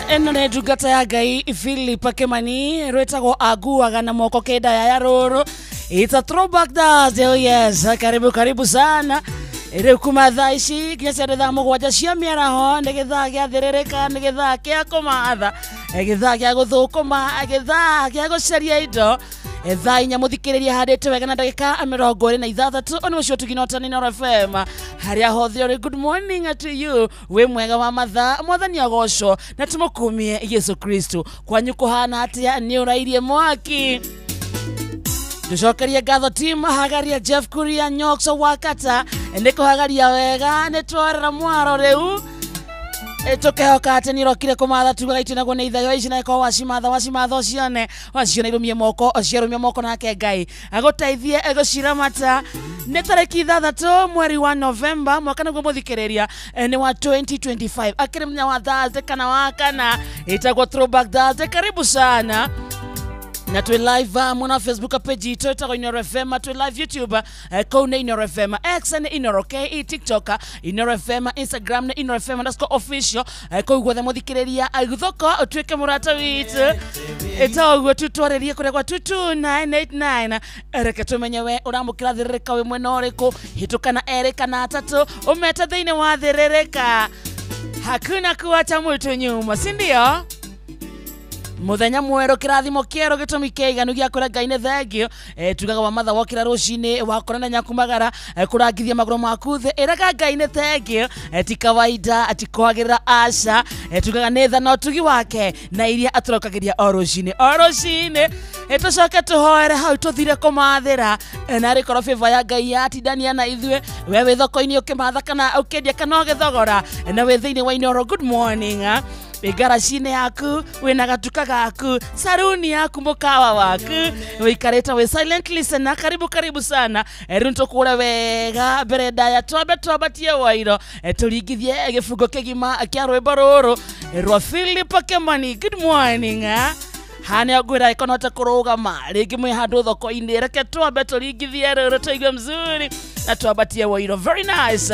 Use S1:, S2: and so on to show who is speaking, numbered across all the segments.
S1: Eno nĩ ndungata ya Ngai Philip Kimani rwĩtagwo aguaga na moko kenda ya rũrũ. It's a throwback Thursday. Oh yes, karibu karibu sana. Rĩu kuma thaa ici nginya cia thaa mũgwanja cia mĩaraho nĩ gĩthaa gĩa thĩrĩrĩka, nĩ gĩthaa kĩa kũmatha, gĩthaa gĩa gũthũkũma, gĩthaa gĩa gũcaria indo. Thaa inya mũthikĩrĩria handĩte wega na ndagĩka 26. Nĩ ũcio tũginotani na FM harĩa hothe ũrĩ. Good morning to you, wĩ mwega wa mathaa, mwathani agocwo na tũmũkumie Yesu Kristo. Kwanyu kũhana atĩa? Nĩ ũrairie mwaki. Tucokerie ngatho team hagaria Jeff Kuria Nyokso wakata nĩ kũhagaria wega, nĩ twarera mwaro rĩu tukehoka atĩ nĩ ũrokire kũmatha tugaga itũ naguo nĩ ithayo ici na ĩkorwo wacimatha wacimatha ũcione waciona irũmie moko ciarũmia moko nake Ngai agũteithie gũciramata. Nĩ tarĩki 6 mweri wa Novemba mwaka nĩguo mũthikĩrĩria nĩ wa 2025, akĩrĩ mũthenya wa Thursday kana wa kana, ĩtagwo Throwback Thursday. Karibu sana na twi live muna Facebook page itũ ĩtagwo Inooro FM, twi live YouTube kũu nĩ Inooro FM, X nĩ Inooro KE, TikTok Inooro FM, Instagram nĩ Inooro FM underscore official. Kũu guothe mũthikĩrĩria thoko ũtuĩke mũrata witũ ĩta ũguo tutwarĩrie kũrĩa gwa 22989. Reke tũmenye we ũramũkĩra thĩrĩrĩka wĩ mwena ũrĩkũ, hĩtũka na erĩ kana atatũ ũmete thĩinĩ wa thĩrĩrĩka. Hakuna kuacha mtu nyuma, si ndio? Muthenya mwerũ, kĩrathimo kĩerũ, gĩtũmi kĩiganu gĩa kwĩra Ngai nĩ thengio. Tugaga wa matha wokĩra rũcinĩ wakora na nyakumagara kũrangithia magũrũ maku thĩ, ĩraga Ngai nĩ thengio. Ti kawaida, ti kwagĩrĩra, aca. Tugaga nĩ tha na ũtugi wake na iria atũrokagĩria o rũcinĩ o rũcinĩ. Tũcoke tũhoere hau tũthire kũmathĩra, na rĩkorwo favor ya Ngai yatindania na ithuĩ. We wĩ thoko-inĩ ũkĩmatha kana ũkĩendia kana ũgĩthogora, na wĩ thĩinĩ wa Inooro, good morning. Ngaraci-inĩ yaku wĩna gatuka gaku, saruni yaku, mũkawa waku, wĩikarĩte wĩ silent listener. Karibu karibu sana. Rĩu nĩtũkũre wega mbere ndaya, twambe twambatie wairo tũringithie gĩbungo kĩgima kĩa rwĩmbo rũrũ rwa Philip Kimani. Good morning. Hana ngwĩra ĩkonote kũrũgama rĩngĩ mwĩ handũ thoko-inĩ, reke twambe tũringithie rũrũ tũigue mzuri na twambatie wairo. Very nice.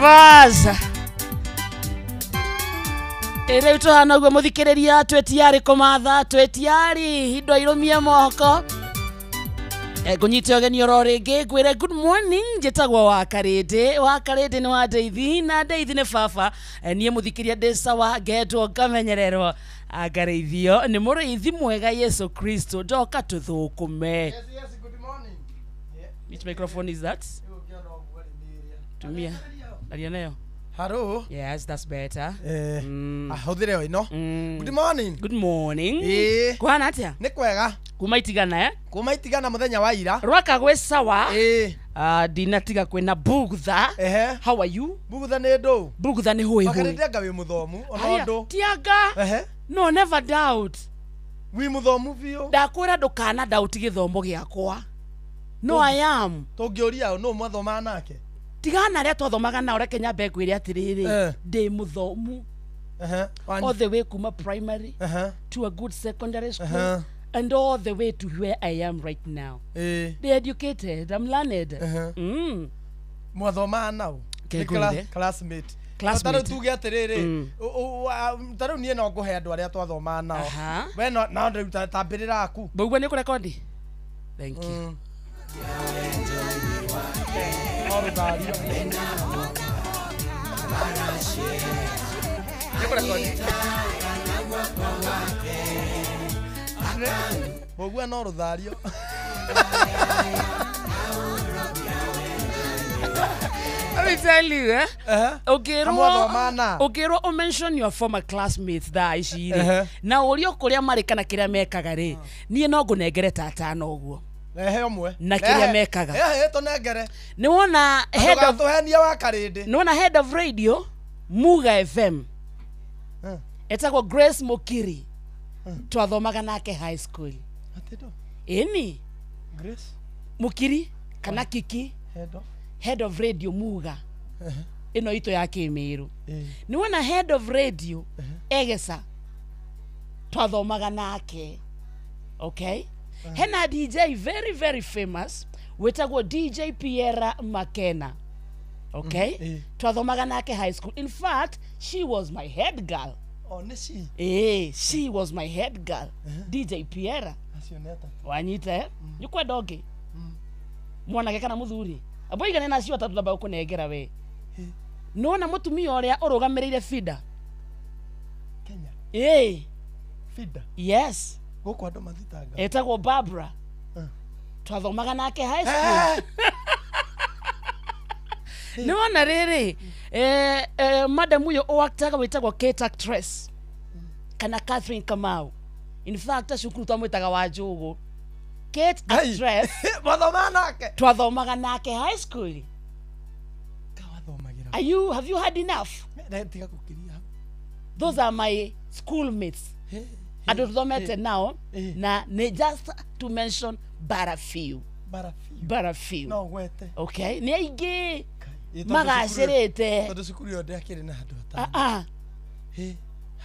S1: Bas. Rĩu tũhana ũguo mũthikĩrĩria twĩtiarĩ kũmatha twĩtiarĩ indo irũmie moko. Ngũnyite ũgeni oro rĩngĩ ngwĩre good morning njĩtagwo Wakarĩndĩ. Wakarĩndĩ nĩ wa Ndeithi na Ndeithi nĩ baba. Niĩ mũthikĩrĩria ndĩ sawa ngendwo ngamenyererwo ngarĩithio nĩ mũrĩithi mwega Yesu Kristo ndoka tũthũkũme.
S2: Yes, yes, good morning. Yeah.
S1: Which microphone is that? Tumia. Aria nayo.
S2: Hello.
S1: Yes, that's better.
S2: Ahũthĩre o ĩno. Good morning.
S1: Good morning.
S2: Ĩĩ.
S1: Kũhana atĩa?
S2: Nĩ kwega.
S1: Kuma itigana eh?
S2: Kuma itigana mũthenya wa ira.
S1: Rwaka gwĩ sawa.
S2: Ĩĩ.
S1: Ndinatiga kwĩna bugtha.
S2: Ehe.
S1: How are you?
S2: Bugtha nĩ ndũ.
S1: Bugtha nĩ hũĩ hũĩ.
S2: Wakarĩndĩ anga wĩ mũthomu ona ũndũ.
S1: Tianga.
S2: Ehe.
S1: No, never doubt.
S2: Wĩ mũthomu biũ.
S1: Ndakwĩra ndũkana doubt gĩthomo gĩakwa. No, I am.
S2: Tũngĩũria nũ mwathomaga nake?
S1: Tigana arĩa twathomaga nao reke nyambe ngwĩre atĩrĩrĩ ndĩ mũthomu. All the way kuma primary to a good secondary school and all the way to where I am right now. They educated, I'm learned.
S2: Mwathomaga nao? Classmate. Tarĩu tuge atĩrĩrĩ tarĩu niĩ no ngũhe andũ arĩa twathomaga nao. We no rĩu tambĩrĩra aku.
S1: Mbũguo nĩ ũkũrekondi? Thank you.
S2: Mbũguo no rũthario.
S1: Let me tell you, eh? Ũngĩrwo mention your former classmates thaa ici rĩ na ũrio kũrĩa marĩ kana kĩrĩa mekaga rĩ niĩ no ngũnengere ta atano ũguo.
S2: Ehe ũmwe.
S1: Na kĩrĩa mekaga.
S2: Ehe tũnengere.
S1: Nĩ wona head of
S2: tũhenie wa Karĩndĩ.
S1: Nĩ wona head of radio Muga FM. Etagwo Grace Mukiri. Twathomaga nake high school.
S2: Atĩ ndo?
S1: Ĩni.
S2: Grace
S1: Mukiri kana Kiki. Head of radio Muga. Ĩno itũ ya Kĩmĩrũ. Nĩ wona head of radio Egesa. Twathomaga nake. Okay? Hena DJ very very famous wetagwo DJ Piera Makena. Okay? Twathomaga nake high school. In fact, she was my head girl.
S2: Oh, nĩ she?
S1: She was my head girl. DJ Piera.
S2: Acio nĩ atatũ.
S1: Wanyita eh? Nĩ kwenda ũngĩ? Mwanake kana mũthuri? Abo igane na acio atatũ ndamba gũkũnengera we. Nĩwona mũtumia ũrĩa ũrũgamĩrĩire FIDA?
S2: Kenya. FIDA.
S1: Yes.
S2: Gũkũ andũ mathitanga.
S1: Etagwo Barbara. Twathomaga nake high school. Nĩwona rĩrĩ madam ũyũ ũaktaga wĩtagwo Kate Actress kana Catherine Kamau. In fact cukuru twamwĩtaga wa Njũgũ. Kate Actress.
S2: Mwathomaga nake?
S1: Twathomaga nake high school.
S2: Kawathomagĩra.
S1: Have you had enough?
S2: Tiga gũkĩria.
S1: Those are my schoolmates. Andũ tũthomete nao na nĩ just to mention but a few. But a few.
S2: No gwete.
S1: Okay. Nĩ aingĩ magacĩrĩte.
S2: Tondũ cukuru ĩyo ndĩakĩrĩ na handũ hatano.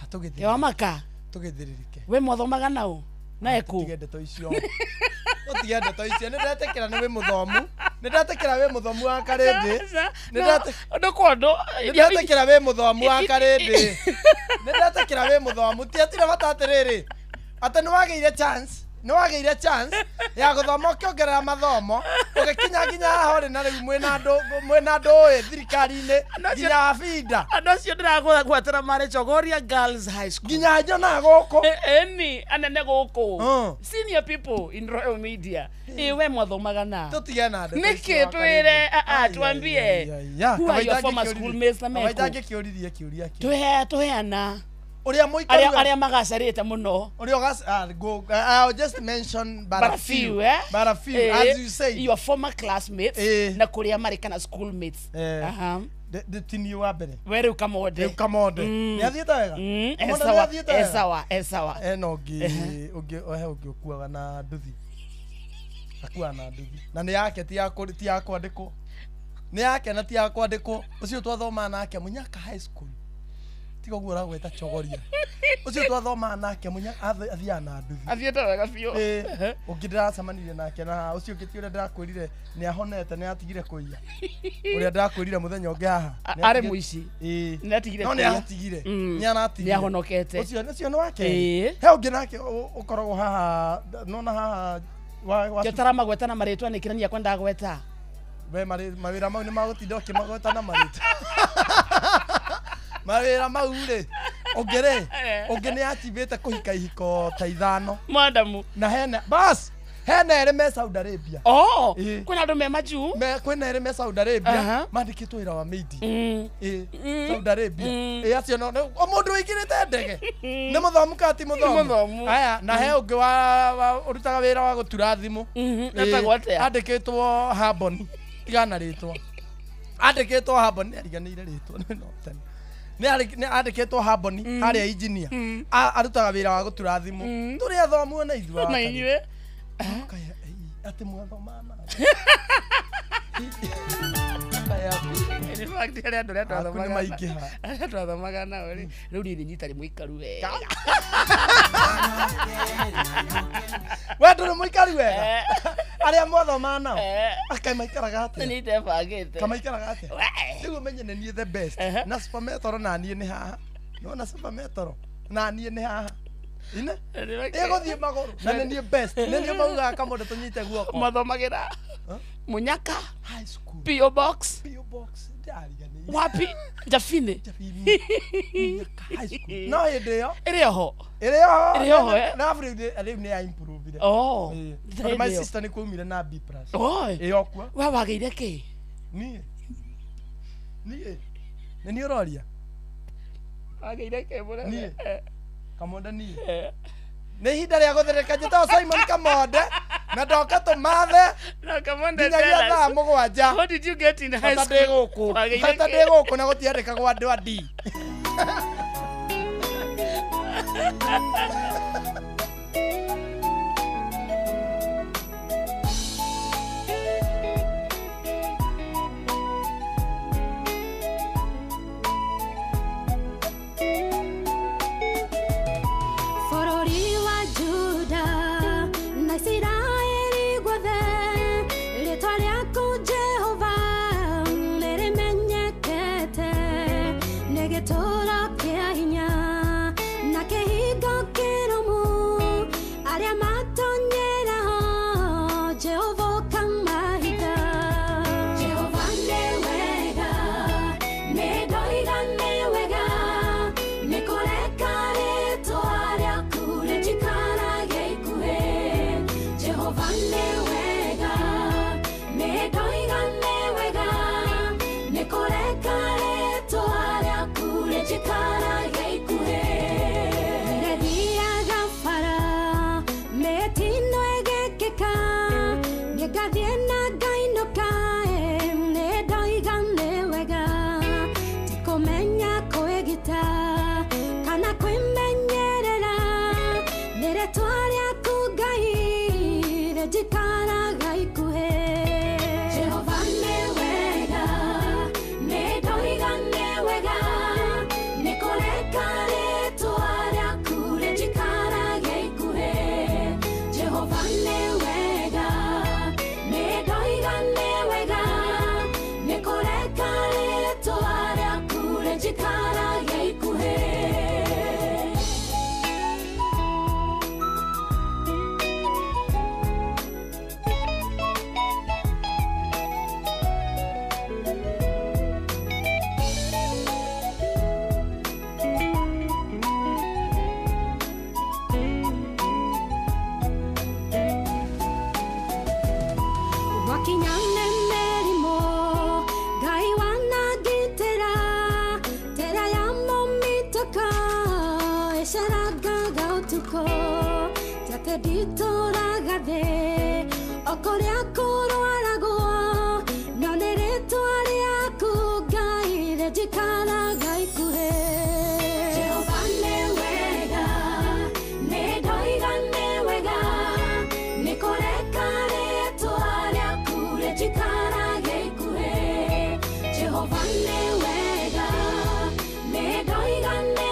S2: Hatũgĩthĩrĩrĩke.
S1: Wamaka.
S2: Tũgĩthĩrĩrĩke.
S1: We mwathomaga nao? Na ĩkũ?
S2: Tũtige ndeto icio. Tũtige ndeto icio. Nĩ ndetĩkĩra nĩ wĩ mũthomu. Nĩ ndetĩkĩra wĩ mũthomu wa Karĩndĩ.
S1: Ũndũ kwa ũndũ.
S2: Nĩ ndetĩkĩra wĩ mũthomu wa Karĩndĩ. Nĩ ndetĩkĩra wĩ mũthomu. Ti hatirĩ bata atĩrĩrĩ. Atĩ nĩ wagĩire chance. Nĩ wagĩire chance ya gũthoma ũkĩongerera mathomo ũgĩkinya nginya haha ũrĩ na rĩu mwĩna andũ ũĩ thirikari-inĩ nginya FIDA.
S1: Andũ acio ndĩragwatĩra marĩ Chogoria Girls High School.
S2: Nginya njonaga gũkũ.
S1: Ĩni anene gũkũ. Senior people in Royal Media. We mwathomaga na.
S2: Tũtige na ndeto.
S1: Nĩkĩ twĩre tuambie. Who are your former schoolmates na mekũ?
S2: Kawaida ngĩkĩũririe kĩũria kĩu.
S1: Tũheana.
S2: Ũrĩa mũikaru
S1: arĩa magacarĩte mũno.
S2: Ũrĩa I'll just mention but a few,
S1: eh?
S2: But a few, as you say.
S1: Your former classmates na kũrĩa marĩ kana schoolmates.
S2: Tini wa mbere.
S1: We rĩu Kamonde.
S2: Rĩu Kamonde. Nĩ athiĩte wega?
S1: Esawa, esawa.
S2: Ena ũngĩ ũngĩ ũkuaga na nduthi. Akuaga na nduthi. Na nĩ yake ti ya kwandĩkwo. Nĩ yake na ti ya kwandĩkwo. Ũcio twathomaga nake Munyaka High School. Tiga ũguo ũragweta chogoria. Ũcio twathomaga nake munya athiaga na nduthi.
S1: Athiĩte wega biũ.
S2: Ĩĩ, ũngĩ ndĩracemanirie nake na ũcio ũngĩ ti ũrĩa ndĩrakwĩrire nĩ ahonete nĩ atigire kũiya. Ũrĩa ndĩrakwĩrire mũthenya ũngĩ haha.
S1: Arĩ mũici.
S2: Ĩĩ.
S1: Nĩ atigire
S2: No nĩ
S1: kũiya.
S2: atigire. Nĩ aratigire.
S1: Nĩ ahonokete.
S2: Ũcio ũcio nĩ wake.
S1: Ĩĩ.
S2: He ũngĩ nake ũkoragwo haha nona haha wa
S1: Kĩo na marĩtwa nĩ kĩrania kwa ndagweta.
S2: We mawĩra mau nĩ magũtinda ũkĩmagweta na marĩtwa. Mawĩra mau rĩ ũngĩ rĩ ũngĩ nĩ achivĩte kũhika ihiko ta ithano.
S1: Madamu.
S2: Na hena bas hena erĩ me Saudi Arabia.
S1: Oh, kwĩna andũ me majuu?
S2: Kwĩna erĩ me Saudi Arabia mandĩkĩtwo wĩra wa maid. Ĩĩ, Saudi Arabia. Ĩĩ acio no o mũndũ wĩingĩrĩte ndege. Nĩ mũthomu kana ti mũthomu? Aya na he ũngĩ wa ũrutaga wĩra wa gũtura thimũ.
S1: Etagwo atĩa?
S2: Andĩkĩtwo Hamboni. Tigana rĩtwa. Andĩkĩtwo Hamboni ariganĩire rĩtwa no tene. Nĩ andĩkĩtwo Hamboni harĩa engineer. Arutaga wĩra wa gũtura thimũ. Tũrĩ athomu ona ithuĩ.
S1: Na inyuĩ.
S2: Atĩ mwathoma na.
S1: In fact arĩa andũ arĩa twathomaga.
S2: Nĩ maingĩha.
S1: Arĩa twathomaga nao rĩ, rĩu niĩ nĩ nyitarĩ mũikaru wega.
S2: We ndũrĩ mũikaru wega? Arĩa mwathomaga nao? Akaĩ maikaraga atĩa?
S1: Nĩ ndebangĩte.
S2: Kamaikaraga atĩa? Rĩu ũmenye nĩ niĩ the best. Na Super Metro na niĩ nĩ haha. Nĩwona Super Metro na niĩ nĩ haha. Ine? Ĩgũthiĩ magũrũ. Na nĩ niĩ best. Nĩ niĩ maugaga kamũndũ tũnyite guoko.
S1: Mathomagĩra Munyaka
S2: High School.
S1: P.O. Box.
S2: P.O. Box. Ndariganĩire.
S1: Wapi? Jafine.
S2: Munyaka High School. No hĩndĩ ĩyo.
S1: Ĩrĩ oho.
S2: Ĩrĩ oho.
S1: Ĩrĩ oho.
S2: Na rĩu nĩ ya improve-ire.
S1: Oh.
S2: Tondũ my sister nĩ kwaumire na B+.
S1: Oh.
S2: Ĩĩ okua.
S1: We wagĩire kĩ?
S2: Niĩ. Niĩ. Nĩ niĩ ũroria?
S1: Wagĩire kĩ mũnene?
S2: Niĩ. Kamonde niĩ. Nĩ ihinda rĩa gũthereka njĩtagwo Simon Kamonde na ndoka tũmathe
S1: No, Kamonde,
S2: nginyagia thaa mũgwanja.
S1: What did you get in high
S2: Bata
S1: school?
S2: ndĩ gũkũ. Bata ndĩ gũkũ na gũtiandĩkagwo andũ a D.
S3: Jehova nĩ wega, nĩ ndoiga nĩ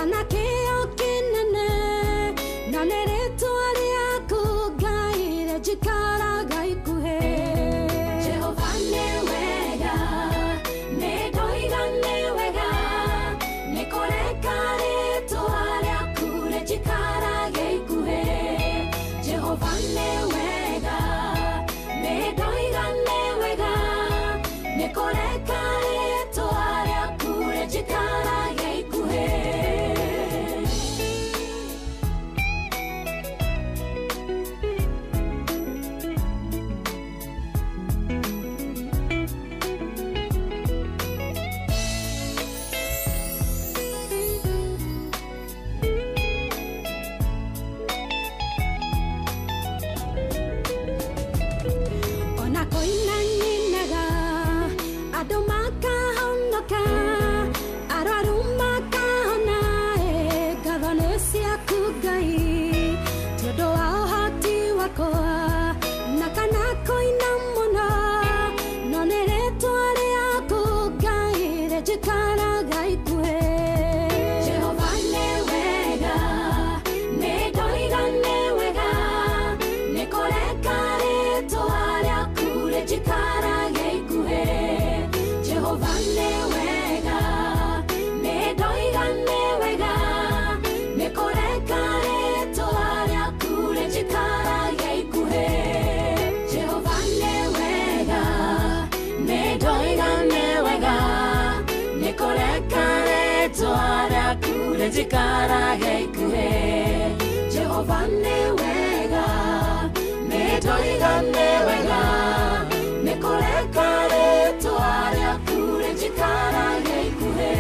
S3: Kana kĩo kĩnene na nĩ rĩtwa rĩaku Ngai rĩnjikaraga ikuhĩ. Jehova nĩ wega, nĩ ndoiga nĩ wega, nĩ kũreka rĩtwa rĩaku rĩnjikarage ikuhĩ. Jehova nĩ wega, nĩ ndoiga nĩ wega, nĩ kũreka rĩtwa rĩaku rĩnjikarage ikuhĩ. Ona koina nyinaga andũ makahonoka, arwaru makahona, ngatho nĩ ciaku Ngai ti ũndũ wa ũhoti wakwa na kana kũina mũno, no nĩ rĩtwa rĩaku Ngai rĩnjikaraga ikuhĩ. Jehova nĩ wega, nĩ ndoiga nĩ wega, nĩ kũreka rĩtwa rĩaku rĩnjikarage ikuhĩ. Jehova nĩ wega, nĩ ndoiga nĩ wega, nĩ kũreka rĩtwa rĩaku rĩnjikarage ikuhĩ. Jehova nĩ wega, nĩ ndoiga nĩ wega, nĩ kũreka rĩtwa rĩaku rĩnjikarage ikuhĩ. Jehova nĩ wega, nĩ ndoiga nĩ wega, nĩ kũreka rĩtwa rĩaku rĩnjikarage ikuhĩ.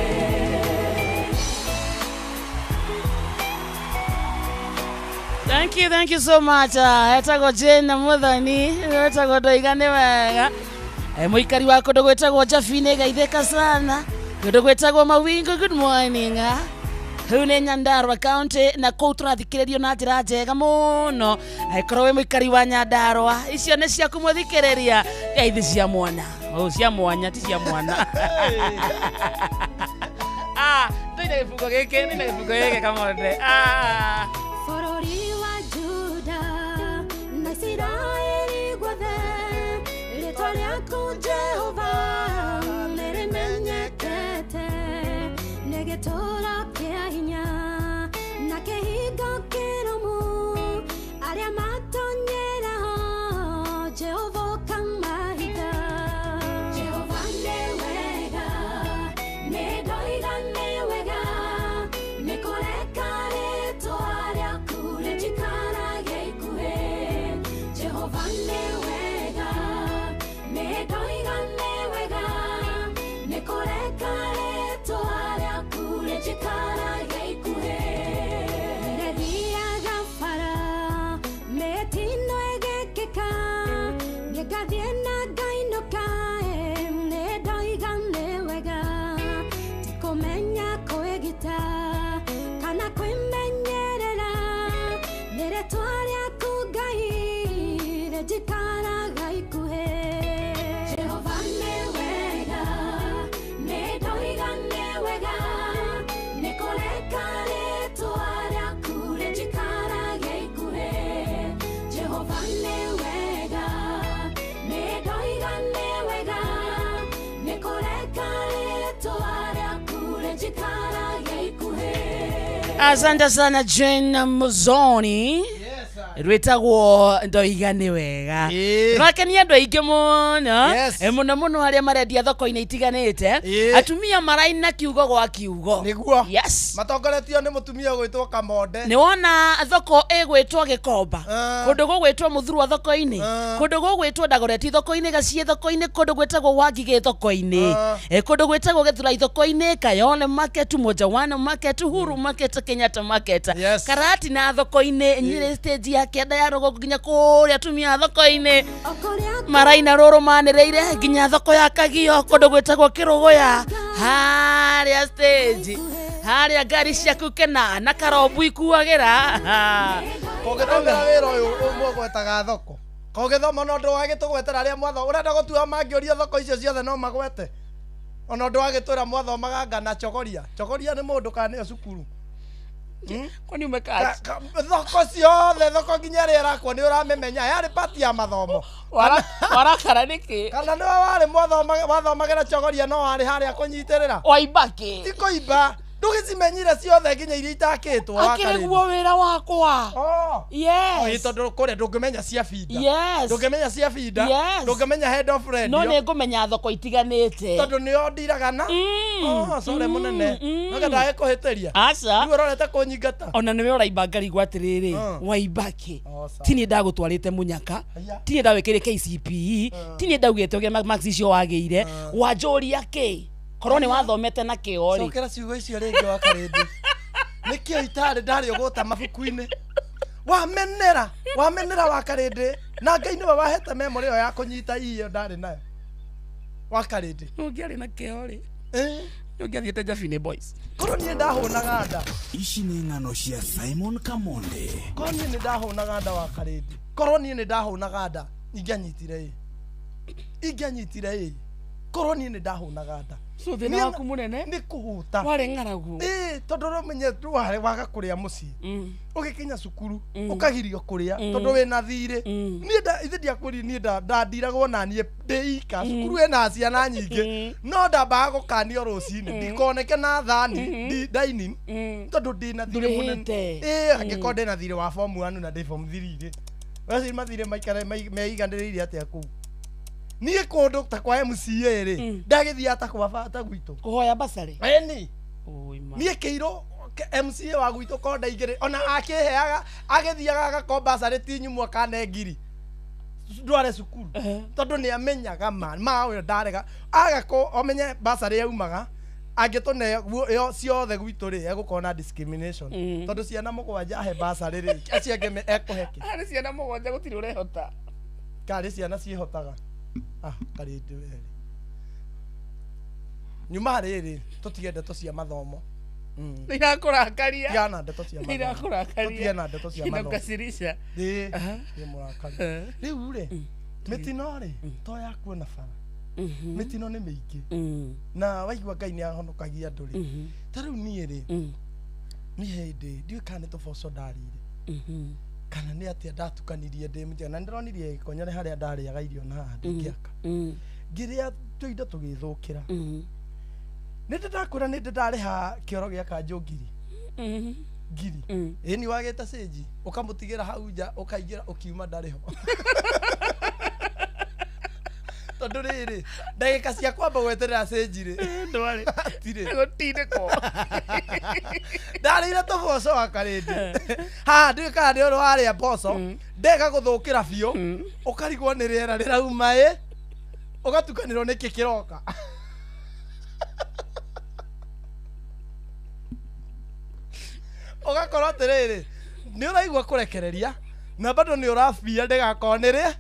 S1: Thank you so much. Etagwo Jane Muthoni, etagwo ndoiga nĩ wega. Mũikari wa kũndũ gwĩtagwo Jabinĩ geithĩka sana. Kũndũ gwĩtagwo Mawingu, good morning. Hau nĩ Nyandarua County na kũu tũrathikĩrĩrio na njĩra njega mũno. Angĩkorwo wĩ mũikari wa Nyandarua, icio nĩ ciaku mũthikĩrĩria. Ngeithi cia mwana. Oh, cia mwanya ti cia mwana. Ah, ndĩna gĩbungo gĩkĩ, ndĩna gĩbungo gĩkĩ kamonde. Ah.
S3: Bũrũri wa Juda na Isiraeli guothe, rĩtwa rĩaku Jehova nĩ rĩmenyekete, nĩ gĩtũũro kĩa hinya na kĩhingo kĩrũmu, arĩa matonyeraho Jehova ũkamahitha. Jehova nĩ wega, nĩ ndoiga nĩ wega, nĩ kũreka rĩtwa rĩaku rĩnjikarage ikuhĩ. Jehova nĩ wega, nĩ ndoiga nĩ wega, nĩ kũreka rĩtwa rĩaku rĩnjikarage ikuhĩ. Rĩthiaga bara mĩtino ĩgĩkĩka, nĩngathiĩ na ngainũka, nĩ ndoiga nĩ wega, ti kũmenya kwĩgita kana kwĩmenyerera, nĩ rĩtwa rĩaku Ngai rĩnjikaraga ikuhĩ. Jehova nĩ wega, nĩ ndoiga nĩ wega, nĩ kũreka rĩtwa rĩaku rĩnjikarage ikuhĩ. Jehova nĩ wega, nĩ ndoiga nĩ wega, nĩ kũreka rĩtwa rĩaku rĩnjikarage ikuhĩ.
S1: Asante sana Jane Muzoni. Rwĩtagwo ndoiga nĩ wega.
S2: Ĩĩ.
S1: Rwakenia andũ aingĩ mũno.
S2: Yes.
S1: Mũno mũno arĩa marendia thoko-inĩ itiganĩte.
S2: Ĩĩ.
S1: Atumia maraina kiugo gwa kiugo.
S2: Nĩguo.
S1: Yes.
S2: Matongoretio nĩ mũtumia ũgwĩtwo Kamonde.
S1: Nĩ wona thoko ĩgwĩtwo Gĩkomba,
S2: Ah.
S1: kũndũ gũgwĩtwo Mũthurwa thoko-inĩ,
S2: Ah.
S1: kũndũ gũgwĩtwo Dagoretti thoko-inĩ, Gaciĩ thoko-inĩ, kũndũ gwĩtagwo Wangigĩ thoko-inĩ,
S2: Ah.
S1: kũndũ gwĩtagwo Gĩthurai thoko-inĩ, Kayole market, Mojawana market, Uhuru market, Kenyatta market,
S2: Yes.
S1: Karatina thoko-inĩ, Nyĩrĩ stage ya kĩanda ya rũgongo nginya kũrĩa atumia thoko-inĩ
S3: O kũrĩa
S1: maraina rũrũ manĩrĩire nginya thoko ya Kagio kũndũ gwĩtagwo Kĩrũgũya harĩa stage harĩa ngari ciaku kena na karombu ikuagĩra.
S2: Kũngĩthomera wĩra ũyũ ũmũgwetaga thoko. Kũngĩthoma na ũndũ wagĩtũgwetera arĩa mwatho ũrenda gũtua mangĩũrio thoko icio ciothe no magwete. Ona ũndũ wagĩtwĩra mwathomaga ngana chogoria. Chogoria nĩ mũndũ kana nĩyo cukuru.
S1: Kwani umekaa
S2: Thoko ciothe thoko nginya ĩrĩa ĩrakwo nĩ ũramĩmenya yarĩ pati ya mathomo.
S1: Warakara nĩkĩ?
S2: Kana nĩwe warĩ wathomagĩra chogoria no warĩ harĩa kũnyitĩrĩra.
S1: Waimba kĩ?
S2: Ti kũimba. Ndũgĩcimenyire ciothe nginya iria itakĩtwo.
S1: Akĩrĩ guo wĩra wakwa.
S2: Oh.
S1: Yes.
S2: Tondũ kũrĩa ndũngĩmenya cia binda.
S1: Yes.
S2: Ndũngĩmenya cia binda.
S1: Yes.
S2: Ndũngĩmenya head of radio.
S1: No nĩ ngũmenya thoko itiganĩte.
S2: Tondũ nĩo ndiraga na. Oh, sorry mũnene. No ndagĩkũhĩtĩria.
S1: Aca.
S2: Rĩu ũrorete kũnyingata.
S1: Ona nĩwe ũraimba ngarigwo atĩrĩrĩ. Waimba kĩ? Ti niĩ ndagũtwarĩte mũnyaka. Ti niĩ ndawĩkĩire KCPE. Ti niĩ ndaugĩte ũgĩe marks icio wagĩire. Wanjũria kĩ? Korwo nĩ wathomete na kĩo rĩ.
S2: Cokera ciugo icio rĩngĩ wa Karĩndĩ. Nĩkĩo itarĩ ndarĩ ũgũta mabuku-inĩ. Wamenera wa Karĩndĩ. Na Ngai nĩwe wahete memory ĩyo ya kũnyita iyo ndarĩ nayo. Wa Karĩndĩ.
S1: Ũngĩarĩ na kĩo rĩ. Ũngĩathiĩte Jabini Boys.
S2: Korwo niĩ ndahũnaga nda.
S4: Ici nĩ ng'ano cia Simon Kamonde.
S2: Korwo niĩ nĩ ndahũnaga nda wa Karĩndĩ. Korwo niĩ nĩ ndahũnaga nda. Ingĩanyitire ĩ. Ingĩanyitire ĩ. Korwo niĩ nĩ ndahũnaga nda.
S1: So thĩna waku mũnene
S2: nĩ kũhũta.
S1: Warĩ ng'aragu.
S2: Tondũ ũmenye warĩ waga kũrĩa mũciĩ. Ũgĩkinya cukuru ũkagirio kũrĩa tondũ wĩna thirĩ. Niĩ ithe ndiakwĩrire niĩ ndandiragwo na niĩ ndĩ ika. Cukuru ĩna ciana nyingĩ. No ndambaga gũkanio rũcinĩ ndikoneke na thani dining tondũ ndĩna thirĩ mũnene. Angĩkorwo ndĩna thirĩ wa form 1 na ndĩ form 3 rĩ. Acio mathirĩ maikare meiganĩrĩire atĩa kũu. Niĩ kũndũ ta kwa MCA rĩ ndagĩthiaga ta kwa bata gwitũ
S1: kũhoya basarĩ.
S2: Ĩni niĩ kĩirũ MCA wa gwitũ ko ndaingĩrĩ ona akĩheaga agĩthiaga agakomba basarĩ ti nyumu akane ngiri ndware cukuru tondũ nĩ amenyaga ma ũyũ ndarega agako omenye basarĩ yaumaga angĩtũne yo ciothe gwitũ rĩ egũkorwo na discrimination tondũ ciana mũgwanja ahe basarĩ rĩ acio angĩ ekũhe kĩ?
S1: Harĩ ciana mũgwanja gũtirĩ ũrehota.
S2: Karĩ ciana ciĩhotaga. Karĩndĩ werĩ. Nyuma rĩrĩ tũtige ndeto cia mathomo.
S1: Nĩ irakũrakaria.
S2: Tigana ndeto cia mathomo.
S1: Nĩ irakũrakaria.
S2: Tũtige ndeto cia mathomo.
S1: Inakukasirisha.
S2: Ĩ mũrakaria. Rĩu rĩ mĩtino rĩ to ya kuona bara. Mĩtino nĩ mĩingĩ. Na waigua Ngai nĩ ahonokagia andũ rĩ. Ta rĩu niĩ rĩ nĩ hĩndĩ ndiũĩ kana nĩ tũboco ndarĩire. Kana nĩ atĩa ndatukanirie ndĩ mũnjega na ndĩronirie gĩkonyore harĩa ndarĩaga irio na haha ndĩngĩaka. Ngĩrĩa tũindo tũgĩthũkĩra. Nĩ ndĩrakwĩra nĩ ndĩrarĩha kĩoro gĩa kanjũ ngiri. Ngiri. Ĩni wagĩte cĩnji ũkamũtigĩra hau nja ũkaingĩra ũkiuma ndarĩ ho. Tondũ rĩrĩ ndagĩka cia kwamba gweterera cĩnji rĩ
S1: ndwarĩ
S2: hatirĩ.
S1: Gũtindĩkwo.
S2: Ndarĩire tũboco wa Karĩndĩ. Haha ndiũĩ kana nĩ ũrĩ warĩa mboco ndega gũthũkĩra biũ ũkarigwo nĩ rĩera rĩrauma ĩ ũgatukanĩrwo nĩkĩ kĩroka. Ũgakorwo atĩrĩrĩ nĩ ũraigua kũrekereria na bado nĩ ũrabia ndĩgakorwo nĩ rĩ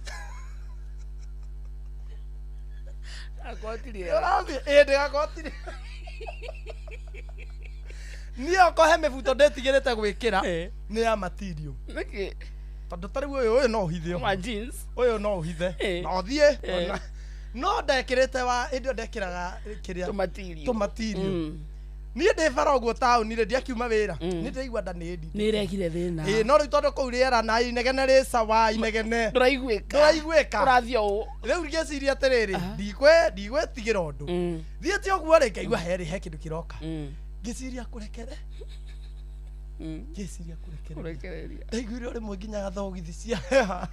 S2: ndĩgakorwo ti rĩ. Niĩ okorwo he mĩbuto ndĩtigĩrĩte gwĩkĩra nĩ ya material.
S1: Nĩkĩ?
S2: Tondũ ta rĩu ũyũ no ũhithe.
S1: Wa jeans.
S2: Ũyũ no ũhithe. Na ũthiĩ. No ndekĩrĩte wa hĩndĩ ĩyo ndekĩraga kĩrĩa tũmatirio. Niĩ ndĩ bara ũguo taũni rĩ ndiakiuma wĩra. Nĩ ndĩraigua nda nĩ ĩndindĩkĩte.
S1: Nĩ ĩrehire thĩna.
S2: No rĩu tondũ kũu rĩera na inegene rĩ sawa inegene.
S1: Ndũraiguĩka.
S2: Ndũraiguĩka.
S1: Ũrathiĩ ũũ.
S2: Rĩu ngĩciria atĩrĩrĩ ndigwĩtigĩra ũndũ. Thiĩte ũguo rĩ ngaigua herĩ he kĩndũ kĩroka. Ngĩciria kũrekere. Ngĩciria kũrekereria. Ndaiguire rĩmwe nginya thogithi cia heha.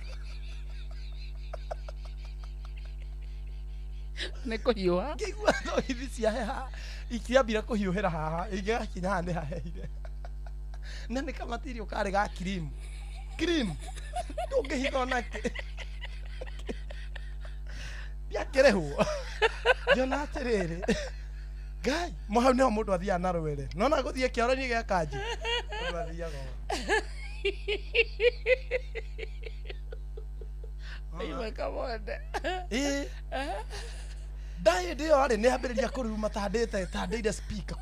S1: Nĩ kũhiũha.
S2: Ngĩigua thogithi cia heha ikĩambira kũhiũhĩra haha ingĩgakinya haha nĩ haheire. Na nĩ kamatirio karĩ ga cream. Cream. Ndũngĩhitha onakĩ. Ndiakĩrĩhwo. Ngĩona atĩrĩrĩ Ngai, hau nĩho mũndũ athiaga na rwere. Nona gũthiĩ kĩoro-inĩ gĩa kanjũ. Mũndũ athiaga ũũ.
S1: Aima Kamonde.
S2: Nda hĩndĩ ĩyo rĩ nĩ ambĩrĩria kũruruma ta ndĩire speaker.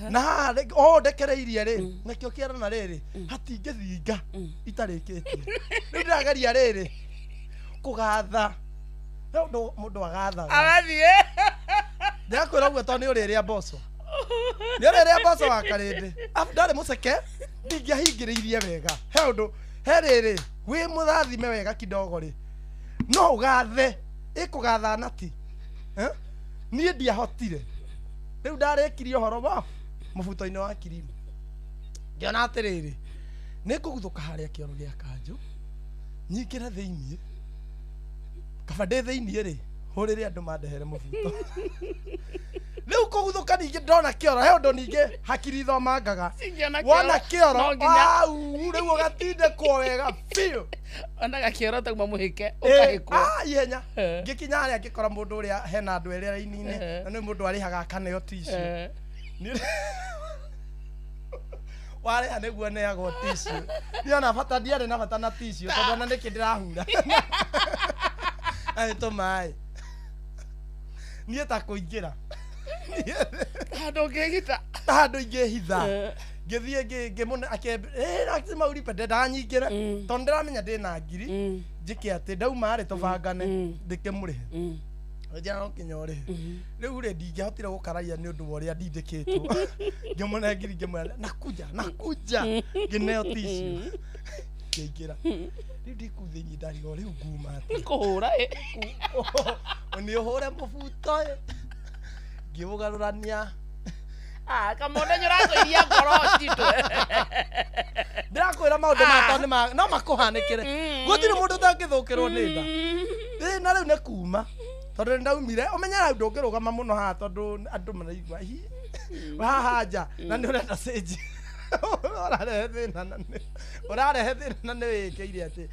S2: Na haha o ndekereirie rĩ nakĩo kĩara na rĩrĩ hatingĩthinga itarĩkĩtie. Rĩu ndĩrageria rĩrĩ kũgatha. No mũndũ agathaga.
S1: Agathiĩ.
S2: Ndĩrakwĩra ũguo tondũ nĩ ũrĩrĩa mboco. Nĩ ũrĩa mboco wa karĩndĩ abu ndarĩ mũceke ndingĩahingĩrĩirie wega he ũndũ he rĩrĩ wĩ mũrathime wega kidogo rĩ no ũgathe ĩkũgatha nati niĩ ndiahotire rĩu ndarĩkirie ũhoro wa mũbuto-inĩ wa kirimu ngĩona atĩrĩrĩ nĩ ngũguthũka harĩa kĩoro gĩa kanjũ nyingĩre thĩiniĩ kaba ndĩ thĩiniĩ rĩ hũrĩre andũ mandehere mũbuto rĩu kũguthũka ningĩ ndona kĩoro he ũndũ ningĩ hakiri ithomangaga wona kĩoro au rĩu ũgatindĩkwo wega biũ
S1: onaga kĩoro tauma mũhĩke ũkahĩkwo
S2: ihenya ngĩkinya harĩa ngĩkora mũndũ ũrĩa hena andũ erĩ raini-inĩ na nĩ mũndũ arĩhaga akaneo tissue warĩha nĩguo neagwo tissue ndiona bata ndiarĩ na bata na tissue tondũ ona nĩkĩ ndĩrahura nĩ tũmaĩ niĩ ta kũingĩra
S1: handũ ũngĩhitha
S2: handũ ingĩhitha ngĩthiĩ ngĩmũne lazima ulipe ndendaga nyingĩre tondũ ndĩramenya ndĩna ngiri njĩke atĩ ndauma rĩ tũbangane ndĩkĩmũrĩhe njĩra no nginya ũrĩhe rĩu rĩ ndingĩahotire gũkararia nĩ ũndũ wa ũrĩa ndindĩkĩtwo ngĩmũne ngiri ngĩmwĩra nakuja nakuja ngĩneo tissue ngĩingĩra rĩu ndĩ kũu thĩiniĩ ndarigwo rĩu nguma atĩa
S1: kũhũra ĩ
S2: nĩ ũhũre mũbuto ĩ ngĩũgarũrania
S1: Kamonde nĩ ũratũiria ngoro citũ
S2: ndĩrakwĩra maũndũ maya tondũ no makũhanĩkĩre gũtirĩ mũndũ ũtangĩthũkĩrwo nĩ nda na rĩu nĩ kuma tondũ nĩ ndaumire ũmenye hau ndũngĩrũgama mũno haha tondũ andũ maraigua hi haha nja na nĩ ũrenda cĩnji ũrarehe thĩna na nĩ ũrarehe thĩna na nĩ wĩkĩire atĩ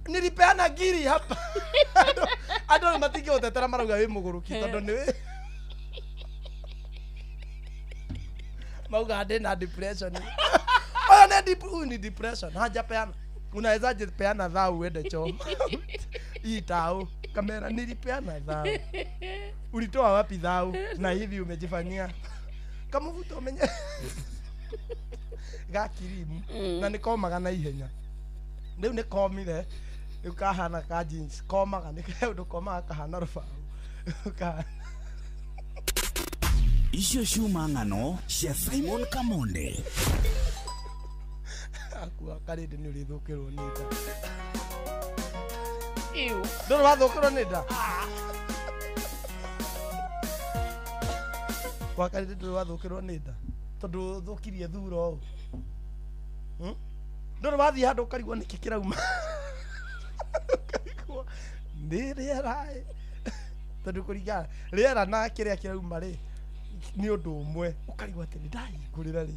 S2: nilipeana ngiri hapa andũ rĩu matingĩgũtetera marauga wĩ mũgũrũki tondũ nĩ mauga ndĩ na depression oyo nĩ huyu ni depression hajapeana unawezaje peana thau uende choo hii tau kamera nilipeana thau ulitoa wapi thau na hivi umejifanyia kamuvuto umenye ga kirimu na nĩ komaga na ihenya rĩu nĩ komire rĩu kahana ka jeans komaga nĩ ũndũ komaga kahana rũbaũ
S4: icio ciuma ng'ano cia Simon Kamonde
S2: akua karĩndĩ nĩ ũrĩthũkĩrwo nĩ nda ndũrĩ wathũkĩrwo nĩ nda wa karĩndĩ ndũrĩ wathũkĩrwo nĩ nda tondũ ũthũkirie thura ũũ ndũrĩ wathiĩ handũ ũkarigwo nĩkĩ kĩrauma ũkarigwo nĩ rĩera tondũ kũringana rĩera na kĩrĩa kĩrauma rĩ nĩ ũndũ ũmwe ũkarigwo atĩ nĩ ndahingũrĩra rĩ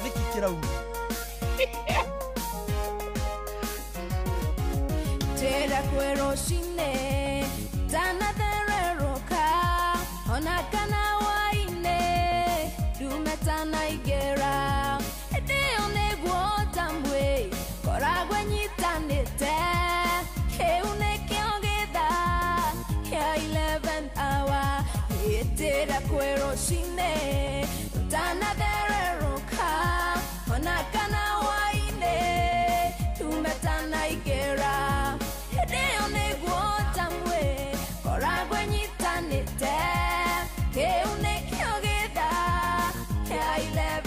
S2: nĩkĩ kĩrauma
S3: Tera kweroshine tanathererũka ona kana waine dumetanaigera hĩndĩ ĩyo nĩguo tambwe koragwo nyitanĩte kĩu nĩkĩo gĩthaa kĩa 11th hour Tera kweroshine tanathererũka ona kana waine dumetanaigera hĩndĩ ĩyo nĩguo tambwe koragwo nyitanĩte kĩu nĩkĩo gĩthaa kĩa 11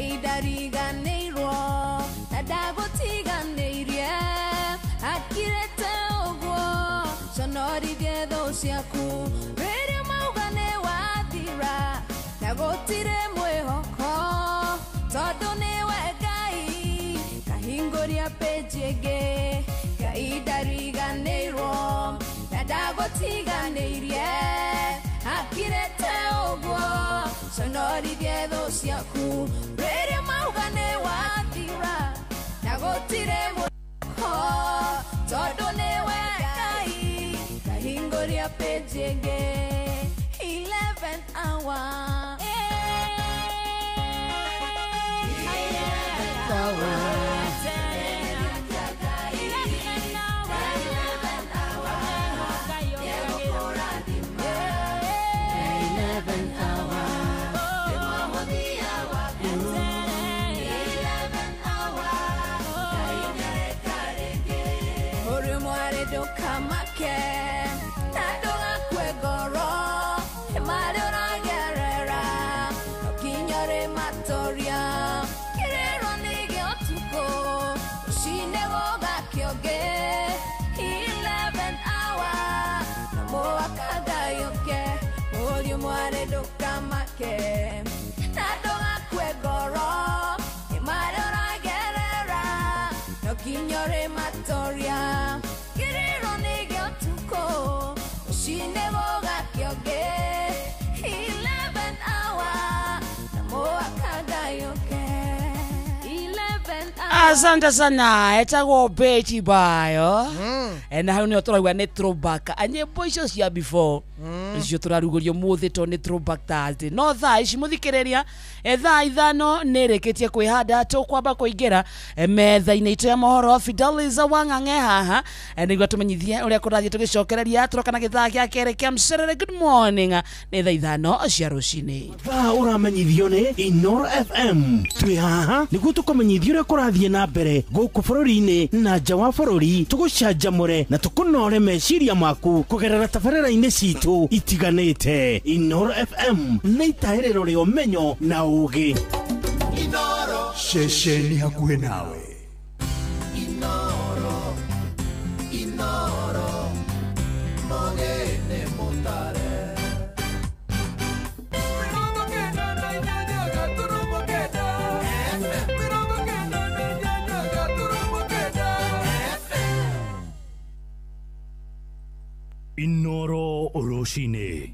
S3: Ngai ndariganĩirwo na ndagũtiganĩirie akirĩte ũguo conorithie thũ ciaku rĩrĩa mauga nĩ wathira na gũtirĩ mwĩhoko tondũ nĩwe Ngai kahingũria page ĩngĩ Ngai ndariganĩirwo na ndagũtiganĩirie akirĩte ũguo conorithie thũ ciaku rĩrĩa mauga nĩ wathira na gũtirĩ mwĩhoko tondũ nĩwe Ngai kahingũria page ĩngĩ 11th hour. Ndũkamake na ndũgakue ngoro marĩa ũragerera no nginya ũrĩmatoria kĩrĩro nĩ gĩa ũtukũ rũcinĩ gũgakĩongĩ 11th hour no mũhaka Ngai ũke mũriũ mwarĩ ndũkamake na ndũgakue ngoro marĩa ũragerera no nginya ũrĩmatoria kĩrĩro nĩ gĩa ũtukũ rũcinĩ gũgakĩongĩ 11th hour na mũhaka Ngai ũke 11th hour.
S1: Asante sana etagwo Betty Bayo. Na hau nĩho tũraigua nĩ throwback nyĩmbo icio cia before icio tũrarugũrio mũthĩ to nĩ throwback Thursday. No thaa ici mũthikĩrĩria thaa 5 nĩ ĩrĩkĩtie kwĩhanda tũkwamba kũingĩra metha-inĩ itũ ya mohoro. Fidelis Wang'ang'e haha nĩguo tũmenyithie ũrĩa kũrathiĩ tũgĩcokereria tũroka na gĩthaa gĩa kerĩ kĩa Mcerere. Good morning, nĩ thaa 5 cia rũcinĩ.
S4: Thaa ũramenyithio nĩ Inoro FM. Twĩ haha nĩguo tũkũmenyithie ũrĩa kũrathiĩ na mbere gũkũ bũrũri-inĩ na nja wa bũrũri, tũgũcanjamũre na tũkũnore meciria maku kũgerera tabarĩra-inĩ citũ itiganĩte. Inoro FM nĩ itahĩrĩro rĩa ũmenyo na ũũgĩ.
S5: Ceceni hakuhĩ nawe.
S2: Inoro, Inoro, mogene mutare.
S4: Inoro rũcinĩ.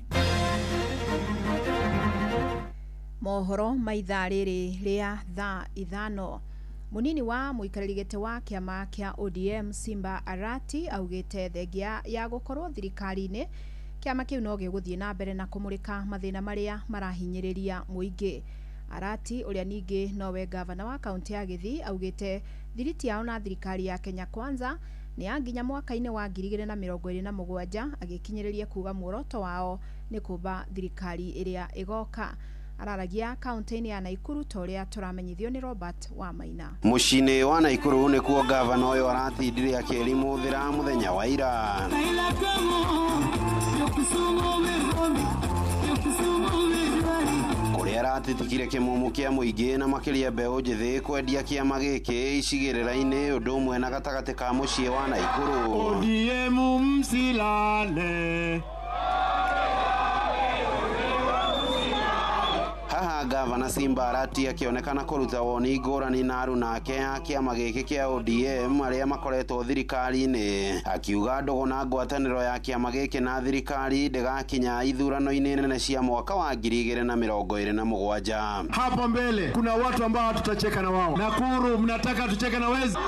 S6: Mohoro ma ithaa rĩrĩ rĩa thaa 5. Munini wa mũikarĩri gĩtĩ wa kĩama kĩa ODM Simba Arati augĩte thengia ya gũkorwo thirikari-inĩ kĩama kĩu no gĩgũthiĩ na mbere na kũmũrĩka mathĩna marĩa marahinyĩrĩria mũingĩ. Arati ũrĩa ningĩ nowe gavana wa kaunti ya Gĩthii augĩte thiriti yao na thirikari ya Kenya Kwanza nĩ ya nginya mwaka-inĩ wa 2027 agĩkinyĩrĩria kuga muoroto wao nĩ kũmba thirikari ĩrĩa ĩgoka. Araragia kaunti-inĩ ya Naikuru ta ũrĩa tũramenyithio nĩ Robert Wamaina.
S7: Mũciĩ-inĩ wa Naikuru nĩkuo gavana ũyũ aratindire akĩrimũthĩra mũthenya wa ira. Kũrĩa aratitikire kĩmumu kĩa mũingĩ na makĩria mbeũ njĩthĩ kwendia kĩama gĩkĩ icigĩrĩra-inĩ ũndũ ũmwe na gatagatĩ ka mũciĩ wa Naikuru.
S8: ODM msilale.
S7: Haha gavana Simba Arati akĩonekana kũruta woni ngũrani na aruna ake a kĩama gĩkĩ kĩa ODM arĩa makoretwo thirikari-inĩ, akiuga ndũgũ na ngwatanĩro ya kĩama gĩkĩ na thirikari ndĩgakinya ithurano-inĩ nene cia mwaka wa 2027.
S8: Hapo mbele kuna watu ambao tutacheka na wao. Nakuru mnataka tucheke na wezi?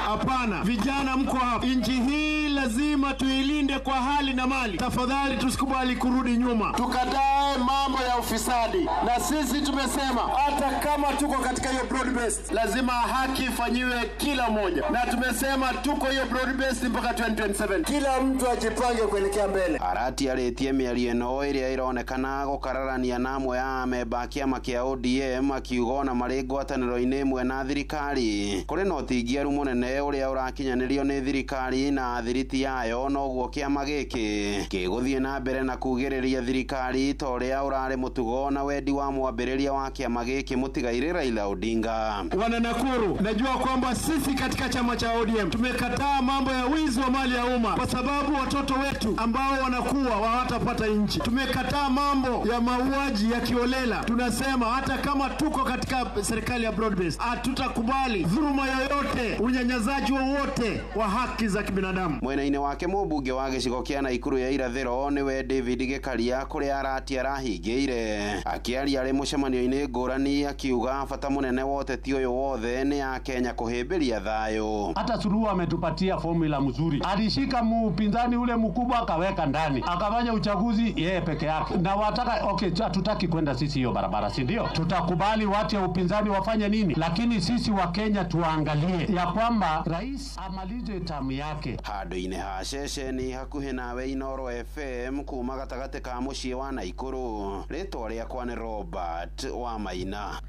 S8: Hapana, vijana mko hapa. Nchi hii lazima tuilinde kwa hali na mali. Tafadhali tusikubali kurudi nyuma.
S9: Tukatae mambo ya ufisadi. Na sisi tumesema hata kama tuko katika hiyo broad based, lazima haki ifanyiwe kila mmoja. Na tumesema tuko hiyo broad based mpaka 2027. Kila mtu ajipange kuelekea mbele.
S7: Arati arĩtie mĩario ĩno ĩrĩa ĩronekana gũkararania na amwe a amemba a kĩama kĩa ODM akiuga ona marĩ ngwatanĩro-inĩ ĩmwe na thirikari kũrĩ na ũtingiaru mũnene ũrĩa ũrakinyanĩrio nĩ thirikari na athiriti mandate yayo noguo kĩama gĩkĩ gĩgũthiĩ na mbere na kugĩrĩria thirikari ta ũrĩa ũrarĩ mũtugo na wendi wa mwambĩrĩria wa kĩama gĩkĩ mũtigairĩ Raila Odinga.
S8: Wana Nakuru, najua kwamba sisi katika chama cha ODM tumekataa mambo ya wizi wa mali ya umma kwa sababu watoto wetu ambao wanakuwa hawatapata nchi. Tumekataa mambo ya mauaji ya kiolela. Tunasema hata kama tuko katika serikali ya broad based, hatutakubali dhuluma yoyote, unyanyasaji wowote wa haki za kibinadamu.
S7: Mwena-inĩ wake mũmbunge wa gĩcigo kĩa Naikuru ya irathĩro nĩwe David Gĩkaria kũrĩa Arati arahingĩire akĩaria arĩ mũcemanio-inĩ ngũrani akiuga bata mũnene wa ũteti ũyũ wothe nĩ ya Kenya kũhĩmbĩria thayũ.
S5: Hata Suluhu ametupatia formula mzuri, alishika upinzani ule mkubwa akaweka ndani, akafanya uchaguzi yeye peke yake. Na wataka okay, hatutaki kwenda sisi hiyo barabara, si ndio? Tutakubali watu ya upinzani wafanye nini, lakini sisi wa Kenya tuangalie ya kwamba rais amalize tamu yake.
S7: Handũ-inĩ ha ceceni hakuhĩ nawe Inooro FM kuma gatagatĩ ka mũciĩ wa Naikuru, rĩtwa rĩakwa nĩ Robert wa Maina.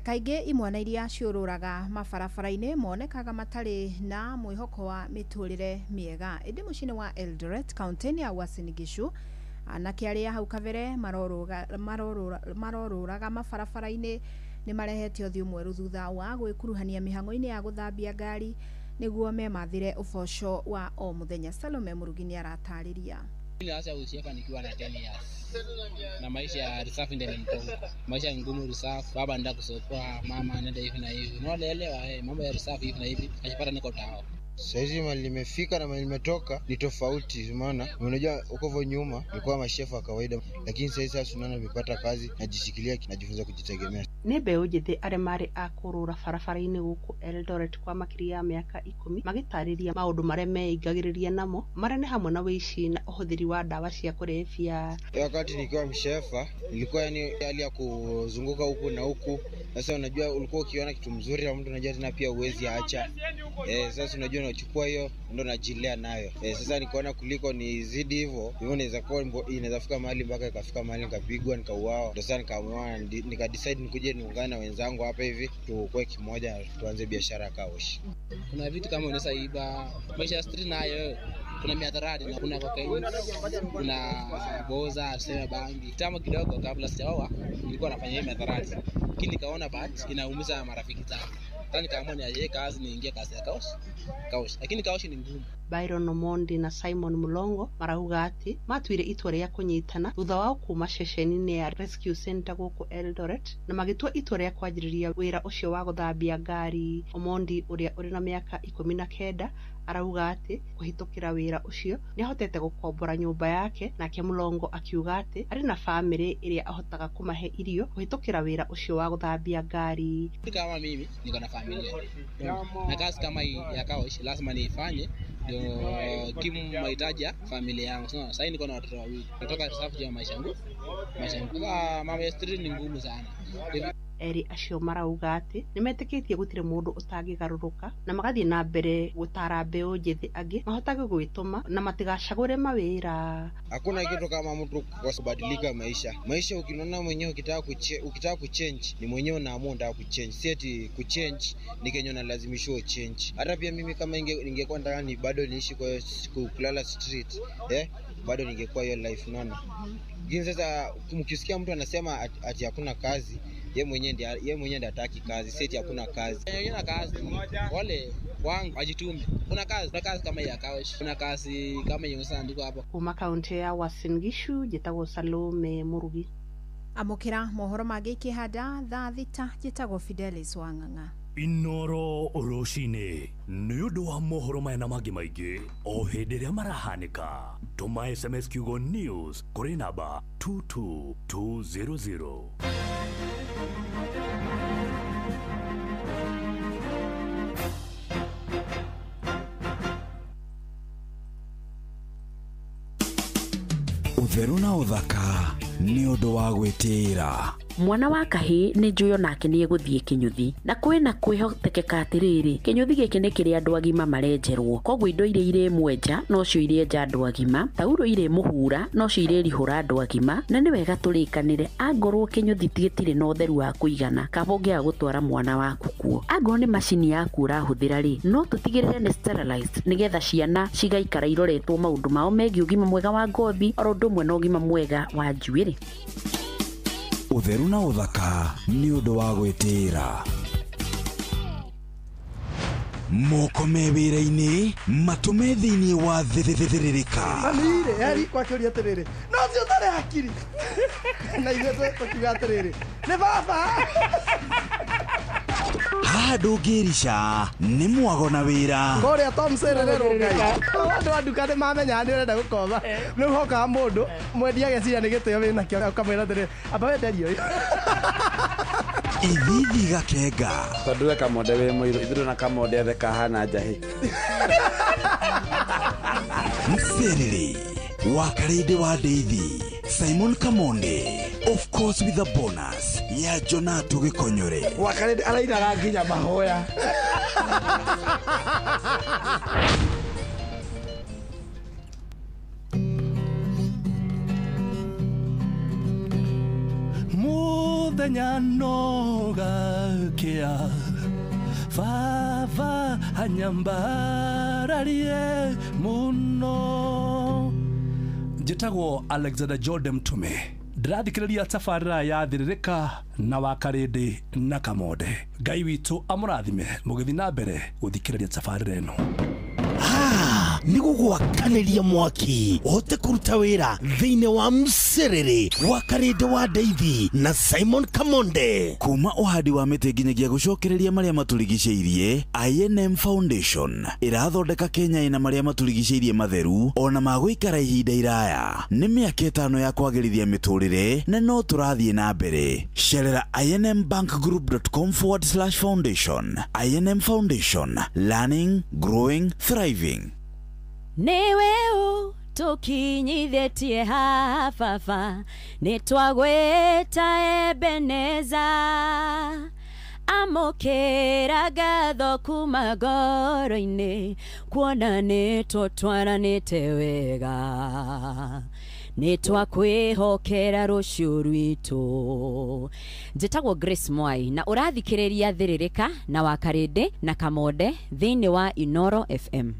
S6: Kaingĩ imwana iria ciũrũraga mabarabara-inĩ monekaga matarĩ na mwĩhoko wa mĩtũrĩre mĩega, ĩndĩ mũciĩ-inĩ wa Eldoret kaunti-inĩ ya Uasin Gishu anake arĩa hau kabere marorũraga mabarabara-inĩ nĩ marehete ũthiũ mwerũ thutha wa gwĩkuruhania mĩhang'o-inĩ ya gũthambia ngari nĩguo memathĩre ũboco wa o mũthenya. Salome Mũrugi nĩ aratarĩria.
S10: Nilianza ushefa nikiwa na 10 years. Na maisha ya reserve ndio ilinitoa. Maisha ngumu reserve, baba anaenda kusokoa, mama anaenda hivi na hivi. Unaelewa mambo ya reserve hivi na hivi, najipata niko tao.
S11: Saizi mali nimefika na mali nimetoka ni tofauti, umeona? Unajua uko nyuma nilikuwa mashefa wa kawaida, lakini saizi sasa unaona nimepata kazi, najishikilia, najifunza kujitegemea.
S12: Nĩ mbeũ njĩthĩ arĩa marĩ a kũrũra barabara-inĩ gũkũ Eldoret kwa makĩria ya mĩaka 10 magĩtarĩria maũndũ marĩa meingagĩrĩria namo marĩa nĩ hamwe na ũici na ũhũthĩri wa ndawa cia kũrebia.
S11: Wakati nikiwa mshefa ilikuwa yani hali ya kuzunguka huku na huku. Sasa unajua ulikuwa ukiona kitu mzuri na mtu unajua tena pia uwezi acha. Sasa unajua unachukua hiyo ndio unajilea nayo. Sasa nikaona kuliko nizidi hivyo, hivyo inaweza kuwa inaweza fika mahali mpaka ikafika mahali nikapigwa nikauawa. Ndio sasa nikaamua nika decide nikuje niungane na wenzangu hapa hivi tukue kimoja tuanze biashara car wash.
S10: Kuna vitu kama unaweza iba, maisha ya street nayo, kuna mihadarati na kuna cocaine, kuna boza, tuseme bangi. Kitambo kidogo kabla sijaoa nilikuwa nafanya hiyo mihadarati. Lakini nikaona but inaumiza marafiki zangu. Sasa nikaamua niache kazi niingie kazi ya car wash. Lakini car wash ni ngumu.
S12: Byron Omondi na Simon Mulongo marauga atĩ matuire itua rĩa kũnyitana thutha wao kuma ceceni-inĩ ya Rescue Center gũkũ Eldoret na magĩtua itua rĩa kwanjĩrĩria wĩra ũcio wa gũthambia ngari. Omondi ũrĩa ũrĩ na mĩaka 19 arauga atĩ kũhĩtũkĩra wĩra ũcio nĩahotete gũkombora nyũmba yake, nake Mulongo akiuga atĩ arĩ na bamĩrĩ ĩrĩa ahotaga kũmahe irio kũhĩtũkĩra wĩra ũcio wa gũthambia ngari.
S10: Kama mimi niko na familia na kazi kama hii ya car wash lazima niifanye ndio kimu mahitaji ya familia yangu. Sasa niko na watoto wawili. Natoka reserve ya maisha yangu. Maisha yangu mama ya street ni ngumu sana.
S12: Eri acio marauga atĩ nĩmetĩkĩtie gũtirĩ mũndũ ũtangĩgarũrũka na magathiĩ na mbere gũtara mbeũ njĩthĩ angĩ mahotage gwĩtũma na matigacagũre mawĩra.
S11: Hakuna kitu kama mtu kubadilika maisha. Maisha ukiona mwenyewe ukitaka kuchange ni mwenyewe unaamua unataka kuchange. Si ati kuchange ni kenye unalazimishwa uchange. Hata pia mimi kama ningekuwa nataka ni bado niishi kwa kulala street, bado ningekuwa hiyo life, unaona. Lakini sasa mkisikia mtu anasema ati hakuna kazi, yeye mwenyewe ndiye hataki kazi, si ati hakuna kazi.
S10: Yeye kazi wale wangu ajitume. Kuna kazi kama ya car wash, kuna kazi kama hiyo sasa ndiko hapa.
S12: Kuma kaunti ya Uasin Gishu njĩtagwo Salome Murugi.
S6: Amũkĩra mohoro mangĩ ikĩhanda thaa 6 njĩtagwo Fidelis Wang'ang'a.
S13: Inooro rũcinĩ nĩ ũndũ wa mohoro maya na mangĩ maingĩ o hĩndĩ ĩrĩa marahanĩka, tũma SMS kiugo news kũrĩ namba 22200.
S14: Ũtheru na ũthaka nĩ ũndũ wa gwĩtĩĩra. Mwana wa kahĩĩ nĩ njũĩ onake nĩ egũthiĩ kĩnyũthi, na kwĩna kwĩhotekeka atĩrĩrĩ, kĩnyũthi gĩkĩ nĩ kĩrĩa andũ agima marenjerwo, koguo indo iria irĩmwenja nocio irĩenja andũ agima, taurũ irĩmũhura nocio irĩrihũra andũ agima, na nĩ wega tũrĩkanĩre angorwo kĩnyũthi gĩtirĩ na ũtheru wa kũigana, kaba ũngĩaga gũtwara mwana waku kuo. Angorwo nĩ macini yaku ũrahũthĩra rĩ, no tũtigĩrĩre nĩ sterilized nĩgetha ciana cigaikara iroretwo maũndũ mao megiĩ ũgima mwega wa ngothi oro ũndũ ũmwe na ũgima mwega wa njuĩrĩ.
S15: Ũtheru na ũthaka nĩ ũndũ wa gwĩtĩĩra. Moko me wĩra-inĩ, matũ me thĩinĩ wa thĩrĩrĩka.
S2: Mami-rĩ, eri kwakĩũria atĩrĩrĩ, no ũcio ũtarĩ hakiri. Na ithuĩ tũkiuga atĩrĩrĩ, nĩ baba.
S15: Haha ndũngĩrica nĩ mwago na wĩra.
S2: Kũrĩa Tom Serererwo Ngai. Andũ a nduka nĩ mamenyaga nĩ ũrenda gũkomba. Rĩu hokaga mũndũ mwendia ageciria nĩ gĩtĩo wĩnakĩo ũkamwĩra atĩrĩrĩ, amba wenderie ũyũ.
S15: Ithithi gakenga.
S7: Tondũ we Kamonde wĩ mũirũ, ithuĩ na Kamonde othe kahana njahĩ.
S15: Mserere wa Karĩndĩ wa Ndeithi, Simon Kamonde, of course with a bonus ya Jonato Gĩkonyore.
S2: Wa Karĩndĩ arainaga nginya mahoya.
S16: Muthenya no gakĩa baba anyambararie mũno. Njĩtagwo Alexander Jordan Mtume, ndĩrathikĩrĩria tabarĩra ya Thĩrĩrĩka na wa Karĩndĩ na Kamonde. Ngai witũ amũrathime mũgĩthiĩ na mbere gũthikĩrĩria tabarĩra ĩno.
S4: Nĩ gũgwakanĩria mwaki ũhote kũruta wĩra thĩinĩ wa mserere wa Karĩndĩ wa Ndeithi na Simon Kamonde.
S15: Kuma ũhandi wa mĩtĩ nginyagia gũcokereria marĩa matũrigicĩirie, INM Foundation ĩrathondeka Kenya ĩna marĩa matũrigicĩirie matheru ona ma gũikara ihinda iraya. Nĩ mĩaka 5 ya kwagĩrithia mĩtũrĩre na no tũrathiĩ na mbere. Cerera inmbankgroup.com/foundation. INM Foundation, learning, growing, thriving.
S17: Nĩwe ũtũkinyithĩtie haha baba, nĩtwagwĩta Ebeneza. Amũkĩra ngatho kuma ngoro-inĩ, kuona nĩtũtwaranĩte wega. Nĩtwakwĩhokera rũciũ rwitũ.
S14: Njĩtagwo Grace Mwai na ũrathikĩrĩria Thĩrĩrĩka na wa Karĩndĩ na Kamonde thĩinĩ wa Inoro FM.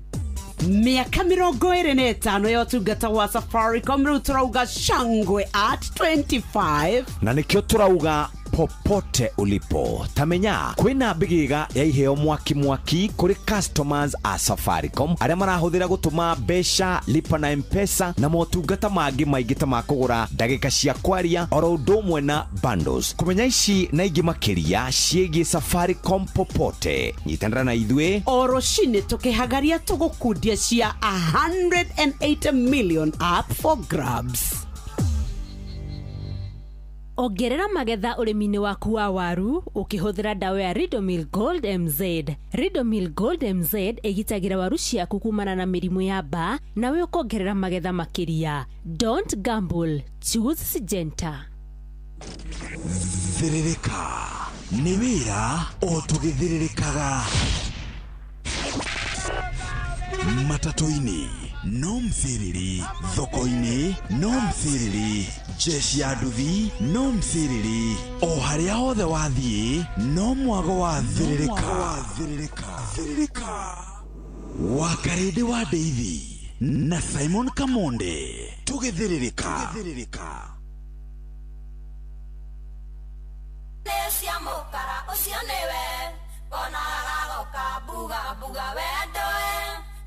S18: Miaka 25 ya ũtungata wa Safaricom rĩu tũrauga shangwe at 25
S19: na nĩkĩo tũrauga popote ulipo tamenya kwina mbigiga ya iheo mwaki mwaki kuri customers a Safaricom aria marahuthira gutuma mbeca lipa na M-Pesa na motungata mangi maingi ta makugura ndagika cia kwaria oro undu umwe na bundles. Kumenya ici na ingi makiria ciĩgiĩ Safaricom popote, nyitanĩra na ithuĩ
S18: o rũcinĩ tũkĩhagaria tũgũkundia cia 180 million up for grabs.
S20: Ongerera magetha ũrĩmi-inĩ waku wa waru ũkĩhũthĩra ndawa ya Ridomil Gold MZ. Ridomil Gold MZ ĩgitagĩra waru ciaku kumana na mĩrimũ ya mbaa nawe ũkongerera magetha makĩria. Don't gamble, choose Syngenta.
S15: Thĩrĩrĩka nĩ wĩra o tũgĩthĩrĩrĩkaga. Matatũ-inĩ no mthĩrĩri, thoko-inĩ no mthĩrĩri, jeshi ya nduthi no mthĩrĩri, o harĩa hothe wathiĩ no mwago wa thĩrĩrĩka. Wa Karĩndĩ wa Ndeithi na Simon Kamonde tũgĩthĩrĩrĩka.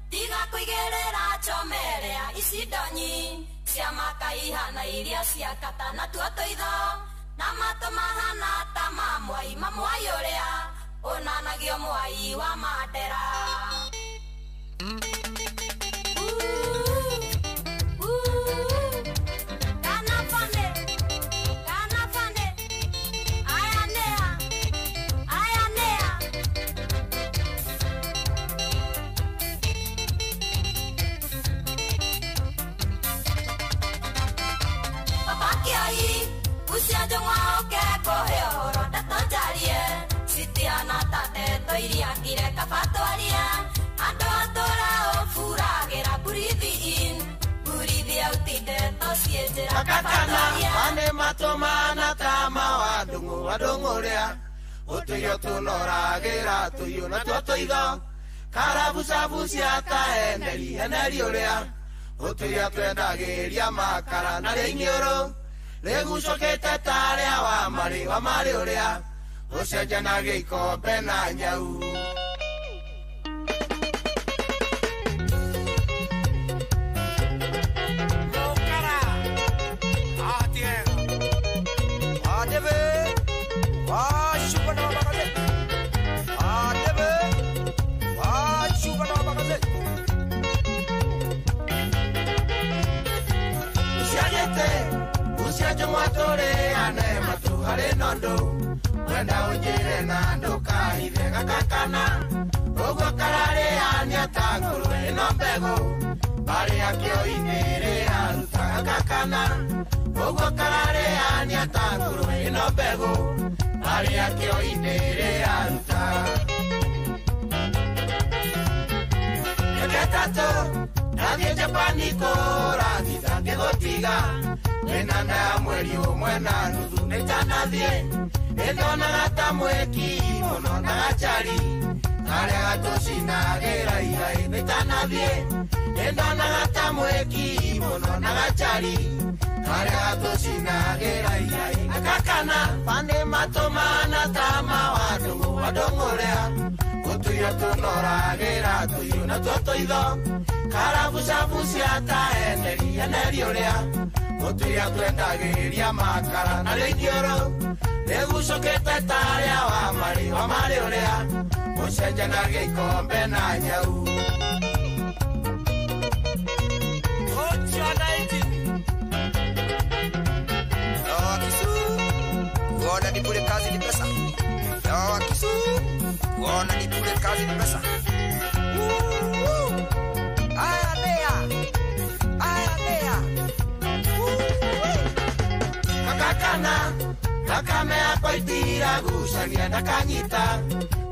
S3: Tiga kuigĩrĩra chomerea ici ndonyi cia makaihana iria cia kata na tuo tũitho na matũ mahana ta ma mwai ma mwai ũrĩa ũnanagio mwai wa Mandera. ndeto iria ngire kabatwaria andũ atũra ũburagĩra breathe in breathe out ndeto ciĩ njĩra
S21: kabatwaria mane matũmana ta mawadũng'ũ wadũng'ũrĩa ũtũirio tũnoragĩra tũiũ natuo tũitho karabucabucia ta eneri eneri ũrĩa ũtũirio twendagĩria makara na rĩa iniũrũ rĩgucũkĩte ta rĩa wa marĩ ũrĩa ũcenjanagia ikombe na nyau. Wenda ũnjĩre na ndũkahithe gakakana ũguo kararĩania ta ngũrwe ĩno mbegũ barĩ yakĩo inĩrĩ aruta gakakana ũguo kararĩania ta ngũrwe ĩno mbegũ barĩ yakĩo inĩrĩ aruta. Ĩketatũ ndathiĩ Japani kũrathitha ngĩgũtiga wĩna nda ya mweri ũmwe na nuthu nĩtanathiĩ nĩndonaga ta mwĩki mũno na gacari karĩa gatũcinagĩra irai nĩtanathiĩ nĩndonaga ta mwĩki mũno na gacari karĩa gatũcinagĩra irai gakakana bani matũmana ta mawadũng'ũ wadũng'ũrĩa ũtũirio tũnoragĩra tũiũ natuo tũitho karabucabucia ta eneri eneri ũrĩa ũtũirio twendagĩria makara na rĩa iniũrũ rĩgucũkĩte ta rĩa wa marĩ ũrĩa ũcenjanagia ikombe na nyau.
S22: Kuona ni bure kazi ni pesa. Kisu kuona ni bure kazi ni pesa. Aya nea. Aya nea.
S21: Kakakana thakame yakwa itiragucagia ndakanyita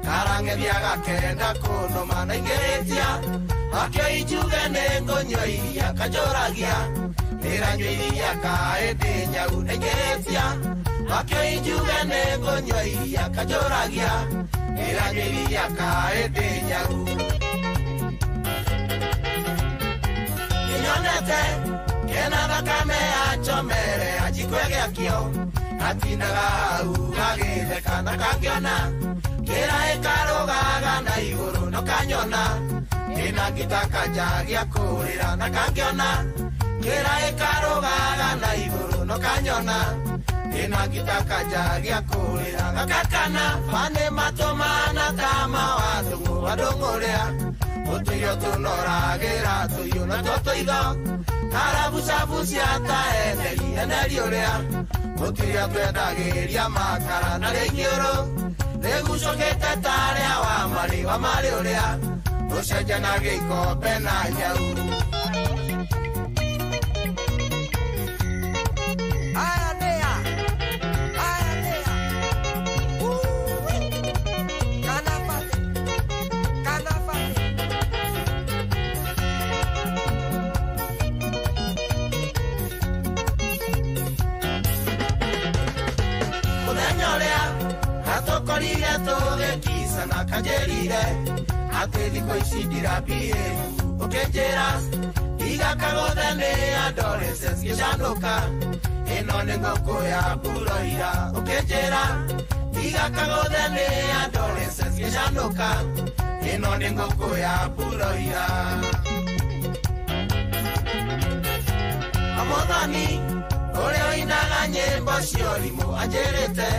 S21: karang'ethia gakenda kũnũma na ingĩrĩtia akĩo injuge nĩ ngũnyua iria kanjũragia ndĩranyua iria kaĩ ndĩ nyau na ingĩrĩtia akĩo injuge nĩ ngũnyua iria kanjũragia ndĩranyua iria kaĩ ndĩ nyau. Nĩnyonete kena thakame yachomere ajikwe gĩakio atinaga hau gagĩtheka na kangĩona kĩra ĩkarũgaga na igũrũ no kanyona ndĩna ngĩtaka gĩa kũrĩra na kangĩona kĩra ĩkarũgaga na igũrũ no kanyona ndĩna ngĩtaka gĩa kũrĩra gakakana bani matũmana ta mawadũng'ũ wadũng'ũrĩa ũtũirio tũnoragĩra tũiũ natuo tũitho karabucabucia ta eneri eneri ũrĩa ũtũirio twendagĩria makara na rĩa iniũrũ rĩgucũkĩte ta rĩa wa marĩ ũrĩa ũcenjanagia ikombe na nyau.
S22: Aya nea. Aya nea. Kanafate. Kanafate.
S21: Mũthenya ũrĩa hatũkorire tũgĩkicana kanjĩrire atĩ thikũ ici ndirambihĩvu ũkĩnjĩra tiga kagũthe nĩ adolescence gĩcanũka ĩno nĩ ngũkũ ya mburoira ũkĩnjĩra tiga kagũthe nĩ adolescence gĩcanũka ĩno nĩ ngũkũ ya mburoira. Mũthoni ũrĩa ũinaga nyĩmbo cia ũrimũ anjĩrĩte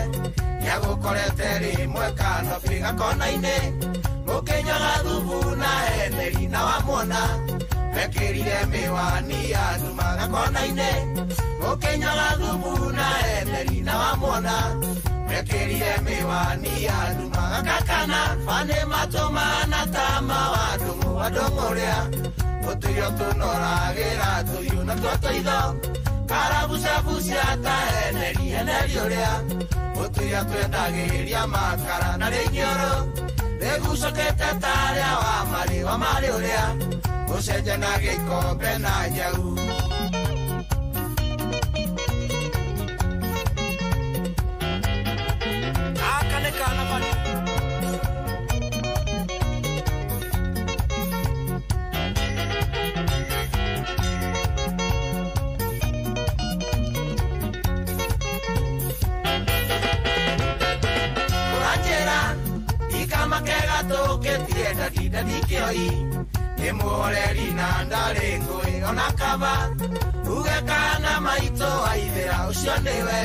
S21: nĩagũkorete rĩmwe kanobĩ gakona-inĩ mũkĩnyuaga thubu na eneri na wamuona mekĩrire mĩwani ya nduma gakona-inĩ mũkĩnyuaga thubu na eneri na wamuona mekĩrire mĩwani ya nduma gakakana bani matũmana ta mawadũng'ũ wadũng'ũrĩa ũtũirio tũnoragĩra tũiũ natuo tũitho karabucabucia ta eneri eneri ũrĩa ũtũirio twendagĩria makara na rĩa iniũrũ Rĩgucũkĩte tarĩa wa marĩ wa marĩ ũrĩa ũcenjanagia ikombe na nyau.
S1: Gaka nĩ kana bani.
S21: Ũranjĩra ikamakega tũkĩtie ndadi kĩoi nĩ mũhoreri na ndarĩ ngũĩ ona kaba uge kana maitũ aithĩra ũcio nĩwe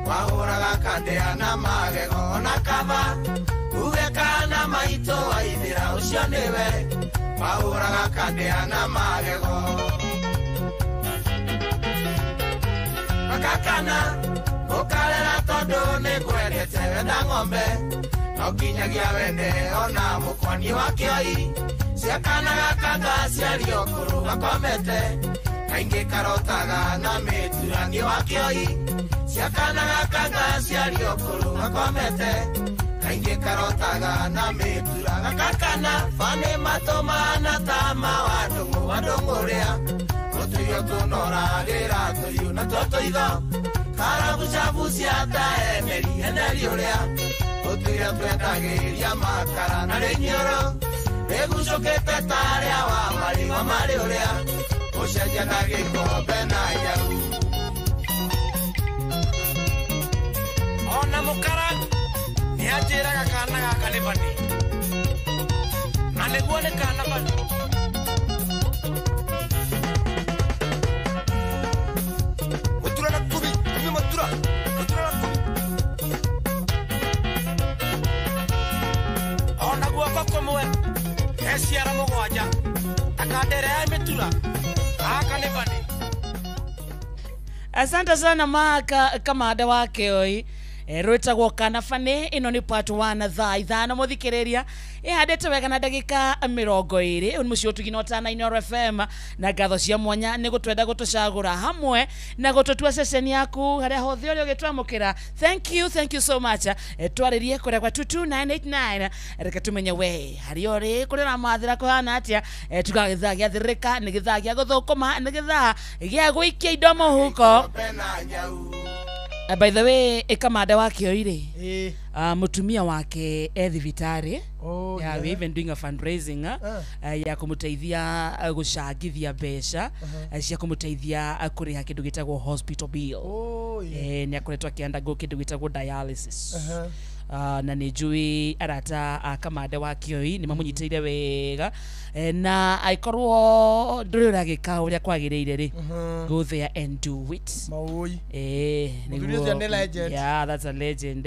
S21: wahũraga kandĩa na magego ona kaba uge kana maitũ aithĩra ũcio nĩwe wahũraga kandĩa na magego. Gakakana ũkarera tondũ nĩ ngwendete wenda ng'ombe no kinyagia wende ona mũkwani wa kĩoi ciakanaga kanga ciario kũrũ gakomete kaingĩ karotaga na mĩturanio wa kĩoi ciakanaga kanga ciario kũrũ gakomete kaingĩ karotaga na mĩtura. Gakakana bani matũmana ta ma wa ndũng'ũ wa ndũng'ũrĩa tũtuio tũnoragĩra tũriũ na tuo tũitho karabucabucia ta eneri eneri ũrĩa tũtuire twendagĩria makara na rĩnyiũrũ rĩgucũkĩte tarĩa wa marĩ wa marĩ ũrĩa ũcenjanagia ikombe na nyau.
S1: Ona mũkara nĩanjĩraga kana gaka nĩ bani na nĩguo nĩ kana bani.
S22: Mutura na kubi, kubi mutura, mutura na kubi.
S1: Ona guoko kũmwe he ciara mũgwanja akandere ya mĩtura gaka nĩ bani.
S9: Asante sana Maka kamanda wa Kĩoi. Rwĩtagwo kana bani ĩno nĩ part 1 thaa 5 mũthikĩrĩria ĩhandĩte wega na ndagĩka 20. Ũyũ nĩ mũciĩ ũtugi na ũtana Inooro FM na ngatho cia mwanya nĩ gũtwenda gũtũcagũra hamwe na gũtũtua ceceni yaku harĩa hothe ũrĩa ũgĩtwamũkĩra. Thank you so much. Twarĩrie kũrĩa kwa 22989 reke tũmenye we harĩa ũrĩ kũrĩa ũramathĩra kũhana atĩa. Tugaga gĩthaa gĩa thĩrĩrĩka nĩ gĩthaa gĩa gũthũkũma nĩ gĩthaa gĩa gũikia indo mũhuko. By the way, ikamanda wa Kĩoi rĩ, mũtumia wake e thibitarĩ. Yeah, we even doing a fundraising ya kũmũteithia gũcangithia mbeca cia kũmũteithia kũrĩha kĩndũ gĩtagwo hospital bill. Nĩ akoretwo akĩandagwo kĩndũ gĩtagwo dialysis. Na nĩ njũĩ arata a kamanda wa Kĩoi nĩ mamũnyitĩire wega na aikorwo ndũrĩ ũragĩka ũrĩa kwagĩrĩire rĩ, go there and do it.
S2: Maũi. Nĩguo.
S9: Yeah, that's a legend.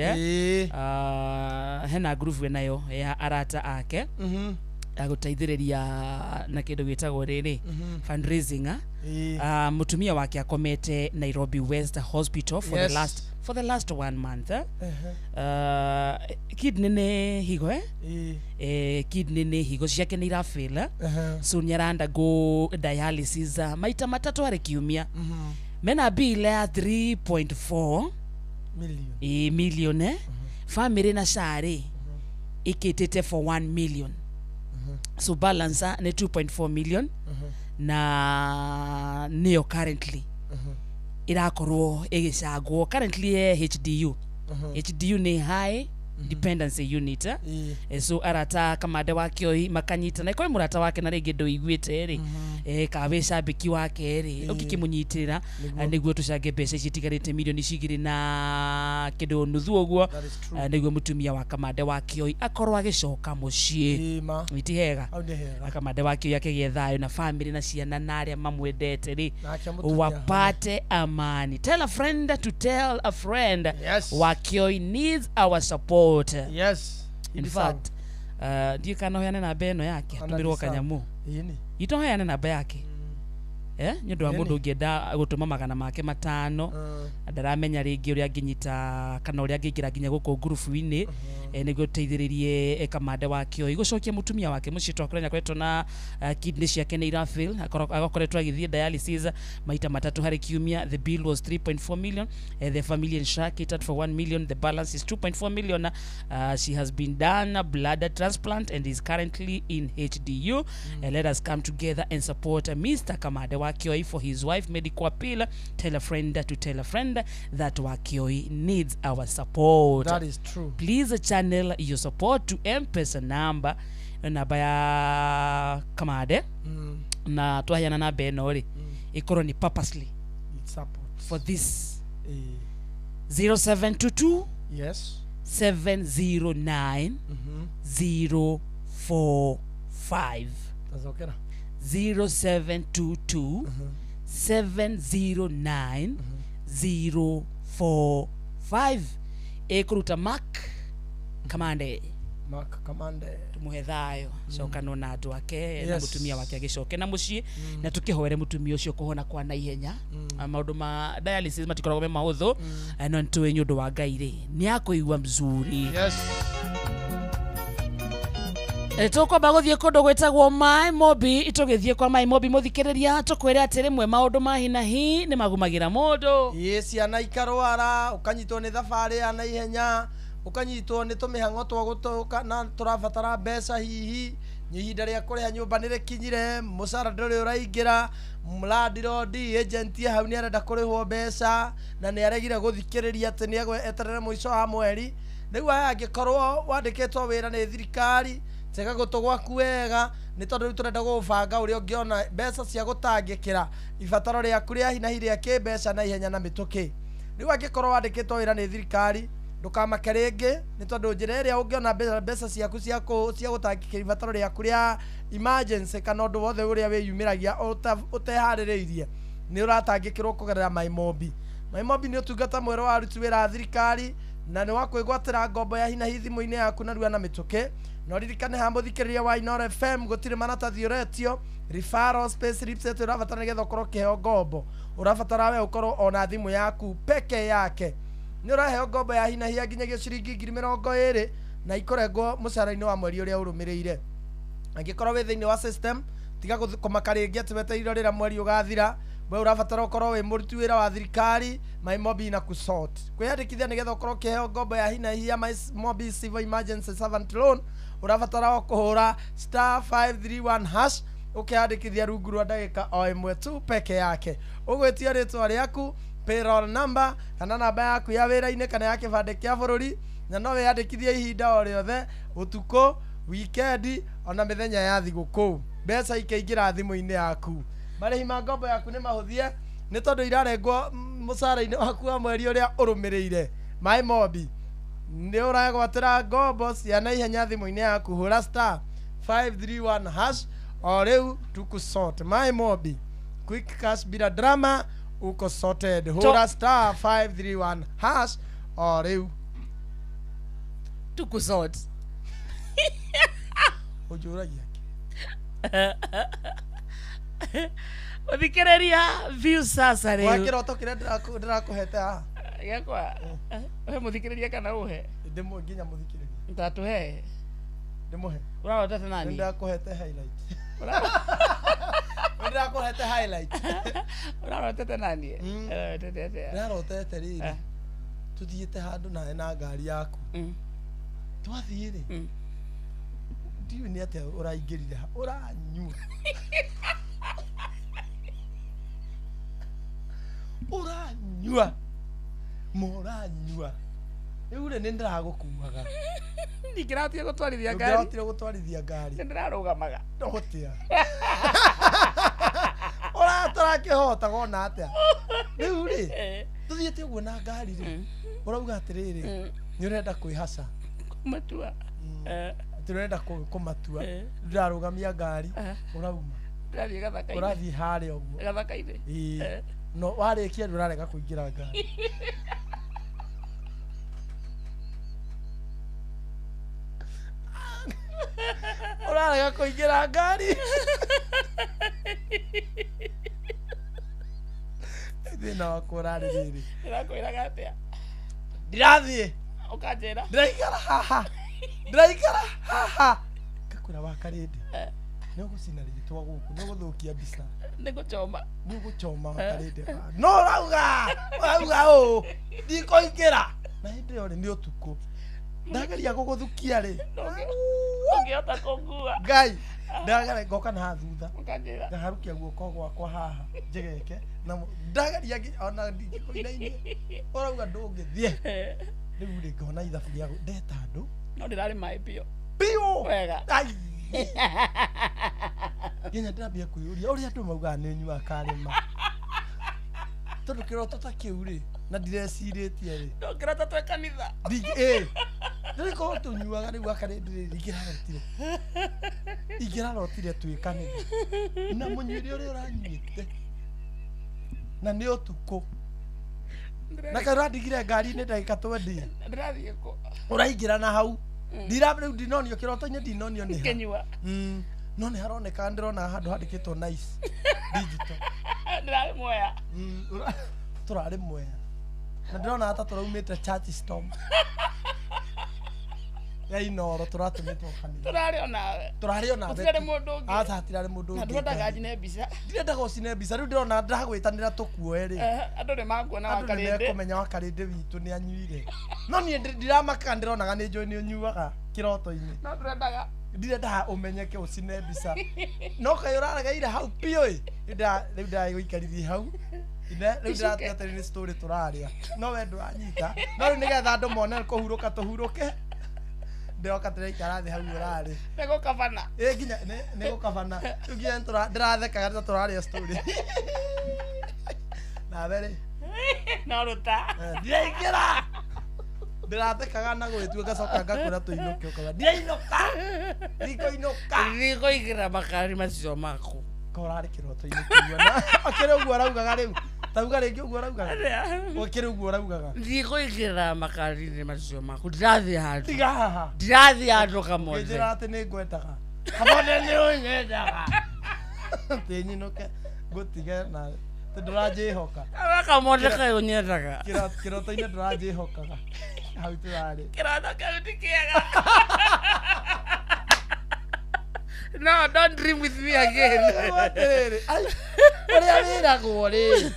S9: Hena group nayo ya arata ake agũteithĩrĩria na kĩndũ gĩtagwo rĩrĩ fundraising. Mũtumia wake akomete Nairobi West Hospital for the last 1 month. Kidney nĩ higo kidney nĩ higo ciake nĩ irafela so nĩ aranda go dialysis maita matatũ harĩ kiumia. Mena bill ya 3.4 million. Family na share ikitete for 1 million. So balance ni 2.4 million na niyo currently irakorwo igicagwo currently HDU. HDU ni high dependency unit. So arata kamande wa Kĩoi makanyita na ikorwo murata wake na rĩngĩ ndũiguĩte rĩ kawe cambĩki wake rĩ ũkĩkĩmũnyitĩra nĩguo tũcange mbeca ici itigarĩte milioni 2 na kĩndũ nuthu ũguo nĩguo mũtumia wa kamande wa Kĩoi akorwo agĩcoka mũciĩ. Ti hega kamande wa Kĩoi akĩgĩe thayũ na family na ciana na arĩa mamwendete rĩ wapate amani. Tell a friend to tell a friend.
S2: Yes.
S9: Wa Kĩoi needs our support.
S2: Yes.
S9: In fact, ndiĩ kana ũheane namba ĩno yake atũmĩrwo kanyamu. Itoheane namba yake. Nĩ ũndũ wa
S2: Nini?
S9: mũndũ ũngĩenda gũtũma 500 ndaramenya rĩngĩ ũrĩa angĩnyita kana ũrĩa angĩingĩra nginya gũkũ ngurubu-inĩ, nĩguo tũteithĩrĩrie kamande wa Kĩoi gũcokia mũtumia wake mũciĩ. Twakorwo nĩakoretwo na kidney ciake nĩ irafail, akoretwo agĩthiĩ dialysis maita 3 harĩ kiumia. The bill was 3.4 million. The family and SHA catered for 1 million. The balance is 2.4 million. She has been done a bladder transplant and is currently in HDU. Let us come together and support Mr. Kamande Wakioi for his wife medical appeal. Tell a friend to tell a friend that Wakioi needs our support.
S2: That is true.
S9: Please channel your support to M-Pesa number, namba ya Kamande, na twaheana namba ĩno rĩ, ĩkorwo nĩ purposely
S2: support
S9: for this. 0722
S2: Yes.
S9: 709 045.
S2: Tazokera.
S9: 0722 709 045 ĩkũruta Mark Kamande.
S2: Mark Kamande.
S9: Tumuhe thayũ, cokanwo na andũ ake na
S2: Yes.
S9: mũtumia wake agĩcoke na mũciĩ, na tũkĩhoere mũtumia ũcio kũhona kwa naihenya. Maũndũ ma dialysis matikoragwo me mahũthũ, no nĩtũĩ nĩ ũndũ wa Ngai rĩ, nĩ akũigua mzuri.
S2: Yes.
S9: Tũkwamba gũthiĩ kũndũ gwĩtagwo Mai Mobi. Tũgĩthiĩ kwa Mai Mobi, mũthikĩrĩria, tũkwĩre atĩ rĩmwe maũndũ ma hi na hi nĩ magumagĩra mũndũ.
S2: Ĩ ciana ikarwara, ũkanyitwo nĩ thabarĩ ya naihenya, ũkanyitwo nĩ tũmĩhang'o twa gũtũka na tũrabatara mbeca, hihi nĩ ihinda rĩa kũrĩha nyũmba nĩ rĩkinyire, mũcara ndũrĩ ũraingĩra, landlord agent e hau nĩ arenda kũrĩhwo mbeca na nĩ aregire gũthikĩrĩria atĩ nĩ eterere mũico wa mweri. Rĩu aya, angĩkorwo wandĩkĩtwo wĩra nĩ thirikari, tega gũtũ gwaku wega, nĩ tondũ rĩu tũrenda gũgũbanga ũrĩa ũngĩona mbeca cia gũtangĩkĩra ibataro rĩaku rĩa hi na hi rĩa kĩmbeca na ihenya na mĩtũkĩ. Rĩu angĩkorwo wandĩkĩtwo wĩra nĩ thirikari, ndũkamake rĩngĩ, nĩ tondũ njĩra ĩrĩa ũngĩona mbeca ciaku cia gũtangĩkĩra ibataro rĩaku rĩa emergency kana ũndũ wothe ũrĩa wĩyumĩragia ũteharĩrĩirie nĩ ũratangĩkĩrwo kũgerera My Mobi. My Mobi nĩ ũtungata mwerũ wa aruti wĩra a thirikari na nĩ wa kwĩgwatĩra ngombo ya hi na hi thimũ-inĩ yaku narua na mĩtũkĩ. Na ũririkane ha mũthikĩrĩria wa Inooro FM gũtirĩ maratathi ũretio, referral space slips ĩtũ ũrabatara nĩgetha ũkorwo ũkĩheo ngombo, ũrabatara we ũkorwo ona thimũ yaku peke yake. Nĩ ũraheo ngombo ya hi na hi ya nginyagia ciringi 20,000 na ikũrengwo mũcara-inĩ wa mweri ũrĩa ũrũmĩrĩire. Angĩkorwo wĩ thĩinĩ wa system, tiga kũmaka rĩngĩ atĩ wetereire rĩrĩa mweri ũgathira. We ũrabatara ũkorwo wĩ mũruti wĩra wa thirikari, My Mobi na kusort. Kwĩyandĩkithia nĩgetha ũkorwo ũkĩheo ngombo ya hi na hi ya My Mobi Civil Emergency Servant Loan, ũrabatara o kũhũra *531# ũkeyandĩkithia rungu rwa ndagĩka o ĩmwe tu peke yake. Ũgwĩtio rĩtwa rĩaku, payroll number kana namba yaku ya wĩra-inĩ kana ya kĩbandĩ kĩa bũrũri, na no wĩyandĩkithie ihinda o rĩothe, ũtukũ, wikendi ona mĩthenya ya thigũkũ. Mbeca ikaingĩra thimũ-inĩ yaku. Marĩhi ma ngombo yaku nĩ mahũthie nĩ tondũ irarengwo mũcara-inĩ waku wa mweri ũrĩa ũrũmĩrĩire. My Mobi nĩ ũragwatĩra ngombo cia naihenya thimũ-inĩ yaku, hũra *531# o rĩu tukusort. My Mobi, quick cash bila drama, uko sorted. Hũra *531# o rĩu
S9: tukusort.
S2: Ũnjũragia
S9: Ũthikĩrĩria view sasa rĩu.
S2: Wa kĩroto kĩrĩa ndĩrakũhete haha
S9: gĩakwa, ũhe mũthikĩrĩria kana ũhe?
S2: Ndĩmũhe nginya mũthikĩrĩria.
S9: Ndatũhe.
S2: Ndĩmũhe.
S9: Ũrarotete nani?
S2: Ndĩrakũhete highlight. Ndĩrakũhete highlight.
S9: Ũrarotete nani? Ũrarotete atĩa?
S2: Ndĩrarotete rĩrĩ, tũthiĩte handũ nawe na ngari yaku, twathiĩ rĩ, ndiũĩ nĩ atĩa ũraingĩrire ha, ũranyua ũranyua mũranyua, rĩu rĩ nĩ ndĩragũkuaga.
S9: Ndingĩrahotire gũtwarithia ngari.
S2: Ndũngĩrahotire gũtwarithia ngari.
S9: Nĩ ndĩrarũgamaga.
S2: Ndotia ũratũrakĩhotaga ona atĩa. Rĩu rĩ tũthiĩte ũguo na ngari rĩ, ũrauga atĩrĩrĩ, nĩ ũrenda kwĩhaca
S9: kũmatua,
S2: atĩ ũrenda kũmatua, ndĩrarũgamia ngari, ũrauma
S9: Ndĩrathiĩ gathaka-inĩ.
S2: Ũrathiĩ harĩa ũguo
S9: gathaka-inĩ.
S2: Ĩĩ. No warĩkia ndũrarega kũingĩra ngari. Ũrarega kũingĩra ngari. Thĩna wakwa ũrarĩ rĩrĩ.
S9: Ndĩrakwĩraga atĩa?
S2: Ndirathiĩ.
S9: Ũkanjĩra.
S2: Ndĩraikara haha. Ndĩraikara haha. Ngakwĩra wa Karĩndĩ. Nĩ ũgũcina rĩtwa gũkũ, nĩ ũgũthũkia mbica.
S9: Nĩ ngũchoma.
S2: Nĩ ũgũchoma wa Karĩndĩ. No ũrauga, ũrauga ũũ, ndikũingĩra. Na hĩndĩ ĩyo rĩ nĩ ũtukũ. Ndageria gũgũthukia rĩ.
S9: Ũngĩhota kũngua.
S2: Ngai, ndageria ngoka na haha thutha.
S9: Ũkanjĩra.
S2: Ngaharukia guoko gwakwa haha njegeke na ndageria ona ndingĩkũinainia. Ũrauga ndũngĩthiĩ. Rĩu rĩ ngona ithabu rĩa ndeta andũ.
S9: No ndĩrarĩ maĩ biũ.
S2: Biũ.
S9: Wega.
S2: Ai. Nginya ndĩrambia kwĩyũria ũrĩa andũ maugaga nĩ ũnyuaga karĩma. Tondũ kĩroto ta kĩu rĩ na ndirecirĩtie rĩ.
S9: Ndũngĩrota twĩ kanitha.
S2: Ĩ. Rĩu korwo tũnyuaga rĩu Wakarĩndĩ rĩ ingĩrarotire. Ingĩrarotire twĩ kanitha. Na mũnyuĩre ũrĩa ũranyuĩte. Na nĩ ũtukũ. Na kaĩ ũrandigire ngari-inĩ ndagĩka 20.
S9: Ndĩrathiĩ kũ?
S2: Ũraingĩra na hau. Ndira rĩu ndinonio kĩroto-inĩ ndinonio nĩ ha.
S9: Ngĩnyua.
S2: No nĩ haroneka ndĩrona handũ handĩkĩtwo nice digital.
S9: Ndĩrarĩ Mwea.
S2: Tũrarĩ Mwea. Na ndĩrona ta tũraumĩte church storm. Ya Inoro tũratũmĩtwo kanitha.
S9: Tũrarĩ onawe.
S2: Tũrarĩ onawe.
S9: Gũtirarĩ mũndũ ũngĩ.
S2: Aca hatirarĩ mũndũ
S9: Na
S2: ũngĩ.
S9: ndũrendaga njine mbica.
S2: Ndirendaga ũcine mbica rĩu ndĩrona ndĩragwĩtanĩra tũkuoe rĩ.
S9: Andũ nĩ makuona
S2: Andũ nĩ
S9: Wakarĩndĩ.
S2: mekũmenya Wakarĩndĩ witũ nĩ anyuire. No niĩ ndiramakaga ndĩronaga nĩ njũĩ nĩ ũnyuaga kĩroto-inĩ.
S9: No ndũrendaga.
S2: Ndirendaga ũmenyeke ũcine mbica. No kaĩ ũraregeire hau biũ ĩ. Rĩu ndĩragũikarithia hau. Rĩu ndĩratua atĩ nĩ story tũraria. No we ndũranyita. No rĩu nĩgetha andũ mone kũhurũka tũhurũke. Ndĩroka tũraikara thĩ hau ũrarĩ.
S9: Nĩ gũkabana.
S2: Ĩ nginya nĩ gũkabana. Rĩu nginya ndĩrathekaga ta tũraria story. Nawe rĩ.
S9: No ruta.
S2: Ndiraingĩra. Ndĩrathekaga na gwĩtua ngacoka ngakwĩra tũinũke ũkauga ndirainũka. Ndikũinũka.
S9: Ndikũingĩra makari macio maku.
S2: Korarĩ kĩroto-inĩ kĩu ona. Akĩrĩ ũguo araugaga rĩu. Tauga rĩngĩ ũguo araugaga. Ũkĩrĩ ũguo araugaga.
S9: Ndikũingĩra makari-inĩ macio maku. Ndirathiĩ handũ.
S2: Tiga haha.
S9: Ndirathiĩ handũ Kamonde.
S2: Ũkĩnjĩra atĩ nĩ ngwendaga. Kamonde nĩ ũnyendaga. Tĩnyinũke ngũtige na ndũranjĩhoka.
S9: Kamonde kaĩ ũnyendaga.
S2: Kĩroto-inĩ ndũranjĩhokaga. Hau tũrarĩ.
S9: Kĩroto kĩu ti kĩega. No, don't dream with me again.
S2: Ũrĩa wĩragwo rĩ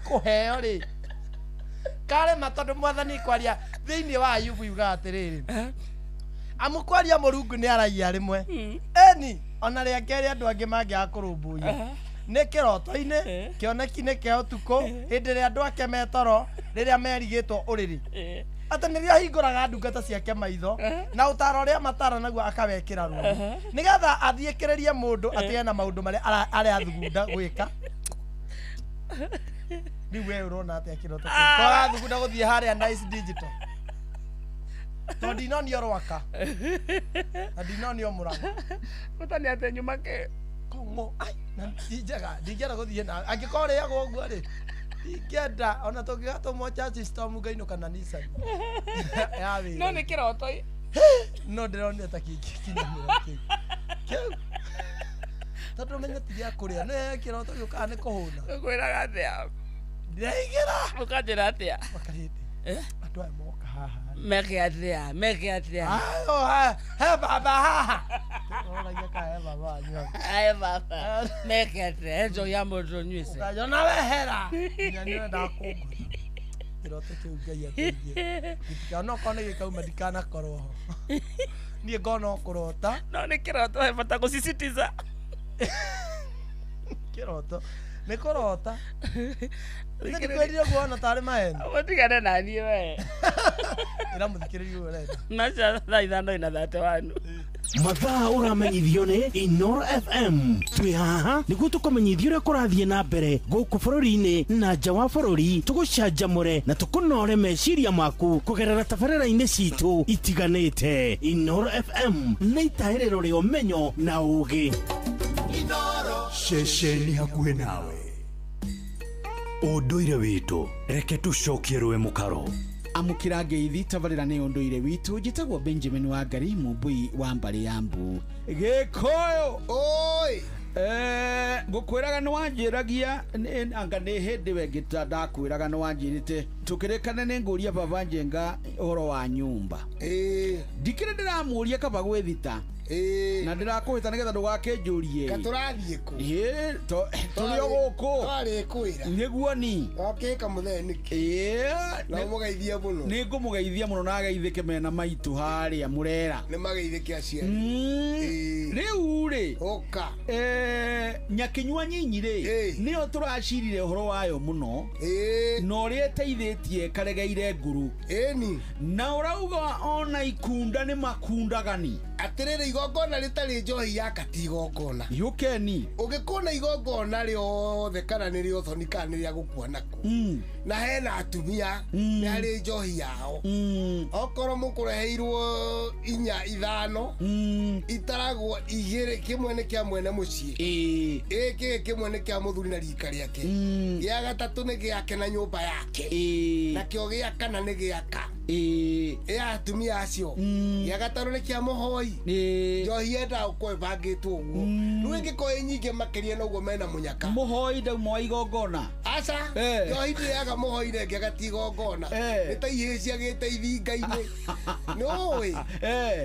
S2: kũheo rĩ karema tondũ mwathani kwaria thĩinĩ wa Ayubu yugaga atĩrĩrĩ amu kwaria Mũrungu nĩ aragia rĩmwe eni ona rĩa kerĩ andũ angĩ mangĩaga kũrũmbũiya nĩ kĩroto-inĩ kĩoneki-inĩ kĩa ũtukũ hĩndĩ ĩrĩa andũ ake metoro rĩrĩa merigĩtwo ũrĩrĩ atĩ nĩrĩo ahingũraga ndungata ciake maitho na ũtaro ũrĩa matara naguo akawekĩra rũũru nĩgetha athiĩkĩrĩrie mũndũ atigane na maũndũ marĩa arathugunda gwĩka. Rĩu we ũrona atĩa kĩroto kĩu? Tũrathugunda gũthiĩ harĩa Nice Digital. Tondũ ndinonio Rwaka. Na ndinonio Mũrang'a.
S9: Bata nĩ atĩ nyuma kĩ?
S2: Kong'o. Ai, na ti njega, ndingĩenda gũthiĩ na angĩkorwo rĩagwo ũguo rĩ. Ndingĩenda ona tũngĩgatũmwo church storm ngainũka na Nissan. Ya wĩra.
S9: No nĩ kĩroto.
S2: No ndĩronire ta kĩngĩkinyanĩra kĩu. Kĩu. Tondũ ũmenye ti gĩa kũrĩa, nĩ kĩroto gĩũkaga nĩ kũhũna.
S9: Ngũkwĩraga atĩa?
S2: Ndiraingĩra.
S9: Ũkanjĩra atĩa?
S2: Wakarĩndĩ. Andũ aya moka haha.
S9: Meke atĩa? Meke atĩa?
S2: Ayo, he baba haha. Ũroragia kana he baba wanyu hau.
S9: Aye baba. Meke atĩa? He njohi ya mũndũ ũnyuĩte.
S2: Ũkanyona wehera. Nginya nĩ ũrendaga kũngũtha. Kĩroto kĩu Ngai ateithie. Gĩtikana okorwo nĩ gĩkauma ndikanakorwo ho. Niĩ ngona o kũrota.
S9: No nĩ kĩroto he bata gũsisitiza.
S2: Kĩroto. Nĩ kũrota. Ndikwĩrire ũguo ona tarĩ maheni.
S9: Ũtigane na niĩ we.
S2: Ĩra mũthikĩrĩria ũyũ ũrenda.
S9: Maca thaa 5 na 31.
S4: Mathaa ũramenyithio nĩ Inoro FM. Twĩ haha nĩguo tũkũmenyithie ũrĩa kũrathiĩ na mbere gũkũ bũrũri-inĩ na nja wa bũrũri, tũgũcanjamũre na tũkũnore meciria maku kũgerera tabarĩra-inĩ citũ itiganĩte. Inoro FM nĩ itaĩrĩro rĩa ũmenyo na ũũgĩ.
S13: Ceceni hakuhĩ nawe. Ũndũire witũ reke tũcokie rũĩ mũkaro.
S5: Amũkĩra ngeithi tabarĩra nĩ ũndũire witũ. Njĩtagwo Benjamin Wangari, mũmbui wa mbarĩ ya Mbu. Gĩkũyũ oi. Ngukwiraga ni wanjiragia anga ni hindi wengita ndakwiraga ni wanjirite tukirikane ni nguria baba Njenga uhoro wa nyumba. Ndikire ndiramuria kaba gwithita. Na ndirakuhita nigetha ndugakinjurie.
S8: Katurathie ku.
S5: Turi o guku.
S8: Twari kwira.
S5: Niguo ni.
S8: Okika muthee niki. Na umugeithie muno.
S5: Ni ngumugeithia muno na ageithike mena maitu haria murera.
S8: Ni mageithike aciari.
S5: Riu ri.
S8: Uka.
S5: Nyakinyua nyinyi ri. Niyo turacirire uhoro wayo muno. Na uria iteithitie karegeire nguru. Na urauga ona ikunda ni makundagani.
S8: Atiriri igongona ritari njohi yaka ti igongona.
S5: Yukeni.
S8: Ungikona igongona riothe kana ni ria uthoni kana ni ria gukua naku. Na hena atumia ni hari njohi yao. Okorwo mukureheirwo inya ithano itaragwo igiri kimwe ni kia mwene mucii. Iki kimwe ni kia muthuri na rika riake. Gia gatatu ni giake na nyumba yake. Nakio gia kana ni giaka. Ya atumia acio. Gia gatano ni kia muhoi. Njohi yendaga gukorwo ĩbangĩtwo ũguo. Rĩu ĩngĩkorwo ĩ nyingĩ makĩria noguo mena mũnyaka.
S5: Mũhoi ndauma wa igongona.
S8: Aca, njohi ndĩrĩaga mũhoi rĩngĩ agati igongona. Nĩ ta ihĩĩ ciagĩte ithinga-inĩ. Nĩũĩ?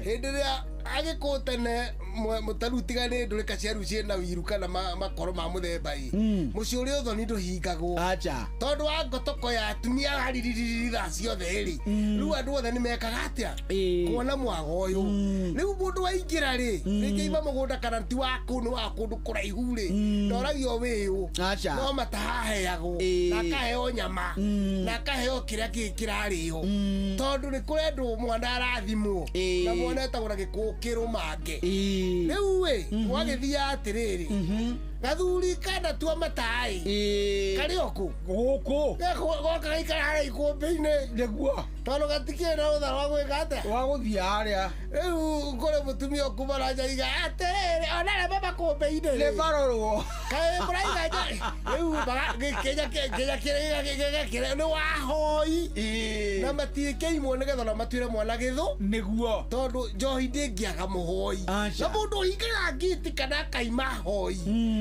S8: Hĩndĩ ĩrĩa agĩkũyũ tene mũtaru tiga nĩ ndũrĩka cia rĩu ciĩna wiru kana makoro ma mũthemba ĩ. Mũciĩ ũrĩa ũthoni ndũhingagwo.
S5: Aca.
S8: Tondũ wa ngotoko ya atumia haririririi thaa ciothe rĩ. Rĩu andũ othe nĩ mekaga atĩa? Kuona mwago ũyũ. Rĩu mũndũ waingĩra rĩ, rĩngĩ ima mũgũnda kana ti wa kũu nĩ wa kũndũ kũraihu rĩ, ndoragio wĩyũ.
S5: Aca.
S8: No matahaheagwo. Na akaheo nyama. Na akaheo kĩrĩa kĩngĩ kĩrarĩo. Tondũ nĩ kũrendwo mwana arathimwo. Na mwana etagwo na gĩkũyũ kĩrũmange. Rĩu ĩ, gwagĩthiaga atĩrĩrĩ, gathuri kana tua matai karĩ o kũ?
S5: Gũkũ.
S8: Goka gaikara harĩa ikũmbĩ-inĩ.
S5: Nĩguo.
S8: Tondũ gatikĩrĩ na rũtha rwa gwĩka atĩa?
S5: Wa gũthiĩ harĩa.
S8: Rĩu kũrĩ mũtumia ũkuma na njaiga atĩrĩrĩ, ona arĩa me makũmbĩ-inĩ rĩ.
S5: Nĩ marorwo.
S8: Kaĩ mũraiga rĩu kĩnya kĩrĩa nĩ wahoi. Na matiĩkĩimwo nĩgetha ona matuĩre mwana gĩthũ.
S5: Nĩguo.
S8: Tondũ njohi ndĩngĩaga mũhoi. Na mũndũ ũhingaga ngiti kana akaima hoi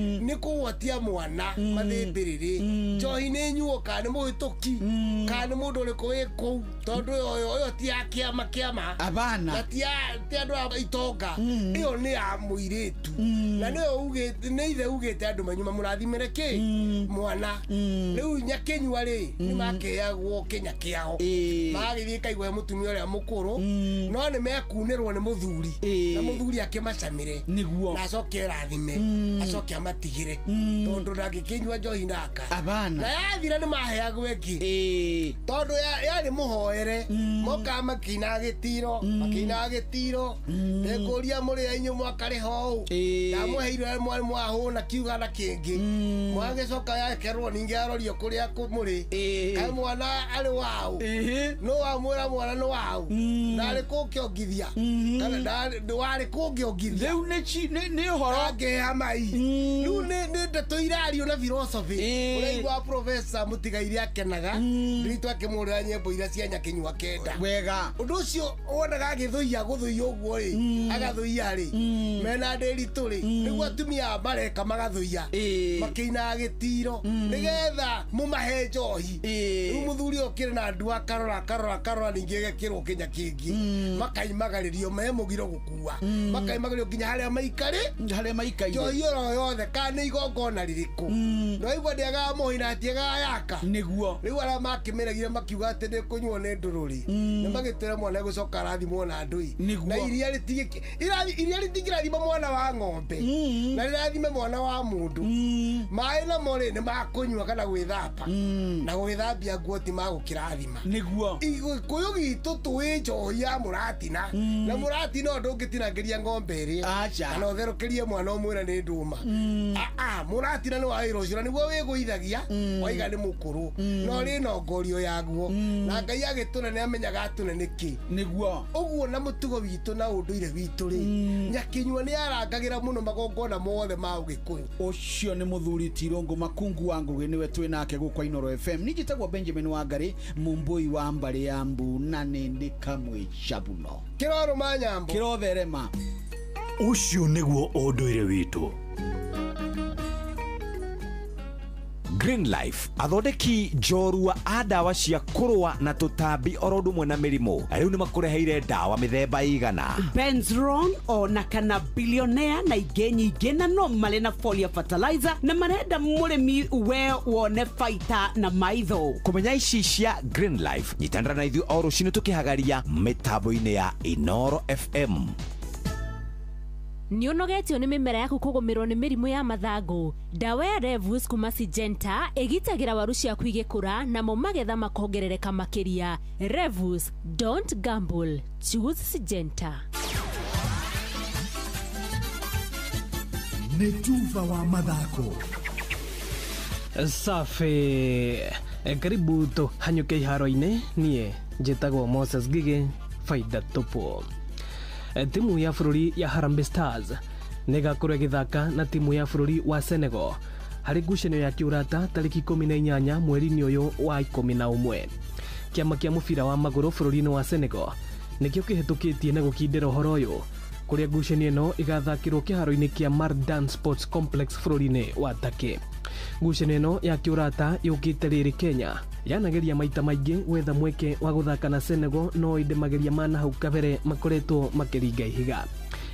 S8: nĩ kũgwatia mwana mathĩmbĩrĩrĩ. Njohi nĩ nyuo kana nĩ mũhĩtũki kana nĩ mũndũ ũrĩkũ wĩ kũu tondũ ĩyo ti ya kĩama kĩama.
S5: Abana.
S8: Na ti andũ a itonga. Ĩyo nĩ ya mũirĩtu. Na nĩyo ugĩte nĩ ithe ugĩte andũ manyuma mũrathimĩre kĩ? Mwana. Rĩu nyakĩnyua rĩ nĩ makĩheagwo kĩnya kĩao. Magagĩthiĩ kaigua he mũtumia ũrĩa mũkũrũ no nĩ mekunĩrwo nĩ mũthuri. Na mũthuri akĩmacamĩre.
S5: Nĩguo.
S8: Na acoke erathime. Acoke amatigĩre. Tondũ ndangĩkĩnyua njohi naka.
S5: Abana.
S8: Na yathira nĩ maheagwo ĩngĩ. Tondũ yarĩ mũhoere. Mokaga makĩinaga gĩtiro, makĩinaga gĩtiro. Nĩngũria mũrĩ a inyuĩ mwakarĩha ũũ. Ndamũheire mwahũna kiuga na kĩngĩ. Mwagĩcoka yakerwo ningĩ arorio kũrĩa mũrĩ. Kaĩ mwana arĩ waũ? Nũ wamwĩra mwana nĩ waũ? Ndarĩ kũngĩongithia. Kana warĩ kũngĩongithia.
S5: Rĩu nĩ ũhoro.
S8: Angĩheha mai. Rĩu nĩ ndeto irario na philosophy. Ũraigua professor Mũtigaire akenaga. Ndiritu akĩmũrĩra nyĩmbo iria cia nyakĩnyua kenda.
S5: Wega.
S8: Ũndũ ũcio wonaga agĩthũia gũthũia ũguo rĩ, agathũia rĩ, mena ndĩritũ rĩ, nĩguo atumia mareka magathũia. Makĩinaga gĩtiro nĩgetha mũmahe njohi. Rĩu mũthuri okĩre na ndua akarora akarora akarora ningĩ agekĩrwo kĩnya kĩngĩ. Makaimagarĩrio me mũgiro gũkua. Makaimagarĩrio nginya harĩa maikarĩ.
S5: Harĩa maikaire.
S8: Njohi oro yothe kana nĩ igongona rĩrĩkũ. No igua ndĩagaga mũhoi na atiagaga yaka.
S5: Nĩguo.
S8: Rĩu arĩa makĩmĩregire makiuga atĩ nĩ kũnyuo nĩ ndũrũrĩ. Nĩ magĩtwĩra mwana gũcoka arathimwo na ndũi. Na iria rĩtingĩrathima mwana wa ng'ombe. Na rĩrathime mwana wa mũndũ. Maĩ namo rĩ nĩ makũnyua kana gwĩthamba. Na gwĩthambia nguo ti magũkĩrathima.
S5: Nĩguo.
S8: Gĩkũyũ gitũ tũĩ njohi ya mũratina. Na mũratina ũyũ ndũngĩtinangĩria ng'ombe ĩrĩa.
S5: Aca.
S8: Kana ũtherũkĩrie mwana ũmwĩre nĩ ndũma. Mũratina nĩ wa wĩra ũcio na nĩguo wĩgũithagia waiga nĩ mũkũrũ. No rĩ na ngorio yaguo. Na Ngai agĩtũne nĩ amenyaga atũne nĩkĩ.
S5: Nĩguo.
S8: Ũguo na mũtugo witũ na ũndũire witũ rĩ, nyakĩnyua nĩ arangagĩra mũno magongona mothe ma ũgĩkũyũ.
S5: Ũcio nĩ mũthuri Tirũngũ Makungu wa Ngũgĩ nĩwe twĩ nake gũkũ Inooro FM. Niĩ njĩtagwo Benjamin Wangari, Mũmbũi wa mbarĩ ya mbu na nĩ ndĩ kamwe cabuno.
S8: Kĩrorũma nyambo.
S5: Kĩrotherema.
S13: Ũcio nĩguo ũndũire witũ.
S19: Green Life athondeki njorua a ndawa cia kũrũa na tũtambi oro ũndũ ũmwe na mĩrimũ rĩu nĩ makũreheire ndawa mĩthemba igana
S18: Benzron ona kana billionaire na ingĩ nyingĩ na no marĩ na folia fertilizer na marenda mũrĩmi we wone baita na maitho.
S19: Kũmenya ici cia Green Life nyitanĩra na ithuĩ o rũcinĩ tũkĩhagaria mĩtambo-inĩ ya Inoro FM.
S20: Nĩ ũnogetio nĩ mĩmera yaku kũgũmĩrwo nĩ mĩrimũ ya mathangũ. Ndawa ya Revus kuma Syngenta ĩgitagĩra waru ciaku igĩkũra namo magetha makongerereka makĩria. Revus, don't gamble, choose Syngenta.
S10: Nĩ tuva wa mathako.
S11: Safi, karibu tũhanyũke iharo-inĩ. Niĩ njĩtagwo Moses Gige, faida tupu. Timu ya bũrũri ya Harambee Stars nĩ ĩgakorwo ĩgĩthaka na timu ya bũrũri wa Senegal harĩ ngucanio ya kĩũrata tarĩki 18 mweri-inĩ ũyũ wa 11. Kĩama kĩa mũbira wa magũrũ bũrũri-inĩ wa Senegal nĩkĩo kĩhĩtũkĩtie na gũkindĩra ũhoro ũyũ, kũrĩa ngucanio ĩno ĩgathakĩrwo kĩharo-inĩ kĩa Mardan Sports Complex bũrũri-inĩ wa Turkey. Ngucanio ĩno ya kĩũrata yũkĩte rĩrĩ Kenya yanageria maita maingĩ gwetha mweke wa gũthaka na Senegal, no ĩndĩ mageria ma na hau kabere makoretwo makĩringa ihiga.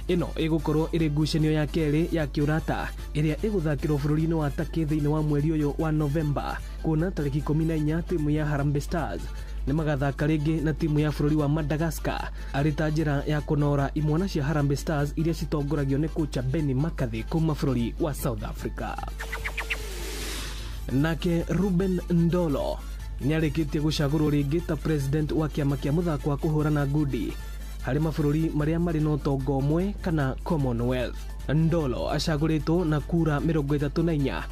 S11: Ĩno ĩgũkorwo ĩrĩ ngucanio ya kerĩ ya kĩũrata ĩrĩa ĩgũthakĩrwo bũrũri-inĩ wa Turkey thĩinĩ wa mweri ũyũ wa Novemba, kuona tarĩki 14 timu ya Harambee Stars nĩ magathaka rĩngĩ na timu ya bũrũri wa Madagascar arĩ ta njĩra ya kũnora imwana cia Harambee Stars iria citongoragio nĩ kocha Benni McCarthy kuma bũrũri wa South Africa. Nake Ruben Ndolo nĩarĩkĩtie gũcagũrwo rĩngĩ ta president wa kĩama kĩa mũthako wa kũhũrana ngundi harĩ mabũrũri marĩa marĩ na ũtonga ũmwe kana Commonwealth. Ndolo acagũrĩtwo na kura 34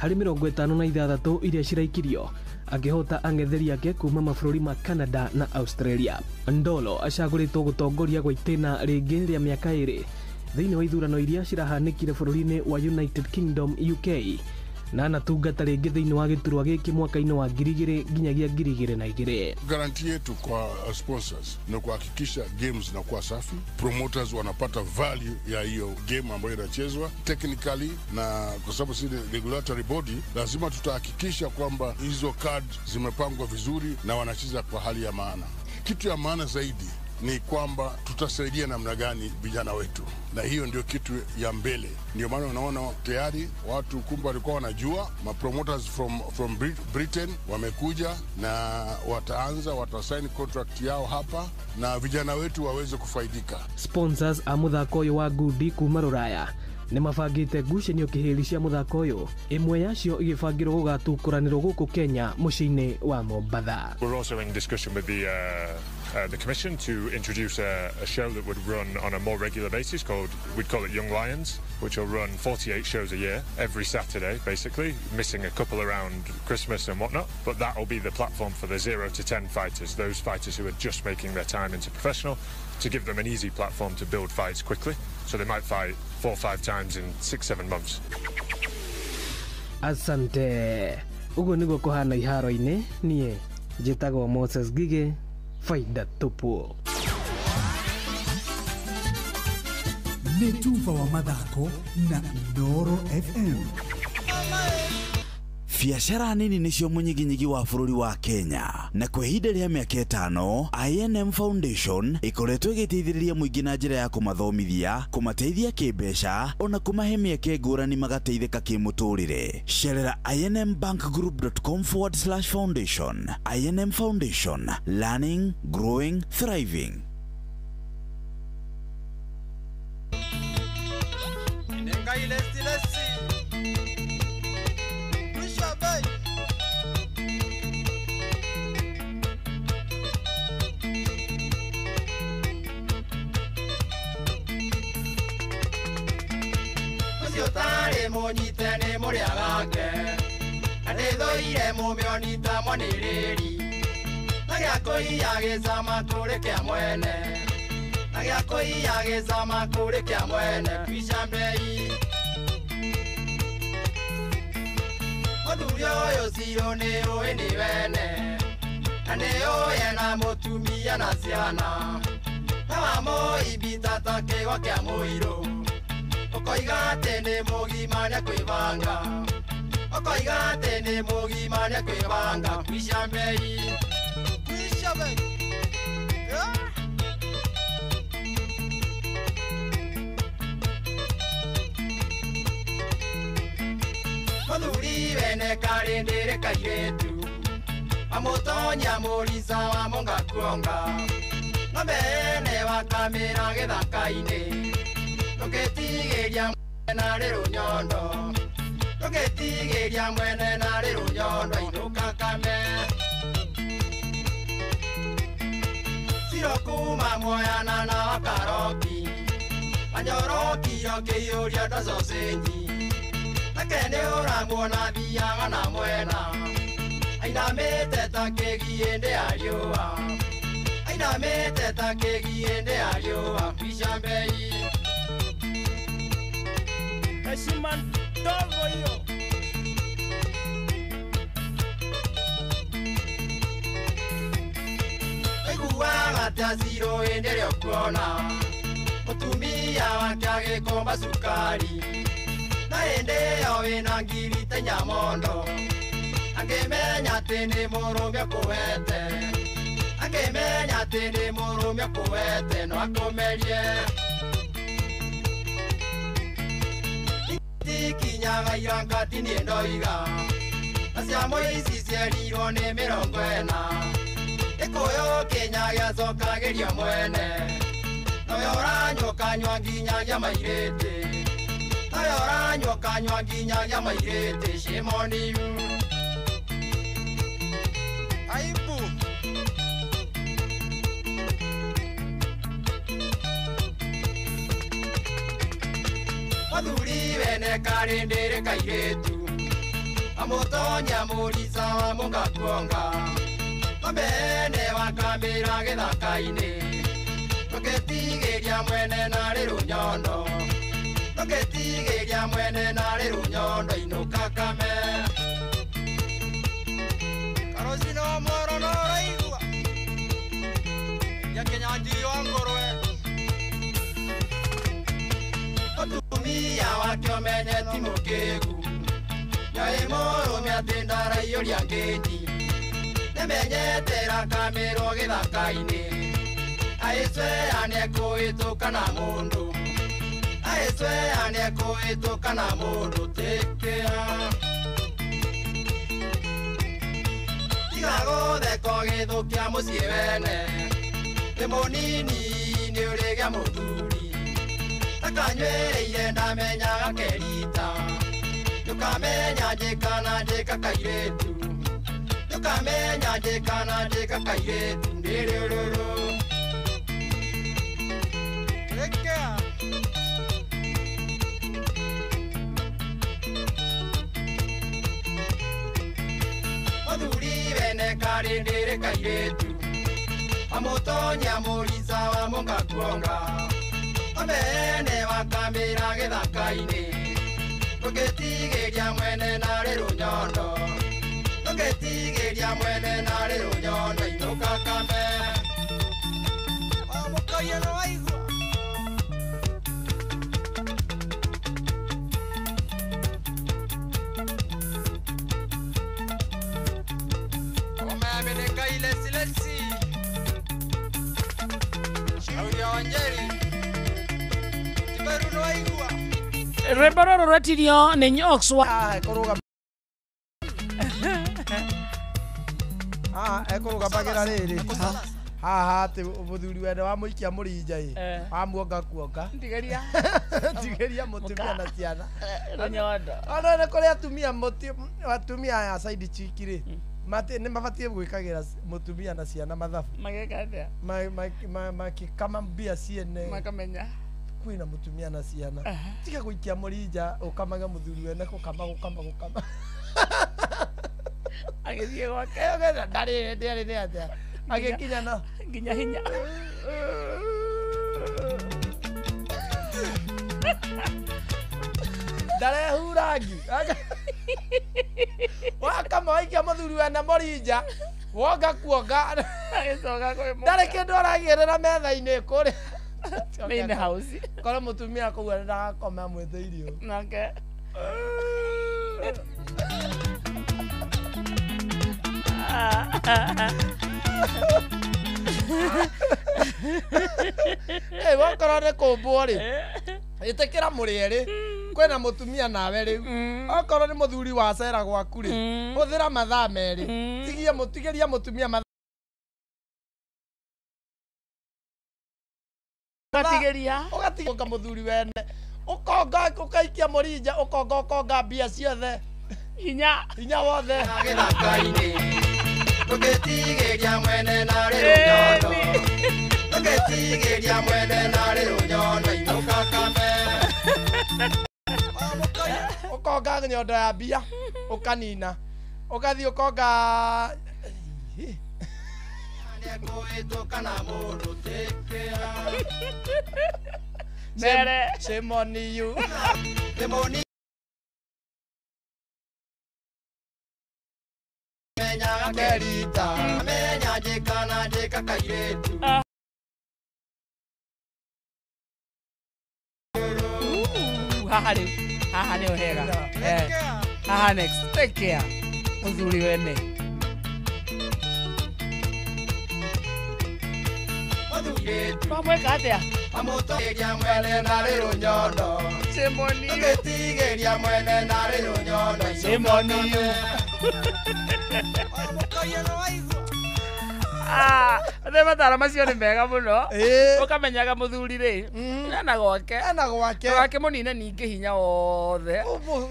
S11: harĩ 56 iria ciraikirio, akĩhota ang'etheri ake kuma mabũrũri ma Canada na Australia. Ndolo acagũrĩtwo gũtongoria gwa itĩna rĩngĩ rĩa mĩaka 2 thĩinĩ wa ithurano iria cirahanĩkire bũrũri-inĩ wa United Kingdom UK, na anatungata rĩngĩ thĩinĩ wa gĩturwa gĩkĩ mwaka-inĩ wa 2000 nginyagia 2002.
S23: Garanti yetu kwa sponsors ni kuhakikisha games zinakuwa safi, promoters wanapata value ya hiyo game ambayo inachezwa technically, na kwa sababu si regulatory body lazima tutahakikisha kwamba hizo card zimepangwa vizuri na wanacheza kwa hali ya maana. Kitu ya maana zaidi ni kwamba tutasaidia namna gani vijana wetu, na hiyo ndio kitu ya mbele. Ndio maana unaona tayari watu kumbe walikuwa wanajua, ma promoters from Britain wamekuja na wataanza, watasign contract yao hapa na vijana wetu waweze kufaidika.
S11: Sponsors a muthako ũyũ wa ngundi kuma rũraya nĩ mabangĩte ngucanio kĩhĩri cia mũthako ũyũ, ĩmwe yacio ĩgĩbangĩrwo gũgatukũranĩrwo gũkũ Kenya mũciĩ-inĩ wa Mombatha.
S24: We're also in discussion with the commission to introduce a show that would run on a more regular basis called, we'd call it Young Lions, which will run 48 shows a year, every Saturday basically, missing a couple around Christmas and whatnot, but that will be the platform for the 0 to 10 fighters, those fighters who are just making their time into professional, to give them an easy platform to build fights quickly. So they might fight 4 or 5 times in 6-7 months.
S11: Asante. Uguo niguo kũhana iharo-inĩ. Niĩ njĩtagwo Moses Gige, faida tupu.
S10: Nĩ tuva wa mathako na Inoro FM.
S15: Biacara nini nĩcio mũnyiginyigi wa bũrũri wa Kenya, na kwa ihinda rĩa mĩaka 5 INM Foundation ĩkoretwo ĩgĩteithĩrĩria mũingĩ na njĩra ya kũmathomithia, kũmateithia kĩmbeca ona kũmahe mĩeke ngũrani magateithĩka kĩmũtũrĩre. Cerera inmbankgroup.com/foundation. INM Foundation, learning, growing, thriving.
S21: Mũnyite nĩ mũrĩa wake na nĩthũire mũmĩoni ta mwanĩrĩri na gĩa kũiya gĩcama kũrĩ kĩa mwene na gĩa kũiya gĩcama kũrĩ kĩa mwene kwica mbei. Mũthuri ũyũ cirũ nĩ ũĩ nĩ wene na nĩ ũĩ ena mũtumia na ciana na wamũimbita ta kĩgwa kĩa mũirũ ũkoiga atĩ nĩ mũgima nĩakwĩbanga Okoiga atĩ nĩ mũgima nĩekwĩbanga kwica mbei.
S2: Kwica mbei.
S21: Mũthuri wene karĩndĩrĩ kairĩtu amũtonya mũrica wa mũnga kuonga ng'ombe ene wakamĩra gĩthaka-inĩ ndũngĩtigĩria mwene narĩ rũnyondo ndũngĩtigĩria mwene narĩ rũnyondo inũka kame Ciro kuma Moyana na wakaroki wanyorokiro kĩiyũria nda cocenji nake nĩ ũramuona thiaga na mwena ainamĩte ta kĩgiĩ ndĩ ya riũa ainamĩte ta kĩgiĩ ndĩ ya riũa mbica mbei.
S2: Heshima ndogo hiyo.
S21: Aiguaga atĩa Ciro hĩndĩ ĩrĩa ũkuona mũtumia wake agĩkomba cukari na hĩndĩ ĩyo wĩna ngiri ta nyamondo angĩmenya atĩ nĩ mũrũme ũkũhete angĩmenya atĩ nĩ mũrũme ũkũhete no akũmerie tikinyaga irangati niĩ ndoiga na cia mũici cierirwo nĩ 40 gĩkũyũ kĩnya gĩacokagĩria mwene nowe ũranyua ũkanyua nginyagia mairĩtĩ nowe ũranyua ũkanyua nginyagia mairĩtĩ shame on you.
S2: Aibu.
S21: Mũthuri wene karĩndĩrĩ kairĩtu amũtonya mũrica wa mũnga kuonga ng'ombe ene wakamĩra gĩthaka-inĩ ndũngĩtigĩria mwene narĩ rũnyondo ndũngĩtigĩria mwene narĩ rũnyondo inũka kame.
S2: Karocino mworo no ũraigua ya Kĩnyanjui wa ngũrwe.
S21: Mũtumia wake ũmenye ti mũkĩgu nyoĩ mũrũme atĩ ndaraiyũria ngĩti nĩmenyete ĩrakamĩrwo gĩthaka-inĩ aĩcwea nĩekũhĩtũka na mũndũ aĩcwea nĩekũhĩtũka na mũndũ tĩkĩa tiga gũtheka ũgĩthũkia mũciĩ wene nĩ mũnini nĩ ũrĩgĩa mũthuri takanyuĩrĩire ndamenyaga kerita ndũkamenya njĩka na njĩka kairĩtu ndũkamenya njĩka na njĩka kairĩtu ndĩrĩrũrũ.
S2: Rekea.
S21: Mũthuri wene karĩndĩrĩ kairĩtu amũtonya mũrica wa mũnga kuonga ng'ombe ene wakamĩra gĩthaka-inĩ ndũngĩtigĩria mwene narĩ rũnyondo ndũngĩtigĩria mwene narĩ rũnyondo inũka kame.
S2: Wamũkaria no waigua. Omeameneka ilesi Shauri ya Wanjeri Tiberu no waigua.
S9: Rwĩmbo rũrũ rwetirio nĩ Nyox wa
S2: ekũrũgamagĩra rĩrĩ haha atĩ mũthuri wene wa mũikia mũrinja ĩ wamuonga kuonga
S9: Ndigĩria.
S2: tigĩria mũtumia na ciana
S9: rũnyondo.
S2: Ona nĩ kũrĩ atumia atumia aya side chick rĩ nĩ mabatiĩ gwĩkagĩra mũtumia na ciana mathabu
S9: Mageka atĩa?
S2: Makĩkama mbia ciene
S9: Makamenya.
S2: kwĩna mũtumia na ciana tiga gũikia mũrinja ũkamaga mũthuri wene gũkama gũkama gũkama
S9: Agĩthiĩ gwake.
S2: Ndarĩ ndĩarĩ nĩ atĩa agĩkinya no
S9: nginya hinya.
S2: Ndarehura ngi wakama waikia mũthuri wene mũrinja wonga kuonga
S9: Agĩcoka kwĩ mũka.
S2: ndarĩ kĩndũ aragĩrĩra metha-inĩ kũrĩa
S9: Main house.
S2: Korwo mũtumia kũu ndagakoma amwĩte irio
S9: Nake.
S2: Wakorwo nĩ kũmbwo rĩ, ĩtĩkĩra mũrĩ erĩ, kwĩna mũtumia nawe rĩu. Okorwo nĩ mũthuri wacera gwaku rĩ, hũthĩra mathaa merĩ, tigie mũtigĩria mũtumia mathaa.
S9: Ũgatigĩria
S2: ũgatiga mũthuri wene, ũkonga ũkaikia mũrinja, ũkonga ũkonga mbia ciothe,
S9: hinya
S2: hinya wothe.
S22: Gĩthaka-inĩ tũgĩtigĩria mwene narĩ rũnyondo, tũgĩtigĩria mwene narĩ rũnyondo, inũka kame.
S2: Ũkonga nyondo ya mbia ũkanina, ũgathiĩ ũkonga.
S22: Nĩekũhĩtũka na mũndũ tĩkĩa.
S9: Mere.
S2: Shame on you.
S22: Kĩmoni menyaga kerita, menya njĩka na njĩka kairĩtu.
S9: Haha rĩu, haha nĩho hega. Haha next. Take care. Mũthuri wene. Twamwĩka atĩa?
S22: Amũtũgĩria mwene narĩ rũnyondo,
S9: Shame on you.
S22: tũgĩtigĩria mwene narĩ rũnyondo,
S9: Shame on you. Othe mataro macio nĩ mega mũno. Ũkamenyaga mũthuri rĩ, ena gwake.
S2: Ena gwake.
S9: Ndũgakĩmũnine ningĩ hinya wothe.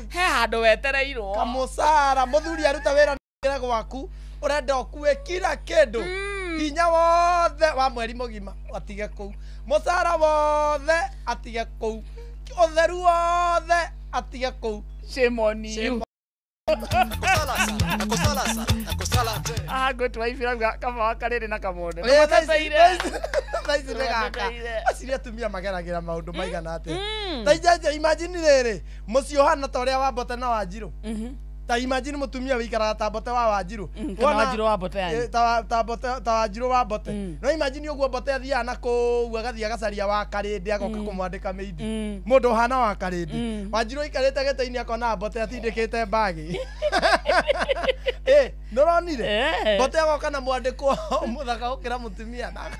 S9: He handũ wetereirwo.
S2: Kamũcara mũthuri aruta wĩra nĩre gwaku, ũrenda ũkue kila kĩndũ, hinya wothe wa mweri mũgima atige kũu, mũcara wothe atige kũu, ũtheru wothe atige kũu.
S9: Shame on you. Good wife irauga kaba wa karĩrĩ na kamonde.
S2: Thaa ici nĩ gaka aciria atumia mageragĩra maũndũ maigana atĩa. Ta ijaja imagine rĩrĩ mũciĩ ũhana ta ũrĩa wa Mbote na Wanjirũ. Ta imagine mũtumia wĩikaraga ta Mbote wa Wanjirũ.
S9: Kana Wanjirũ wa Mbote yani.
S2: Ta Mbote ta Wanjirũ wa Mbote. No imagine ũguo Mbote athiaga na kũu agathiĩ agacaria wa Karĩndĩ agoka kũmwandĩka maid. Mũndũ ũhana wa Karĩndĩ. Wanjirũ aikarĩte gĩtĩ-inĩ akona Mbote atindĩkĩte mbagi. Nĩũronire? Mbote agoka na mwandĩkwo mũthaka gũkĩra mũtumia na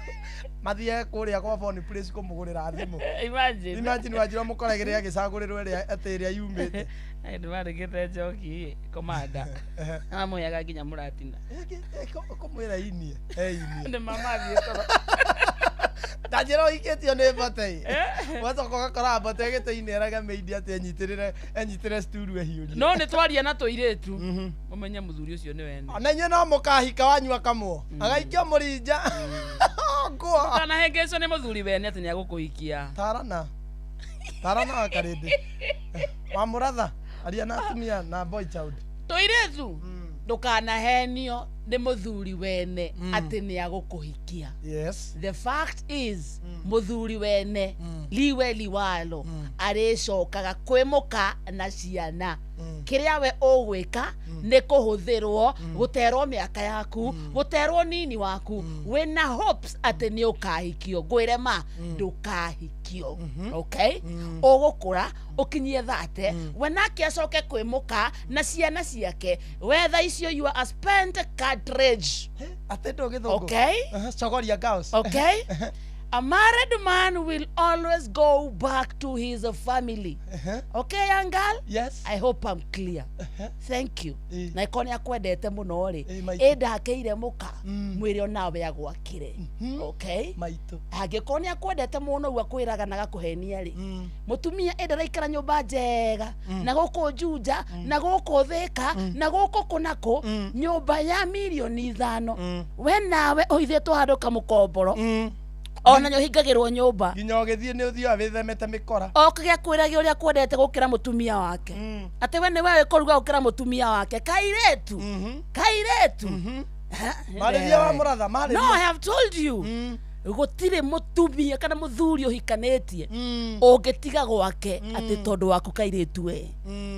S2: mathiĩ kũrĩa kwa phone place kũmũgũrĩra thimũ.
S9: Imagine.
S2: Imagine Wanjirũ amũkoragĩrĩra agĩcagũrĩrwo ĩrĩa atĩ ĩrĩa yumĩte.
S9: Nĩmarĩkĩte njoki komanda. Amũheaga nginya mũratina.
S2: Kũmwĩra inie. Inie.
S9: Nĩ mamathiĩ toro.
S2: Ndanjĩra ũhikĩtio nĩ Mbote. Wacoka ũgakora Mbote gĩtĩ-inĩ eraga maid atĩ enyitĩre sturu ehiũrie.
S9: No nĩ twaria na tũirĩtu. Mũmenye mũthuri ũcio nĩ wene.
S2: Ona inyuĩ no mũkahika wanyua kamwo. Agaikio mũrinja. Ngũa.
S9: Ndũkanahĩngĩcwo nĩ mũthuri wene atĩ nĩagũkũhikia.
S2: Tarana. Tarana wa Karĩndĩ. Wa mũratha. Aria na atumia na boy child.
S9: Tũirĩtu ndũkanahenio nĩ mũthuri wene atĩ nĩagũkũhikia.
S2: Yes.
S9: The fact is mũthuri wene liwe liwalo arĩcokaga kwĩmũka na ciana. Kĩrĩa we ũgwĩka nĩ kũhũthĩrwo gũterwo mĩaka yaku, gũterwo nini waku, wĩna hopes atĩ nĩ ũkahikio. Ngwĩre ma ndũkahikio. Okay? Ũgũkũra ũkinyie 30, we nake acoke kwĩmũka na ciana ciake. We thaa icio you are a spent cartridge.
S2: Atĩ ndũgĩthũngũ.
S9: Okay?
S2: Cogoria girls.
S9: Okay? A married man will always go back to his family. Okay, young girl?
S2: Yes.
S9: I hope I'm clear. Thank you. Na iko nĩ akwendete mũno rĩ, ĩ ndakeire mũka, mwĩre onawe agwakĩre. Okay?
S2: Maitũ.
S9: Angĩkorwo nĩ akwendete mũno ũguo akwĩraga na agakũhenia rĩ, mũtumia ĩ ndaraikara nyũmba njega, na gũkũ Juja, na gũkũ Thĩka, na gũkũ kũnakũ, nyũmba ya mirioni 5. We nawe ũhithĩtwo handũ kamũkomboro. Ona nĩ ũhingagĩrwo nyũmba.
S2: Nginya ũgĩthiĩ nĩ ũthiaga wĩthemete mĩkora.
S9: Okage akwĩrage ũrĩa akwendete gũkĩra mũtumia wake. Atĩ we nĩwe wĩkũruga gũkĩra mũtumia wake. Kairĩtu. Kairĩtu.
S2: Marĩria wa mũratha, marĩria.
S9: No, I have told you. Gũtirĩ mũtumia kana mũthuri ũhikanĩtie ũngĩtiga gwake atĩ tondũ waku kairĩtu we.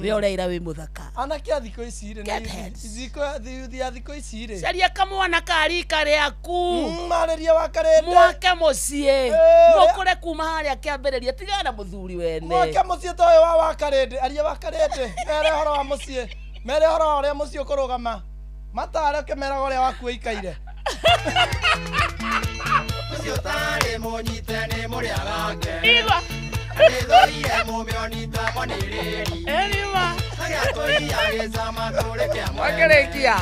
S9: We ũreira wĩ mũthaka.
S2: Anake a thikũ ici rĩ,
S9: Get heads.
S2: thikũ ya thikũ ici rĩ.
S9: Caria kamwana ka rika rĩaku.
S2: Marĩria wa Karĩndĩ.
S9: Mwake mũciĩ. Mũkũre kuma harĩa kĩambĩrĩria, tigana na mũthuri wene.
S2: Mwake mũciĩ ta ũyũ wa Karĩndĩ, aria wa Karĩndĩ. Mere ũhoro wa mũciĩ. Mere ũhoro wa ũrĩa mũciĩ ũkũrũgama. Matare ũkĩmeraga ũrĩa waku ũikaire.
S22: Ũcio ũtarĩ mũnyite nĩ mũrĩa wake.
S9: Igua.
S22: Nĩthũire mũmĩoni ta mwanĩrĩri.
S9: Erima.
S22: Agĩatũria gĩcama kũrĩ kĩa mwene.
S9: Wakĩrĩkia.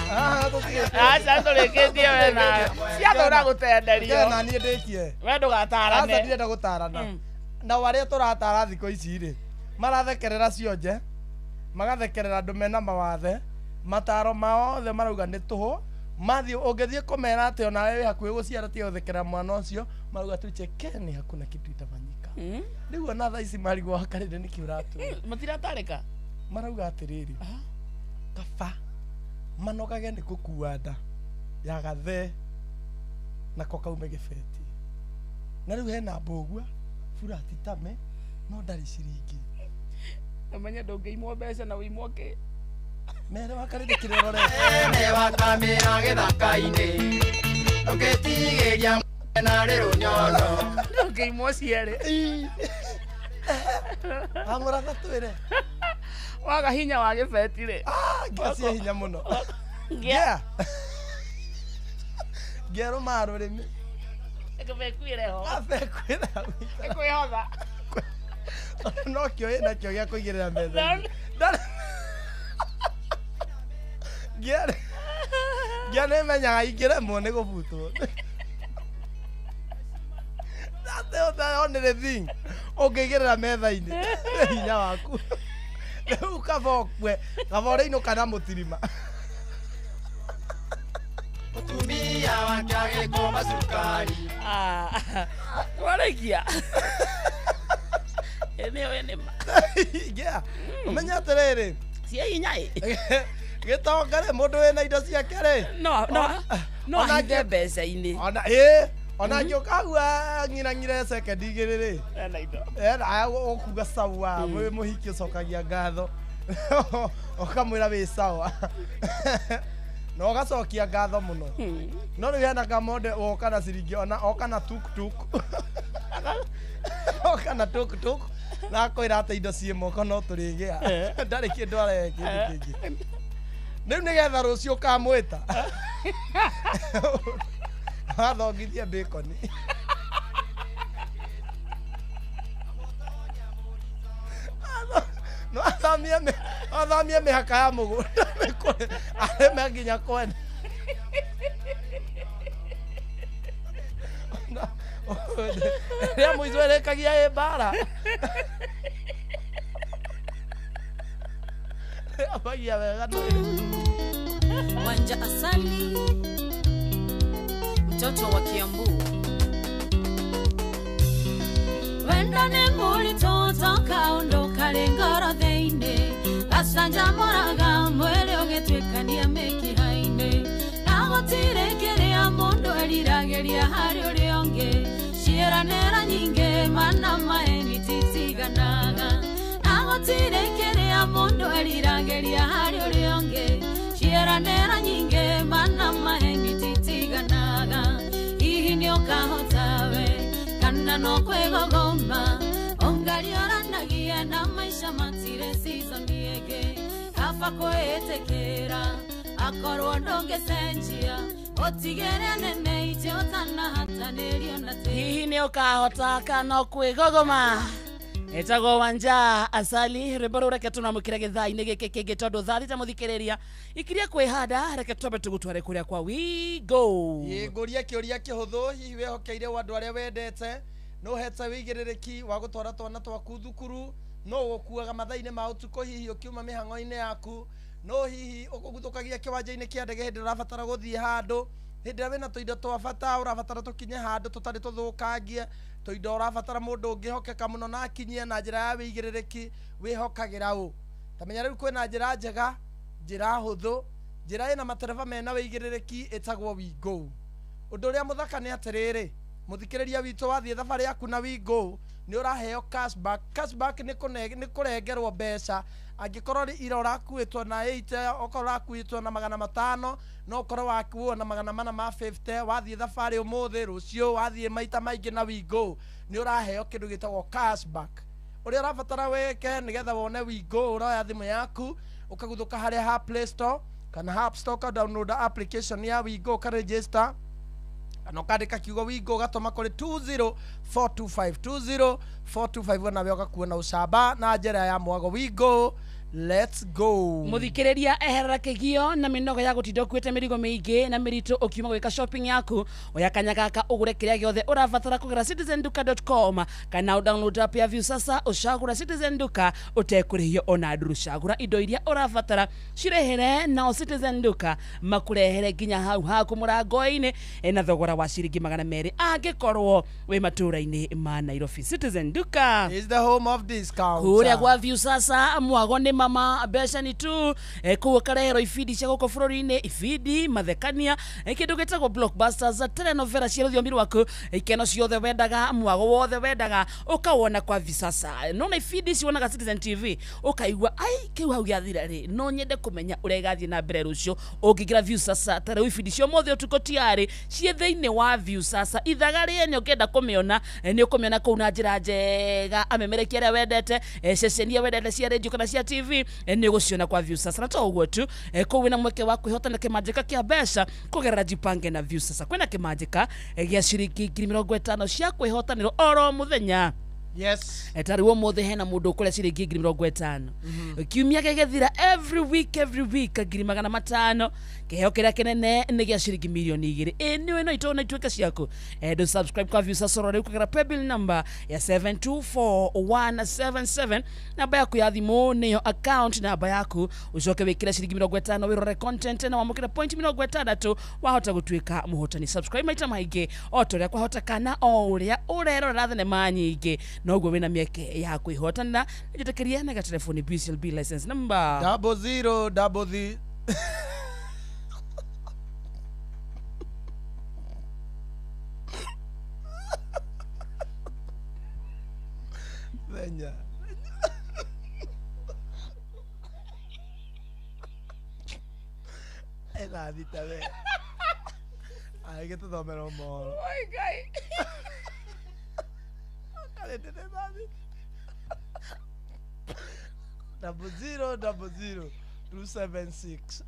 S9: Aca tũrĩkĩtie we nawe. Ciathũra gũtenderio.
S2: Na niĩ ndĩkie.
S9: We ndũgatarane.
S2: Aca ndirenda gũtarana. Nao arĩa tũratara thikũ ici rĩ, marathekerera cionje, magathekerera andũ mena mawathe, mataro mao othe marauga nĩ tũhũ, mathiĩ ũngĩthiĩ kũmera atĩ onawe wĩ hakuhĩ gũciara tiga gũthekerera mwana ũcio, marauga tuchekeni hakuna kitu itafanyika. Rĩu ona thaa ici marigwo wakarĩre nĩkĩ ũratura.
S9: Matiratarĩka.
S2: Marauga atĩrĩrĩ, kaba manogage nĩ gũkua nda ya gathee nako kaume gĩbeti. Na rĩu hena mbũgua burati tame no ndarĩ ciringi.
S9: Ũmenye ndũngĩimwo mbeca na ũimwo kĩ.
S2: Mere wakarĩre kĩrĩa ũrorete.
S22: Ene wakamĩra gĩthaka-inĩ. Ndũngĩtigĩria narĩ rũnyondo.
S9: Ndũngĩimwo cierĩ.
S2: Wamũratha twĩre.
S9: Waga hinya wa gĩbeti rĩ.
S2: Ngĩa cia hinya mũno. Ngĩa. Ngĩa rũmaa rũrĩmĩ.
S9: Ĩkwĩre ho.
S2: Abekwĩra.
S9: Ĩkwĩhotha.
S2: No kĩo ĩnakĩo gĩa kũigĩrĩra metha-inĩ. Ngĩa ngĩa nĩ menyaga ingĩremwo nĩ gũbutwo. That's the only thing ũngĩigĩrĩra metha-inĩ nĩ hinya waku. Rĩu kaba ũkue, kaba ũrĩinũka na mũtirima.
S22: Mũtumia wake agĩkũma cukari.
S9: Warĩkia. Ĩnĩwe nĩ ma.
S2: Ngĩa, ũmenye atĩrĩrĩ.
S9: Cia hinya ĩ.
S2: Gĩtonga rĩ, mũndũ wĩna indo ciake rĩ.
S9: No, no, no ahithe mbeca-inĩ.
S2: Ona ĩ, ona angĩũkagua ng'irang'ire sekendi igĩrĩ rĩ.
S9: Ena indo.
S2: Ena ũkuga sawa, wĩ mũhiki ũcokagia ngatho. Ũkamwĩra wĩ sawa. Na ũgacokia ngatho mũno. No rĩu hena kamonde woka na ciringi ona oka na tuk-tuk. Oka na tuk-tuk. Na akwĩra atĩ indo ciĩ moko no tũrĩgĩa. Ndarĩ kĩndũ arehe kĩndũ kĩngĩ. Rĩu nĩgetha rũciũ ũkamwĩta. Wathongithie bacon. No athamie mĩhaka ya mũgũnda arĩme nginya kwene. Rĩrĩa mũico ĩrĩkagia ĩ mbara. Ambagia wega
S6: Wanja Asali, mtoto wa Kiambu. Wenda ne mulitoto kaondoka lengoro theine. Asanja moraga mwele ũgĩtuĩkania mĩkiha-inĩ. Na gũtirĩ kĩrĩa mũndũ eriragĩria harĩ ũrĩa ũngĩ. Ciĩranĩra nyingĩ mana maeni titiganaga. Na gũtirĩ kĩrĩa mũndũ eriragĩria harĩ ũrĩa ũngĩ. Ciĩranĩra nyingĩ mana maeni titiganaga. Hihi nĩ ũkahota we kana no kwĩgogoma. Ũngarioranagia na maica matirĩ season ĩngĩ. Kaba kwĩĩtĩkĩra akorwo ndũngĩcenjia. Ũtigĩre nene itĩ ũtanahatanĩrio na tĩri.
S9: Hihi nĩ ũkahota kana kwĩgogoma. Etagwo Wanja Asali rwĩmbo rũu reke tũnamũkĩre gĩthaa-inĩ gĩkĩ kĩngĩ tondũ thaa thita mũthikĩrĩria ikiria kwĩhanda reke twambe tũgũtware kũrĩa kwa We Go.
S2: Ngũrie kĩũria kĩhũthũ hihi wĩhokeire andũ arĩa wendete no ũhete wĩigĩrĩrĩki wa gũtwara twana twaku thukuru no ũgũkuaga mathaa-inĩ ma ũtukũ hihi ũkiuma mĩhang'o-inĩ yaku no hihi ũkũguthũkagia kĩwanja-inĩ kĩa ndege hĩndĩ ũrabatara gũthiĩ handũ hĩndĩ ĩrĩa wĩna tũindo twa bata ũrabatara tũkinye handũ tũtarĩ tũthũkangie tũindo ũrabatara mũndũ ũngĩhokeka mũno na akinyie na njĩra ya wĩigĩrĩrĩki wĩhokagĩra ũ. Ta menya rĩu kwĩna njĩra njega njĩra hũthũ njĩra ĩna matereba mena wĩigĩrĩrĩki ĩtagwo We Go. Ũndũ ũrĩa mũthaka nĩ atĩrĩrĩ mũthikĩrĩria witũ wathiĩ thabarĩ yaku na We Go nĩ ũraheo cashback. Cashback nĩ kũrengerwo mbeca angĩkorwo ira ũrakuĩtwo na 80 okorwo ũrakuĩtwo na 500 no ũkorwo wakuo na 450 wathiĩ thabarĩ ũmũthĩ rũciũ wathiĩ maita maingĩ na We Go nĩ ũraheo kĩndũ gĩtagwo cashback. Ũrĩa ũrabatara wĩke nĩgetha wone We Go ũroya thimũ yaku ũkagũthũka harĩa ha Play Store Kana App Store ka download application ya Wigo ka register. Kana ũkandĩka kiugo Wigo ũgatũma kũrĩ 20425 20425 nawe ũgakuona ũcamba na njĩra ya mwago. Wigo, let's go.
S9: Muthikiriria eherera kĩgio na mĩnogo ya gũtinda ũkuĩte mĩrigo mĩingĩ na mĩritũ ũkiuma gwĩka shopping yaku. Oya kanya gaka ũgũre kĩrĩa gĩothe ũrabatara kũgera citizenduka.com kana download app ya Viusasa ũcagũra Citizen Duka ũtekũrĩhio ona nduru. Cagũra indo iria ũrabatara cirehere nao Citizen Duka makũrehere nginya hau haku mũrango-inĩ na thogora wa ciringi 200 angĩkorwo wĩ matũũra-inĩ ma Nairobi. Citizen Duka
S2: is the home of discount.
S9: Kũrĩa gwa Viusasa mwago nĩ mama mbeca ni tu kũu ũkarehero ibindi cia gũkũ bũrũri-inĩ, ibindi mathekania, kĩndũ gĩtagwo blockbusters, telenovela cia rũthiomi rwaku, ikeno ciothe wendaga, mwago wothe wendaga ũkawona kwa Viusasa. No na ibindi ici wonaga Citizen TV ũkaigua ai kĩu hau gĩathira rĩ, no nyende kũmenya ũrĩa ĩgathiĩ na mbere rũciũ. Ũngĩingĩra Viusasa ta rĩu ibindi cia ũmũthĩ ũtukũ tiarĩ ciĩ thĩinĩ wa Viusasa. Ithaga rĩene ũngĩenda kũmĩona nĩ ũkũmĩona kũu na njĩra njega, amemerekia arĩa wendete, ceceni iria wendete cia radio kana cia TV nĩ ũgũciona kwa Viusasa. Na to ũguo tu, kũu wĩna mweke wa kwĩhotana kĩmanjĩka kĩa mbeca kũgerera Jipange na Viusasa. Kwĩna kĩmanjĩka gĩa ciringi 50,000 cia kwĩhotanĩrwo oro mũthenya.
S2: Yes.
S9: Ta rĩu ũmũthĩ hena mũndũ ũkũrĩa ciringi 50,000. Kiumia gĩgĩthira every week 500,000. Kĩheo kĩrĩa kĩnene nĩ gĩa ciringi 2,000,000. Ĩ nĩ no itona ituĩke ciaku. Do subscribe kwa Viusasa rĩu kũgerera paybill number ya 724177. Namba yaku ya thimũ nĩyo account namba yaku. Ũcoke wĩkĩre ciringi 50 wĩrore content na wamũkĩre point 60 wahota gũtuĩka mũhotani. Subscribe maita maingĩ o ta ũrĩa kwahotekana, o ũrĩa ũrerorera thenema nyingĩ noguo wĩna mĩeke ya kwĩhotanĩra. Njĩtĩkĩria na telefoni BCLB license number
S2: 0000. Thenya. Ĩthaa thita we. Agĩtũthomera mohoro.
S9: Oi Ngai.
S2: 000 276.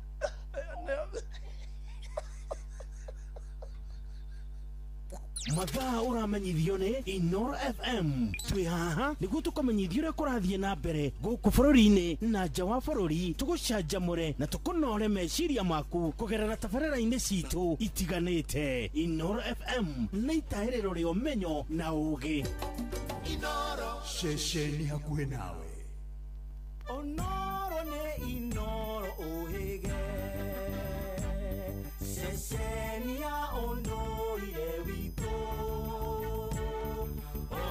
S4: Mathaa ũramenyithio nĩ Inoro FM. Twĩ haha nĩguo tũkũmenyithia ũrĩa kũrathiĩ na mbere gũkũ bũrũri-inĩ na nja wa bũrũri, tũgũcanjamũre na tũkũnore meciria maku kũgerera tabarĩra-inĩ citũ itiganĩte. Inoro FM nĩ itaĩrĩro rĩa ũmenyo na ũũgĩ.
S10: Inoro ceceni hakuhĩ nawe.
S1: Onoro nĩ Inoro ũhĩge, ceceni ya ũndũire witũ.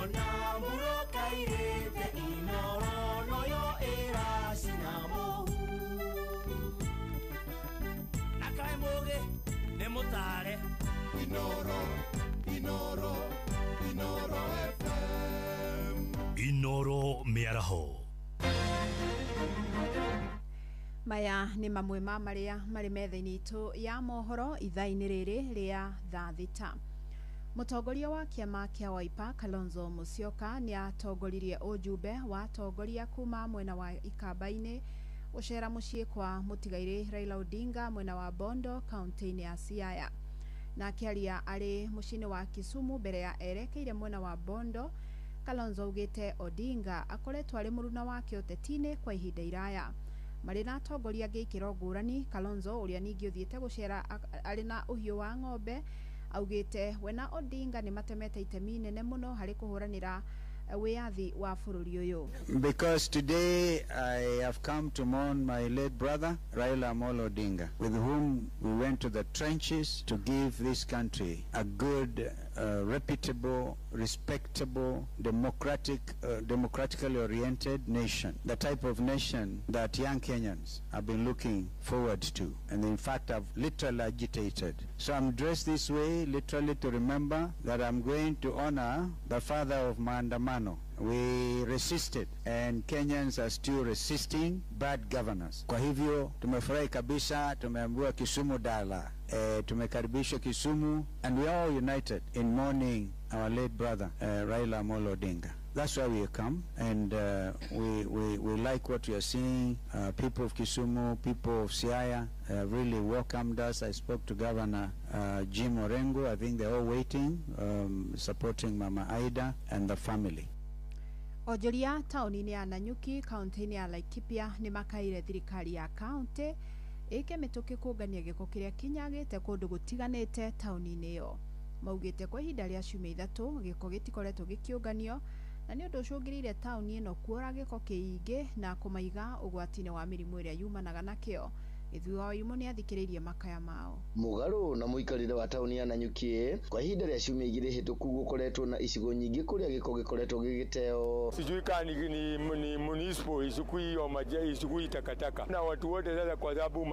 S1: Ona mũrũkairĩte Inoro noyo ĩracina mũhu. Na kaĩ mũgĩ nĩ mũtare.
S23: Inoro, Inoro, Inoro FM.
S13: Inoro mĩaraho.
S7: Maya nĩ mamwe ma marĩa marĩ metha-inĩ itũ ya mohoro ithaa-inĩ rĩrĩ rĩa thaa thita. Mũtongoria wa kĩama kĩa Wiper Kalonzo Musyoka nĩ atongoririe ũjumbe wa atongoria kuma mwena wa Ikamba-inĩ gũcera mũciĩ kwa mũtigairĩ Raila Odinga mwena wa Bondo kaunti-inĩ ya Siaya. Na akĩaria arĩ mũciĩ-inĩ wa Kisumu mbere ya erekeire mwena wa Bondo, Kalonzo augĩte Odinga akoretwo arĩ mũruna wake ũteti-inĩ kwa ihinda iraya. Marĩ na atongoria angĩ ikĩro ngũrani, Kalonzo ũrĩa ningĩ ũthiĩte gũcera arĩ na ũhiũ wa ng'ombe augĩte we na Odinga nĩ matemete itemi nene mũno harĩ kũhũranĩra wĩyathi wa bũrũri ũyũ.
S12: Because today I have come to mourn my late brother Raila Amolo Odinga, with whom we went to the trenches to give this country a good, reputable, respectable, democratically oriented nation, the type of nation that young Kenyans have been looking forward to, and in fact have literally agitated. So I'm dressed this way literally to remember that I'm going to honor the father of Maandamano. We resisted, and Kenyans are still resisting bad governance. Kwa hivyo tumefurahi kabisa, tumeambiwa Kisumu dala, tumekaribishwa Kisumu, and we are all united in mourning our late brother Raila Amolo Odinga. That's why we come, and we like what we are seeing. People of Kisumu, people of Siaya really welcomed us. I spoke to Governor Jim Orengo. I think they're all waiting, supporting Mama Ida and the family.
S7: Onjoria taũni-inĩ ya Nanyuki kaunti-inĩ ya Laikipia nĩ makaire thirikari ya kaunti ĩke mĩtũkĩ kũngania gĩko kĩrĩa kĩnyagĩte kũndũ gũtiganĩte taũni-inĩ ĩyo. Maugĩte kwa ihinda rĩa ciumia 3 gĩko gĩtikoretwo gĩkĩũnganio na nĩ ũndũ ũcũngĩrĩire taũni ĩno kuora gĩko kĩingĩ na kũmaiga ũgwati-inĩ wa mĩrimũ ĩrĩa yumanaga nakĩo. Gĩthui wa Wairimu nĩ athikĩrĩirie makaya mao.
S3: Mũgarũ na mũikarĩre wa taũni ya Nanyuki kwa ihinda rĩa ciumia 2 hĩtũku gũkoretwo na icigo nyingĩ kũrĩa gĩko gĩkoretwo gĩgĩteo.
S14: Sijui kama ni municipal isukui au majani isukui takataka na watu wote sasa, kwa sababu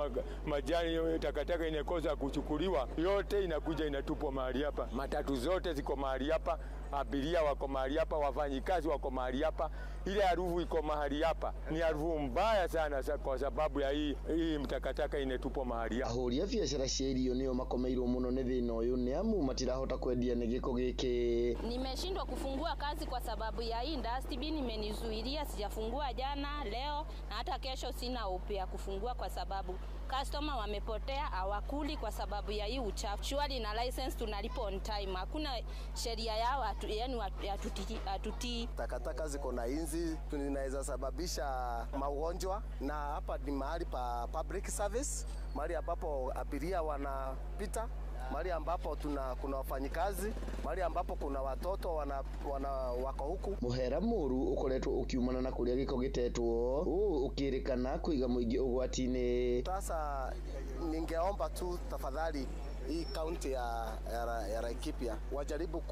S14: majani takataka inakosa kuchukuliwa yote inakuja inatupwa mahali hapa. Matatu zote ziko mahali hapa, abiria wako mahali hapa, wafanyikazi wako mahali hapa, ile harufu iko mahali hapa ni harufu mbaya sana kwa sababu ya hii mtakataka inetupwa mahali hapa.
S3: Ahũri a biacara cia irio nĩo makomeirwo mũno nĩ thĩna ũyũ nĩ amu matirahota kwendia nĩ gĩko gĩkĩ.
S16: Nimeshindwa kufungua kazi kwa sababu ya hii dustbin imenizuilia, sijafungua jana, leo na hata kesho sina upya kufungua kwa sababu customer wamepotea, hawakuli kwa sababu ya hii uchafu. Surely na license tunalipa on time. Hakuna sheria yao yani hatutii.
S17: Takataka ziko na inzi, tunaweza sababisha magonjwa, na hapa ni mahali pa public service, mahali ambapo abiria wanapita, mahali ambapo kuna wafanyikazi, mahali ambapo kuna watoto wako huku.
S3: Muhera muru ukoretwo ukiumana na kuria giko gitetwo uu ukirikana kuiga muingi ugwati-ini.
S17: Sasa ningeomba tu tafadhali hii county ya Laikipia wajaribu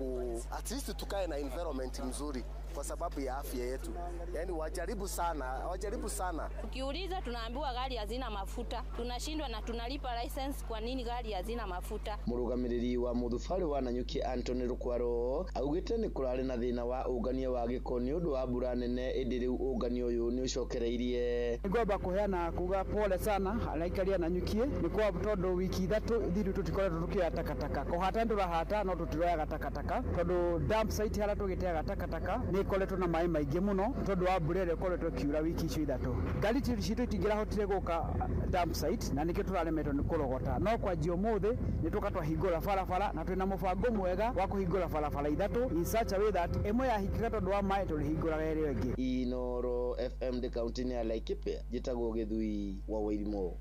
S17: at least tukae na environment mzuri kwa sababu ya afya yetu. Yaani wajaribu sana, wajaribu sana.
S16: Ukiuliza tunaambiwa gari hazina mafuta. Tunashindwa na tunalipa license, kwa nini gari hazina mafuta?
S3: Murugamiriri wa muthubari wa Nanyuki Anthony Rukwaro augite ni kurari na thina wa ungania wa giko ni undu wa mbura nene, indi riu ungania uyu ni ucokereirie.
S25: Ngomba kuheana kuga pole sana araikaria Nanyuki ni kwa tondu wiki 3 thiru tutikoretwo tukioya takataka kuhata ndurahata no tutiroyaga takataka tondu dump site haria tugiteaga takataka ni ikoretwo na maĩ maingĩ mũno tondu wa mbura ĩrĩa ĩkoretwo ĩkiura wiki icio 3. Ngari citũ itingĩrahotire gũka dump site na nĩkĩo tũraremetwo nĩ kũrogota, no kwanjia ũmũthĩ nĩ tũka twahingũra barabara na twĩna mũbango mwega wa kũhingũra barabara 3 in such a way that ĩmwe yahingĩka tondu wa maĩ tũrĩhingũraga ĩrĩa ĩngĩ.
S3: Inooro FM ndĩ kaunti-inĩ ya Laikipia, njĩtagwo Gĩthui wa Wairimu.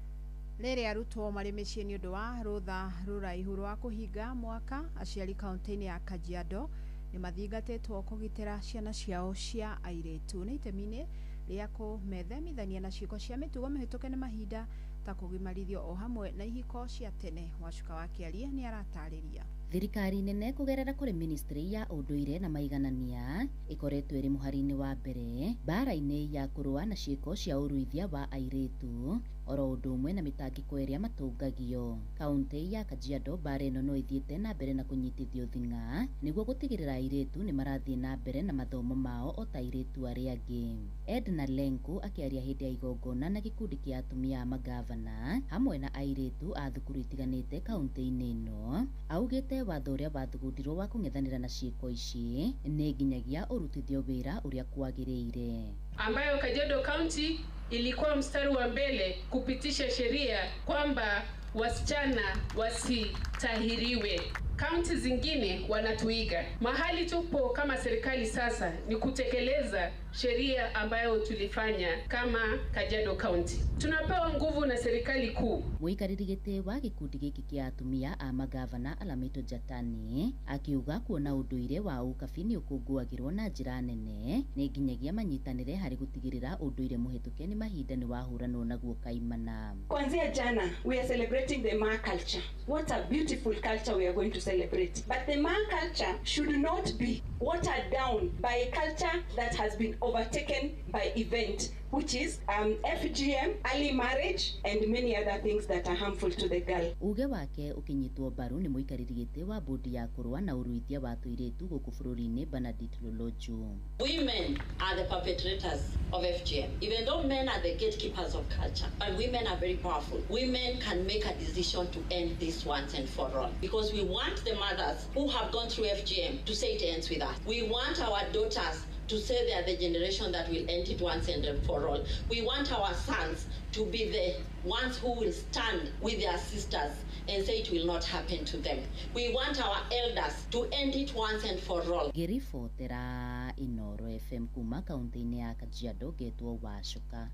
S7: Rĩrĩa arutwo marĩ mĩciĩ nĩ ũndũ wa rũtha rũraihu rwa kũhinga mwaka, aciari kaunti-inĩ ya Kajiado nĩ mathingatĩtwo kũgitĩra ciana ciao cia airĩtu nĩ itemi-inĩ rĩa kũmethemithania na ciĩko cia mĩtugo mĩhĩtũke nĩ mahinda ta kũgimarithio o hamwe na ihiko cia tene. Wacuka wa Kĩarie nĩ aratarĩria.
S26: Thirikari nene kũgerera kũrĩ ministry ya ũndũire na maiganania ĩkoretwo ĩrĩ mũhari-inĩ wa mbere mbara-inĩ ya kũrũa na ciĩko cia ũruithia wa airĩtu oro ũndũ ũmwe na mĩtangĩko ĩrĩa matũngagio. Kaunti ya Kajiado mbara ĩno no ĩthiĩte na mbere na kũnyitithio thing'a nĩguo gũtigĩrĩra airĩtu nĩ marathiĩ na mbere na mathomo mao o ta airĩtu arĩa angĩ. Edna Lenku akĩaria hĩndĩ ya igongona na gĩkundi kĩa atumia a magavana hamwe na airĩtu a thukuru itiganĩte kaunti-inĩ ĩno augĩte watho ũrĩa wathugundirwo wa kũng'ethanĩra na ciĩko ici nĩ nginyagia ũrutithio wĩra ũrĩa kwagĩrĩire,
S27: ambayo Kajiado County ilikuwa mstari wa mbele kupitisha sheria kwamba wasichana wasitahiriwe. Kaunti zingine wanatuiga. Mahali tupo kama serikali sasa ni kutekeleza sheria ambayo tulifanya kama Kajiado County. Tunapewa nguvu na serikali kuu.
S26: Muikarĩri gĩtĩ wa gĩkundi gĩkĩ kĩa atumia a magavana Alamito Jatani akiuga kuona ũndũire wa ũkabi nĩ ũkũngũagĩrwo na njĩra nene nĩ nginyagia manyitanĩre harĩ gũtigĩrĩra ũndũire mũhĩtũke nĩ mahinda nĩ wahũranwo naguo kaimana.
S28: Kuanzia jana we are celebrating the Ma culture. What a beautiful culture we are going to celebrate. But the Ma culture should not be watered down by a culture that has been overtaken by event, which is FGM, early marriage, and many other things that are harmful to the girl.
S26: Uge wake ukinyitwo mbaru ni muikarĩri gĩtĩ wa bodi ya kũrũa na ũruithia wa tũirĩtu gũkũ bũrũri-inĩ Bernadette Loloju.
S29: Women are the perpetrators of FGM. Even though men are the gatekeepers of culture, but women are very powerful. Women can make a decision to end this once and for all, because we want the mothers who have gone through FGM to say it ends with us. We want our daughters to say they are the generation that will end it once and for all. We want our sons to be the ones who will stand with their sisters and say it will not happen to them. We want our elders to end it once and for all.
S26: Ngĩribotera Inoro FM kuma kaunti-inĩ ya Kajiado ngetwo Wacuka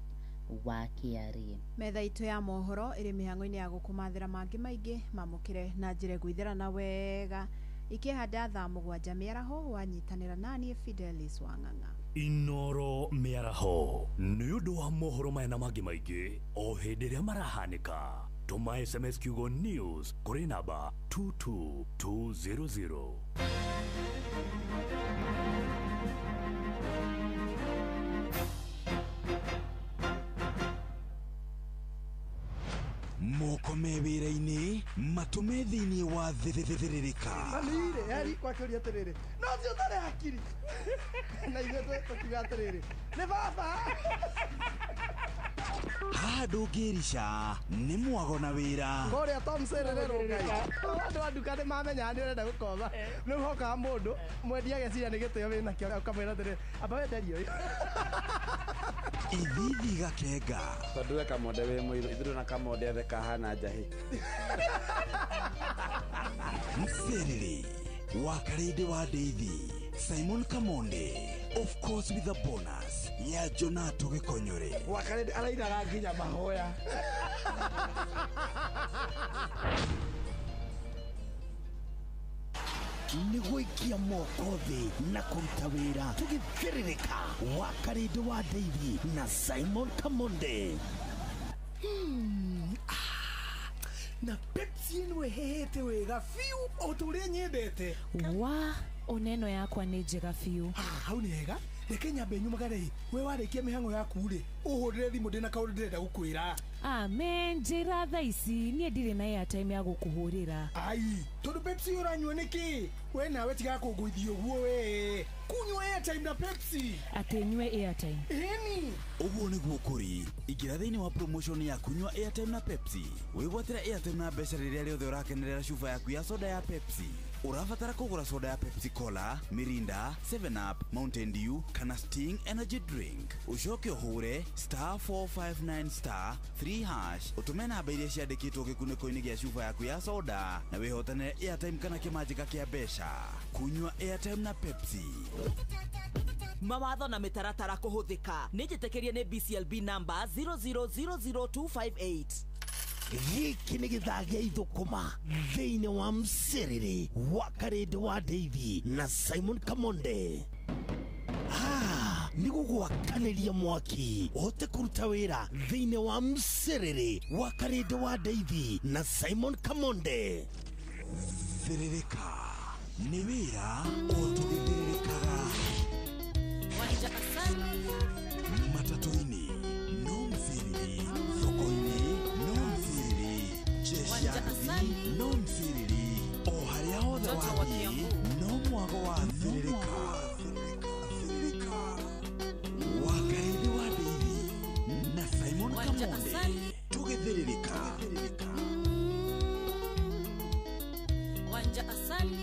S26: wa Kĩarĩ.
S7: Metha itũ ya mohoro ĩrĩ mĩhang'o-inĩ ya gũkũmathĩra mangĩ maingĩ mamũkĩre na njĩra ĩgũithĩrana wega ikĩhanda thaa 7 mĩaraho wanyitanĩra naniĩ Fidelis Wang'ang'a.
S13: Inoro mĩaraho nĩ ũndũ wa mohoro maya na mangĩ maingĩ o hĩndĩ ĩrĩa marahanĩka. Tũma SMS kiugo news kũrĩ namba 22200.
S10: Moko me wĩra-inĩ matũme thĩinĩ wa thĩrĩrĩka.
S2: Mami-rĩ, eri kwakĩũria atĩrĩrĩ, no ũcio ũtarĩ hakiri. Na ithuĩ tũkiuga atĩrĩrĩ, nĩ baba.
S10: Haha ndũngĩrica nĩ mwago na wĩra.
S2: Kũrĩa Tom Serere Ngai. Andũ a nduka nĩ mamenyaga nĩ ũrenda gũkomba. Rĩu hokaga mũndũ mwendia ageciria nĩ gĩtĩo wĩnakĩo ũkamwĩra atĩrĩrĩ, amba wenderie ũyũ.
S10: Ithithi gakenga.
S3: Tondũ we kamonde wĩ mũirũ, ithuĩ na kamonde othe kahana njahĩ.
S10: Mserere wa Karĩndĩ wa Ndeithi, Simon Kamonde, of course with a bonus ya Jonato Gĩkonyore.
S2: Wa Karĩndĩ arainaga nginya mahoya.
S4: Nĩ gũikia moko thĩ na kũruta wĩra tũgĩthĩrĩrĩka wa Karĩndĩ wa Ndeithi na Simon Kamonde.
S2: Na Pepsi ĩno ĩhehete wega biũ o ta ũrĩa nyendete.
S5: Wa oneno yakwa nĩ njega biũ.
S2: Hau nĩ hega. Reke nyambe nyumagare. We warĩkia mĩhang'o yaku rĩ, ũhũrĩre thimũ ndĩna kaũndũ ndĩrenda gũkwĩra.
S5: Amen, njĩra thaa ici niĩ ndirĩ na airtime ya gũkũhũrĩra.
S2: Ai, tondũ Pepsi ũranyua nĩkĩ? We nawe tiga kũngũithia ũguo we. Kunyua airtime na Pepsi.
S5: Atĩ nyue airtime.
S2: Ĩni.
S10: Ũguo nĩguo kũrĩ. Ingĩra thĩinĩ wa promotion ya kunyua airtime na Pepsi. Wĩgwatĩre airtime na mbeca rĩrĩa rĩothe ũrakenerera cuba yaku ya soda ya Pepsi. Ũrabatara kũgũra soda ya Pepsi Cola, Mirinda, 7 Up, Mountain Dew kana Sting Energy Drink. Ũcoke ũhũre *459 *3# ũtũme namba iria ciandĩkĩtwo gĩkunĩko-inĩ gĩa cuba yaku ya soda na wĩhotanĩre airtime kana kĩmanjĩka kĩa mbeca. Kunyua airtime na Pepsi.
S8: Mawatho na mĩtaratara kũhũthĩka nĩ njĩtĩkĩrie nĩ BCLB number 0000258.
S4: Gĩkĩ nĩ gĩthaa gĩa ithũkũma thĩinĩ wa Mserere wa Karĩndĩ wa Ndeithi na Simon Kamonde. Nĩ gũgwakanĩria mwaki ũhote kũruta wĩra thĩinĩ wa Mserere wa Karĩndĩ wa Ndeithi na Simon Kamonde.
S10: Thĩrĩrĩka nĩ wĩra o tũgĩthĩrĩrĩkaga. Matatũ-inĩ no Mserere, thoko-inĩ no Mserere, jeshi ya nduthi no Mserere, o harĩa hothe wathiĩ no mwago wa thĩrĩrĩka. Wa Karĩndĩ wa Ndeithi na Simon Kamonde tũgĩthĩrĩrĩka.
S6: Wanja Asali,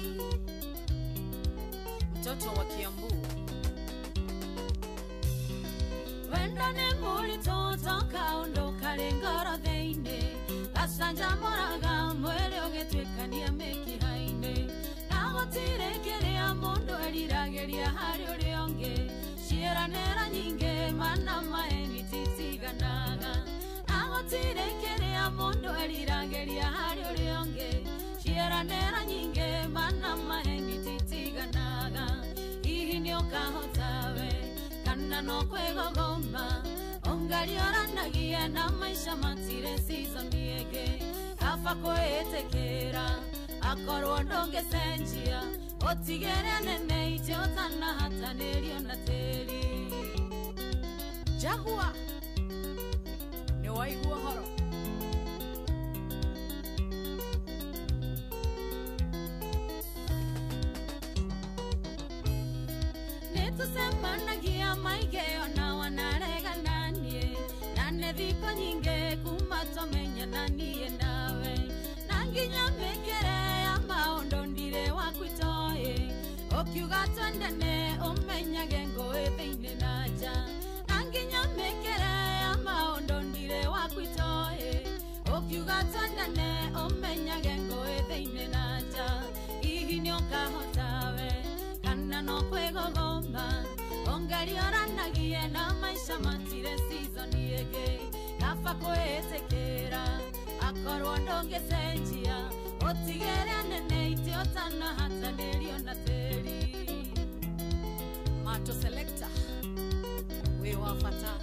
S6: mtoto wa Kiambu. Wenda nĩ mũritũ kaũndũ karĩ ngoro thĩinĩ, gacanjamũraga mwĩrĩ ũgĩtuĩkania mĩkiha-inĩ, na gũtirĩ kĩrĩa mũndũ eriragĩria harĩ ũrĩa ũngĩ, ciĩranĩra nyingĩ mana maeni titiganaga, na gũtirĩ kĩrĩa mũndũ eriragĩria harĩ ũrĩa ũngĩ, ciĩranĩra nyingĩ mana maeni titiganaga, hihi nĩ ũkahota we kana no kwĩgogoma, ũngarioranagia na maisha matirĩ season ĩngĩ, kaba kwĩĩtĩkĩra akorwo ndũngĩcenjia, ũtigĩre nene itĩ ũtanahatanĩrio na tĩri. Jagua nĩ waigua ũhoro. Nĩtũcemanagia maingĩ ona wanaregana niĩ, na nĩ thikũ nyingĩ kuma twamenyana niĩ nawe, na nginya mĩkĩre ya maũndũ ndirĩ waku itoĩ, Ukiuga twendane umenyage ngũĩ thĩinĩ na nja na nginya mĩkĩre ya maũndũ ndirĩ waku itoĩ. Ukiuga twendane umenyage ngũĩ thĩinĩ na nja hihi nĩũkahota we kana no kwĩgũgũma ongarioranagie na maica matire season ĩngĩ kaba kwĩtĩkĩra akorwo ndũngĩcenjia ũtigĩre nene itĩ ũtanahatanĩrio na tĩri. Mato selector wĩ wa bata.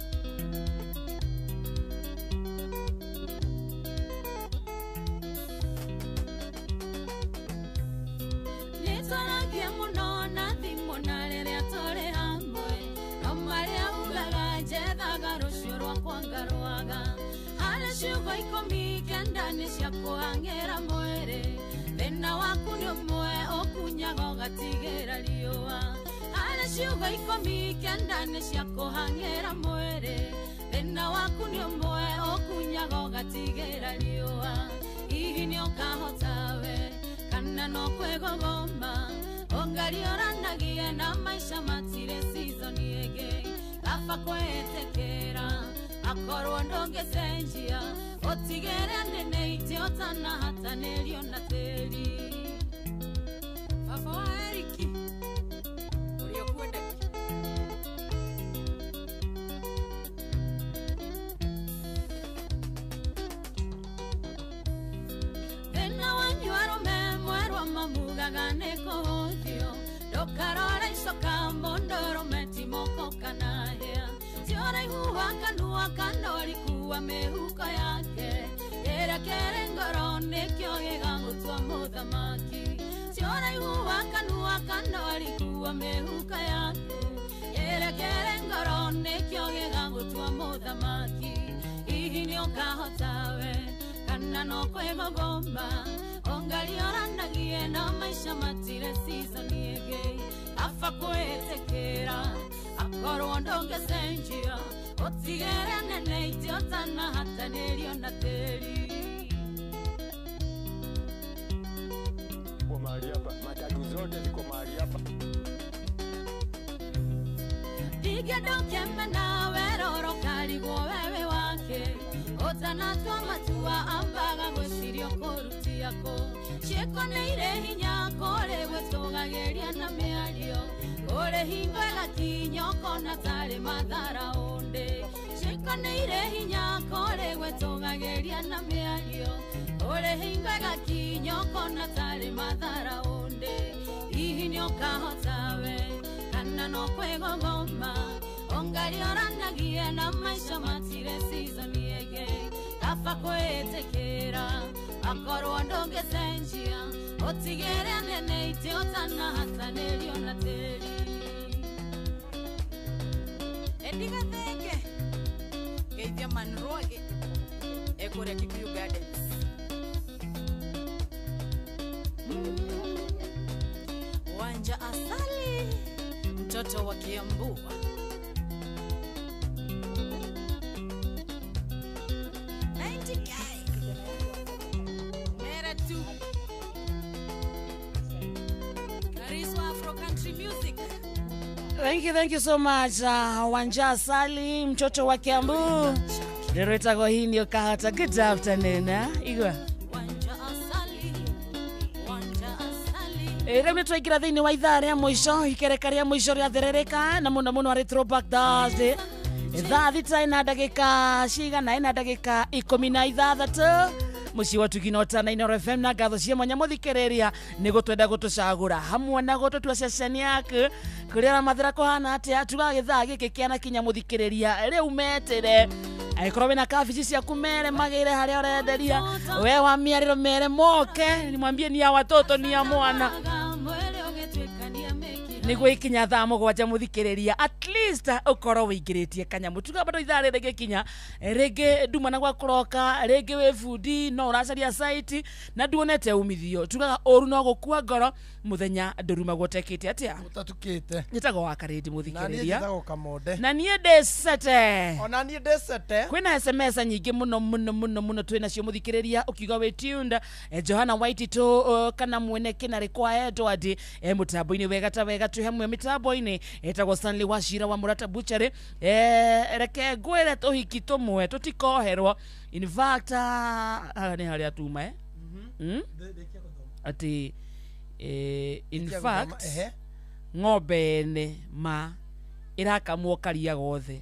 S6: Nĩtwaragia mũno na thimũ na rĩrĩa tũrĩ hamwe no marĩa ugaga njethaga rũciũ rwakwa ngarwaga harĩ ciugo 19 nĩ cia kũhang'ĩra mwĩrĩ thĩna waku nĩ ũmwe ũkunyaga ũgatigĩra riũa harĩ ciugo 19 nĩ cia kũhang'ĩra mwĩrĩ thĩna waku nĩ ũmwe ũkunyaga ũgatigĩra riũa hihi nĩ ũkahota we kana no kwĩgũgũma ongarioranagie na maica matirĩ season ĩngĩ kaba kwĩtĩkĩra akorwo ndũngĩcenjia ũtigĩre nene itĩ ũtanahatanĩrio na tĩri. Baba wa Eriki ũrĩa ũkwendeki. Thĩna wanyu arũme mwerwa mamugaga nĩ kũhũthio ndũkarore icoka mũndũrũme ti moko kana hĩa ti ũraihu wa kanua kana ũriku wa mĩhuko yake kĩrĩa kĩrĩ ngoro nĩkĩo gĩgagũtua mũthamaki ti ũraihu wa kanua kana ũriku wa mĩhuko yaku kĩrĩa kĩrĩ ngoro nĩkĩo gĩgagũtua mũthamaki hihi nĩ ũkahota we kana no kwĩgũgũma ongarioranagie na maica matirĩ season ĩngĩ kaba kwĩtĩkĩra akorwo ndũngĩcenjia ũtigĩre nene itĩ ũtanahatanĩrio na tĩri.
S14: Kwa mahali hapa matatu zote ziko mahali hapa.
S6: Ndigĩndũkĩmena weroro karigwo wewe wake ũtanatua matua ambaga gwĩciria ũkũrutia kũ ciĩko nĩ irĩ hinya kũrĩ gwĩtũgagĩria na mĩario kũrĩ hingo ĩgakinya ũkona tarĩ mathara ũndĩ ciĩko nĩ irĩ hinya kũrĩ gwĩtũgagĩria na mĩario kũrĩ hingo ĩgakinya ũkona tarĩ mathara ũndĩ hihi nĩ ũkahota we kana no kwĩgũgũma ongarioranagie na maica matirĩ season ĩngĩ kaba kwĩtĩkĩra akorwo ndũngĩcenjia ũtigĩre nene itĩ ũtanahatanĩrio na tĩri.
S9: Endigathenge geithia Manrwage ekũrĩa Kikuyu Gardens.
S6: Wanja Asali mtoto wa Kiambu.
S9: Mera tu. Kariswa Afro Country Music.
S11: Thank you so much Wanja Asali mtoto wa Kiambu. Ndirwetagwo hii ndio kahata. Good afternoon. Igwa.
S6: Wanja Asali, Wanja Asali.
S11: Rĩu nĩ twaingĩra thĩinĩ wa ithaa rĩa mũico ikereka rĩa mũico rĩatherereka na mũno mũno arĩ Throwback Thursday thaa 6 na ndagĩka cigana ĩna ndagĩka 16 mũciĩ wa Tuginota na Inooro FM na ngatho cia mwanya mũthikĩrĩria nĩ gũtwenda gũtũcagũra hamwe na gũtũtua ceceni yaku kũrĩa ramathĩra kũhana atĩa tugaga gĩthaa gĩkĩ kĩanakinya mũthikĩrĩria rĩu metĩre Aikorwo wĩna kabici ciaku mere magĩre harĩa ũrenderia we wa mĩarĩro mere moke nimwambie ni ya watoto ni ya mwana niguo ikinya thaa 7 mũthikĩrĩria at least least ukorwo wĩingĩrĩtie kanyamũ tuga bado ithaa rĩrĩ gĩkinya rĩngĩ nduma na gwa kũroka rĩngĩ wĩ bundi no ũracaria site na nduonete umithio tugaga ũru no gũkua ngoro mũthenya ndũrumagwo ũtekĩte atĩa
S2: ũtatukĩte
S11: njĩtagwo wa Karĩndi mũthikĩrĩria
S2: na niĩ njĩtagwo Kamonde
S11: na niĩ ndĩcete
S2: ona niĩ ndĩcete
S11: kwĩna SMS nyingĩ mũno mũno mũno mũno twĩnacio mũthikĩrĩria ũkiuga wĩ tuned Johanna Waititũ kana mwene kĩnarĩ kwa Edward mũtambo-inĩ wega ta wega twĩ hamwe mĩtambo-inĩ etagwo Stanley Wachira wa Murata Butchery reke ngwĩre tũhiki tũmwe tũtikoherwo in fact haha nĩ harĩa tuma atĩ in fact ng'ombe ene ma ĩrakamwo karia gothe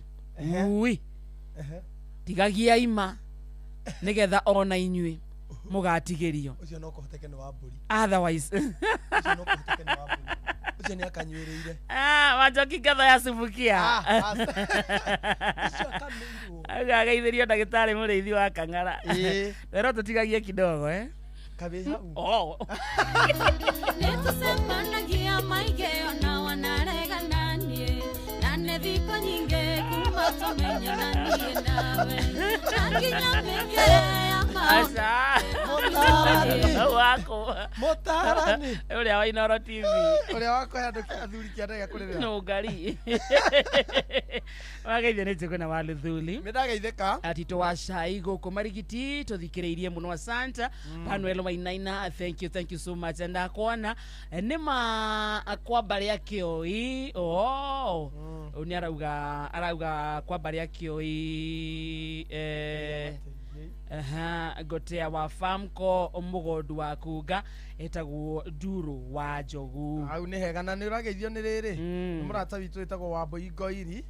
S11: ui tigagia ima nĩgetha ona inyuĩ mũgatigĩrio
S2: ũcio no kũhoteke nĩ wa mbũri
S11: otherwise
S2: ũcio no kũhoteke nĩ wa mbũri ũcio nĩ akanyuĩrĩire
S11: Wanjoki ngatho ya subukia agageithĩrio ndagĩtarĩ mũrĩithi wa Kang'ara rero tũtigagie kidogo
S2: kabĩ hau
S11: oh
S6: nĩtũcemanagia maigeo na wanaregana niĩ na nĩ thikũ nyingĩ kuma tũmenyana niĩ nawe na nginya mĩkĩre ya
S11: aca wako
S2: mũtarani
S11: ũrĩa wa Inooro TV
S2: ũrĩa wakũhe andũ athuri kĩanda gĩa kũrĩrĩra
S11: nũngari wageithio nĩ Njũgũna wa Luthuli
S2: nĩndageithĩka
S11: Atito wa Cai gũkũ Marigiti tũthikĩrĩirie mũno asanta Panuel Wainaina thank you so much ndakuona nĩ ma kwa mbarĩ ya Kĩoi oh nĩ arauga kwa mbarĩ ya Kĩoi gotea wa Famco mũgondu wa kunga etagwo Nduru wa Njogu
S2: hau nĩ hega na nĩ ũrageithio nĩ rĩrĩ nĩ mũrata witũ wĩtagwo Wambũi Ngoiri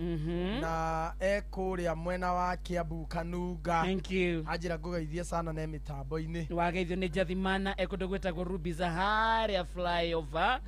S2: na ekũrĩa mwena wa Kiambu Kanunga
S11: thank you
S2: anjĩra ngũgeithie sana ne mĩtambo-inĩ
S11: wageithio nĩ Jathimana ekũndũ gwĩtagwo Ruby Zaharia flyover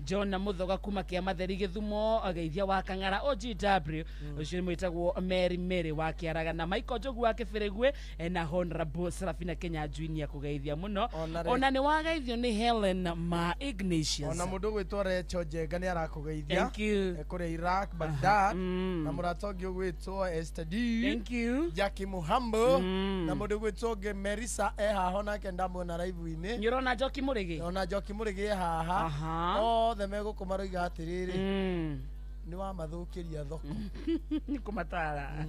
S11: John na Mũthoga kuma Kĩamatheri Gĩthumo ageithia wa Kang'ara OGW ũcio nĩ mwĩtagwo Mary Mary wa Kĩaraga na Michael Njogu wa Kĩbĩrĩgwe na Honorable Serafina Kenya Junior kũgeithia mũno ona nĩ wageithio nĩ Helen ma Ignatius
S2: ona mũndũ gwĩtwo Recho Njenga nĩ arakũgeithia
S11: thank you
S2: kũrĩa Iraq Baghdad na mũrata ũngĩ ũgwĩtwo Esther D
S11: thank you
S2: Jackie Muhambo na mũndũ ũgwĩtwo ũngĩ Merisa e haha onake ndamuona live-inĩ
S11: nĩ ũrona Njoki Mũrĩgĩ
S2: ona Njoki Mũrĩgĩ e haha othe megũkũ maroiga atĩrĩrĩ nĩ wamathũkĩria thoko
S11: nĩ kũmatara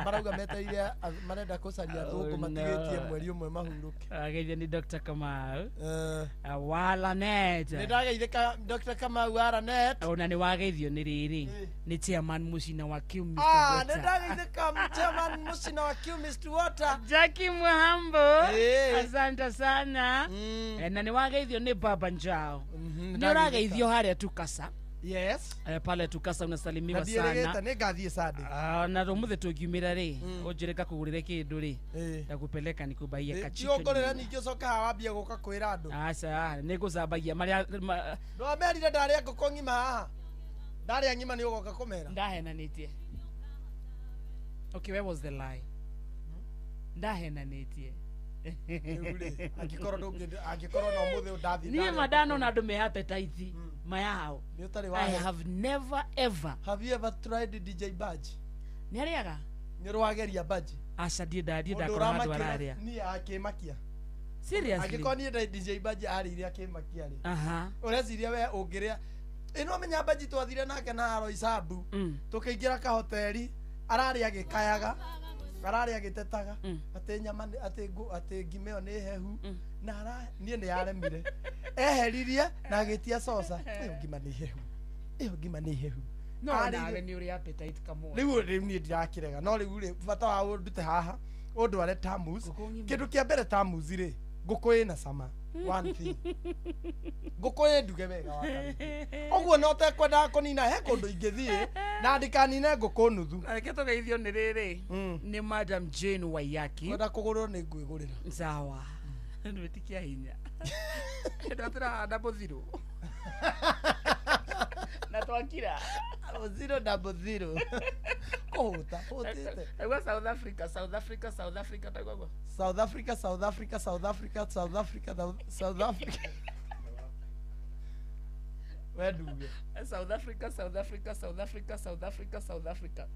S2: marauga metereire marenda kũcaria thũngũ matigĩtie mweri ũmwe mahurũke
S11: ageithio nĩ Dr. Kamau wa Lanet
S2: nĩ ndageithĩka Dr. Kamau wa Lanet
S11: ona nĩ wageithio nĩ rĩrĩ nĩ chairman Mũcina wa Q Mr.
S2: Water nĩ ndageithĩka chairman Mũcina wa Q Mr. Water
S11: Jackie Muhambo asante sana na nĩ wageithio nĩ Baba Njao nĩ ũrageithio harĩa Tukasa
S2: yes
S11: pale Tukasa unasalimiwa sana
S2: na nĩngathiĩ Sunday
S11: na rũmũthĩ tũngiumĩra rĩ ũnjĩre ngakũgũrĩre kĩndũ rĩ ndakũpeleka nikubaie kachiko
S2: ũngũrĩre ningĩ ũcoke haha wambie gũka kwĩra andũ
S11: aca nĩngũcambagia marĩa
S2: ndwamerire ndarĩa ngũkũ ng'ima haha ndarĩa ng'ima nĩ ũgoka kũmera
S11: ndahenanĩtie okay where was the lie ndahenanĩtie
S2: angĩkorwo no mũthĩ ndathiĩ
S11: niĩ ma ndanona andũ me appetite mayao I have never ever
S2: have you ever tried DJ Badge
S11: nĩ arĩaga
S2: nĩ ũrwageria Badge
S11: aca ndiĩ ndakora handũ ararĩa
S2: niĩ akĩmakia
S11: seriously
S2: angĩkorwo niĩ DJ Badge arĩire akĩmakia rĩ ũreciria we ũngĩrĩa ĩno menya Badge twathire nake na Aro Isambu tũkĩingĩra kahoteri ararĩa agĩkayaga ararĩa agĩtetaga atĩ nyama atĩ ngima ĩyo nĩ hehu na niĩ nĩ yaremire eheririe na agĩtia coca ĩyo ngima nĩ hehu ĩyo ngima nĩ hehu
S11: no nawe nĩ ũrĩ appetite kamwe
S2: rĩu niĩ ndirakĩrega no rĩu rĩ bata wa ũndute haha ũndware Tamus kĩndũ kĩa mbere Tamus rĩ ngũkũ ĩna cama one thing ngũkũ ĩ nduge wega wa ũguo no tekwendaga kũnina he kũndũ ingĩthiĩ na ndikanine ngũkũ nuthu
S11: reke tũgeithio nĩ rĩrĩ nĩ Madam Jane Waiyaki
S2: kwenda kũgũrwo nĩ ngwĩgũrĩra
S11: sawa ndwĩtikia hinya ndatũrahanda mũthirũ na twakira
S2: 000 kũhũta hũtĩte
S11: Taigua South Africa South Africa South Africa taigua
S2: South Africa South Africa South Africa South Africa South Africa We nduge.
S11: South Africa, South Africa, South Africa, South Africa, South Africa.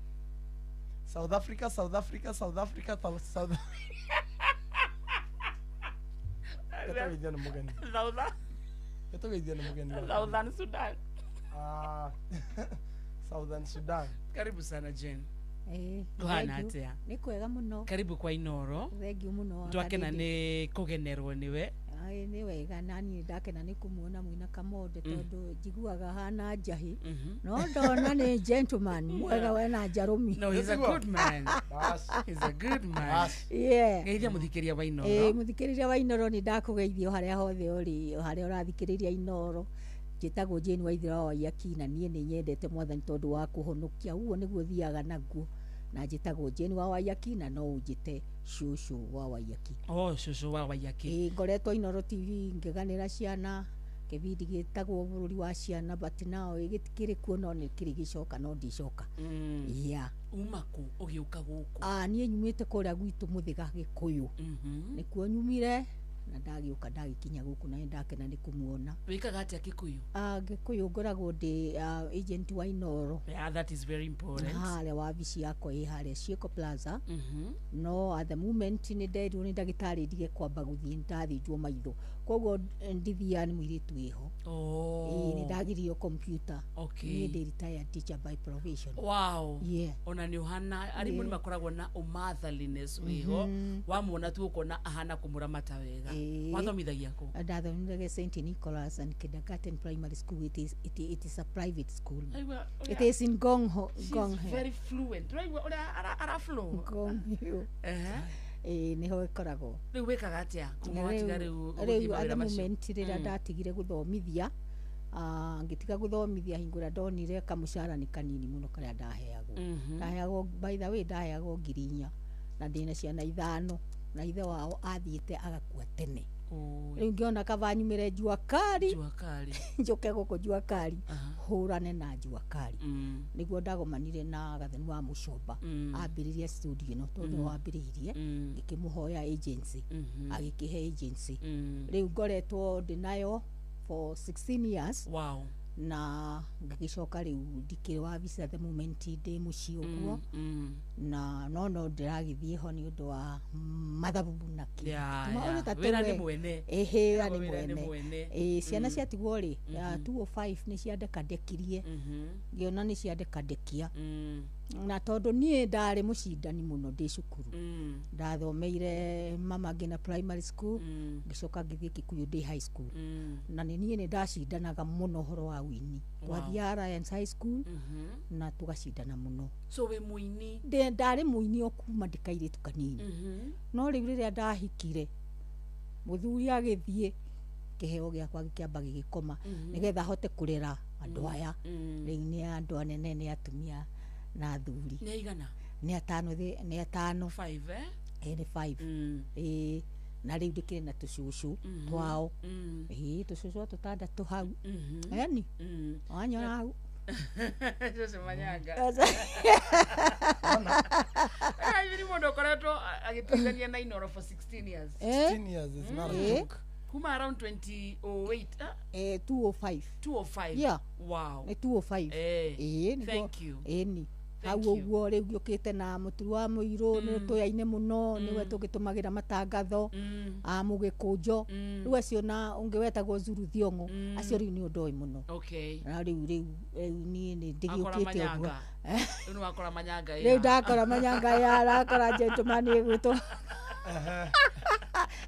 S2: South Africa, South Africa, South Africa, South. Gĩtũgeithia nĩ mũgeni. Gĩtũgeithia nĩ mũgeni.
S11: Southern Sudan.
S2: Ah. Southern Sudan.
S11: Karibu sana Jane. Kuhana atia?
S1: Nĩ kwega mũno.
S11: Karibu kwa Inoro.
S1: Thank you mũno.
S11: Twakena nĩ kũgenerwo nĩwe.
S1: Ai nĩ wega na niĩ ndakena nĩ kũmuona mwĩna Kamonde tondũ njiguaga hana njahi. No ndona nĩ gentleman mwega wena njarũmi.
S11: No, he's a good man. He's a good man.
S1: Yeah.
S11: Geithia mũthikĩria wa Inoro.
S1: Mũthikĩrĩria wa Inoro nĩ ndakũgeithio harĩa hothe ũrĩ, harĩa ũrathikĩrĩria Inoro. Njĩtagwo Jane Waithera wa Waiyaki na niĩ nĩ nyendete mwathani tondũ wa kũhonokia ũguo nĩguo thiaga naguo. Na njĩtagwo Jane wa Waiyaki na no ũnjĩte cũcũ wa Waiyaki.
S11: Oh, cũcũ wa Waiyaki.
S1: Ngoretwo Inoro TV ngĩganĩra ciana kĩbindi gĩtagwo bũrũri wa ciana, but now gĩtikĩrĩ kuo no nĩ kĩrĩ gĩcoka no ndicoka. Yeah.
S11: Uma kũ ũgĩũka gũkũ?
S1: Niĩ nyumĩte kũrĩa gwitũ Mũthĩga Gĩkũyũ. Nĩkuo nyumire na ndagĩũka ndagĩkinya gũkũ na ndakena nĩ kũmuona.
S11: Wĩkaga atĩa Kikuyu?
S1: Gĩkũyũ ngoragwo ndĩ agent wa Inoro.
S11: Yeah, that is very important.
S1: Harĩa wabici yakwa ĩ harĩa Ciĩko Plaza. No at the moment nĩ nderirwo nĩ ndagĩtarĩ ndige kwamba gũthiĩ ndathĩnjwo maitho. Koguo ndithiaga nĩ mũirĩtu wĩho. Nĩ ndagirio computer. Niĩ ndĩ retired teacher by profession.
S11: Wow.
S1: Yeah.
S11: Ona nĩ ũhana arimũ nĩ makoragwo na ũmotherliness wĩho. Wamuona tu ũkona ahana kũmũramata wega. Wathomithagia kũ?
S1: Ndathomithagia St. Nicholas and Kindergarten Primary School. It is a private school. It is in Gongho.
S11: She's very fluent. Ũraigua ũrĩa ara flow.
S1: Gongho. Nĩho ĩkoragwo.
S11: Rĩu wĩkaga atĩa kuma watiga rĩu
S1: rĩu at the moment rĩrĩa ndatigire gũthomithia, ngĩtiga gũthomithia hingo ĩrĩa ndonire kamũcara nĩ kanini mũno karĩa ndaheagwo. Ndaheagwo, by the way, ndaheagwo 4,000 na ndĩna ciana 5 na ithe wao athiĩte agakua tene. Rĩu ngĩona kaba nyumĩre jua kali njoke gũkũ jua kali hũrane na jua kali. Nĩguo ndagomanire na Gathoni wa Mũcomba ambĩrĩria studio ĩno tondũ wambĩrĩirie ngĩkĩmũhoya agency agĩkĩhe agency. Rĩu ngoretwo ndĩ nayo for 16 years.
S11: Wow.
S1: Na ngĩgĩcoka rĩu ndikĩrĩ wabici at the moment ndĩ mũciĩ ũguo. Na no ndĩragĩthiĩ ho nĩ ũndũ wa mathabu na kĩ.
S11: Wĩra nĩ mwene.
S1: Wĩra nĩ mwene. Ciana ciatigwo rĩ 205 nĩ ciandekandekirie. Ngĩona nĩ ciandekandekia. Na tondũ niĩ ndarĩ mũcindani mũno ndĩ cukuru. Ndathomeire Mama Ngina Primary School, ngĩcoka ngĩthiĩ Kikuyu ndĩ high school. Na nĩ niĩ nĩ ndacindanaga mũno ũhoro wa wini. Twathiaga Alliance High School na tũgacindana mũno.
S11: So wĩ mũini?
S1: Ndarĩ mũini o kuma ndĩ kairĩtu kanini. No rĩu rĩrĩa ndahikire mũthuri agĩthiĩ kĩheo gĩakwa gĩkĩamba gĩgĩkoma nĩgetha hote kũrera andũ aya. Rĩu nĩ andũ anene nĩ atumia na athuri.
S11: Nĩ aigana?
S1: Nĩ atano, nĩ atano.
S11: 5 eh?
S1: Nĩ 5. Na rĩu ndĩkĩrĩ na tũcũcũ twao. Tũcũcũ tũtandatũ hau. Eni wanyona hau.
S11: Cũcũ Manyanga. Nĩ mũndũ ũkoretwo agĩtuithania na Inoro for 16 years.
S2: 16 years is not a joke.
S11: Kuma around 2008.
S1: 205.
S11: 205.
S1: Yeah.
S11: Wow.
S1: Nĩ 205.
S11: Thank you.
S1: Ĩni. Hau ũguo rĩu gĩũkĩte na mũturu wa mũirũ nĩ tũyaine mũno nĩwe tũgĩtũmagĩra matangatho mũgĩkũnjo rĩu acio na ũngĩ wetagwo Zuru Thiong'o acio rĩu nĩ ũndoĩ mũno. Na rĩu niĩ nĩ ndĩgĩũkĩte ũguo.
S11: Rĩu nĩwakora Manyanga.
S1: Rĩu ndakora Manyanga ya arakora gentleman ĩgwĩtwo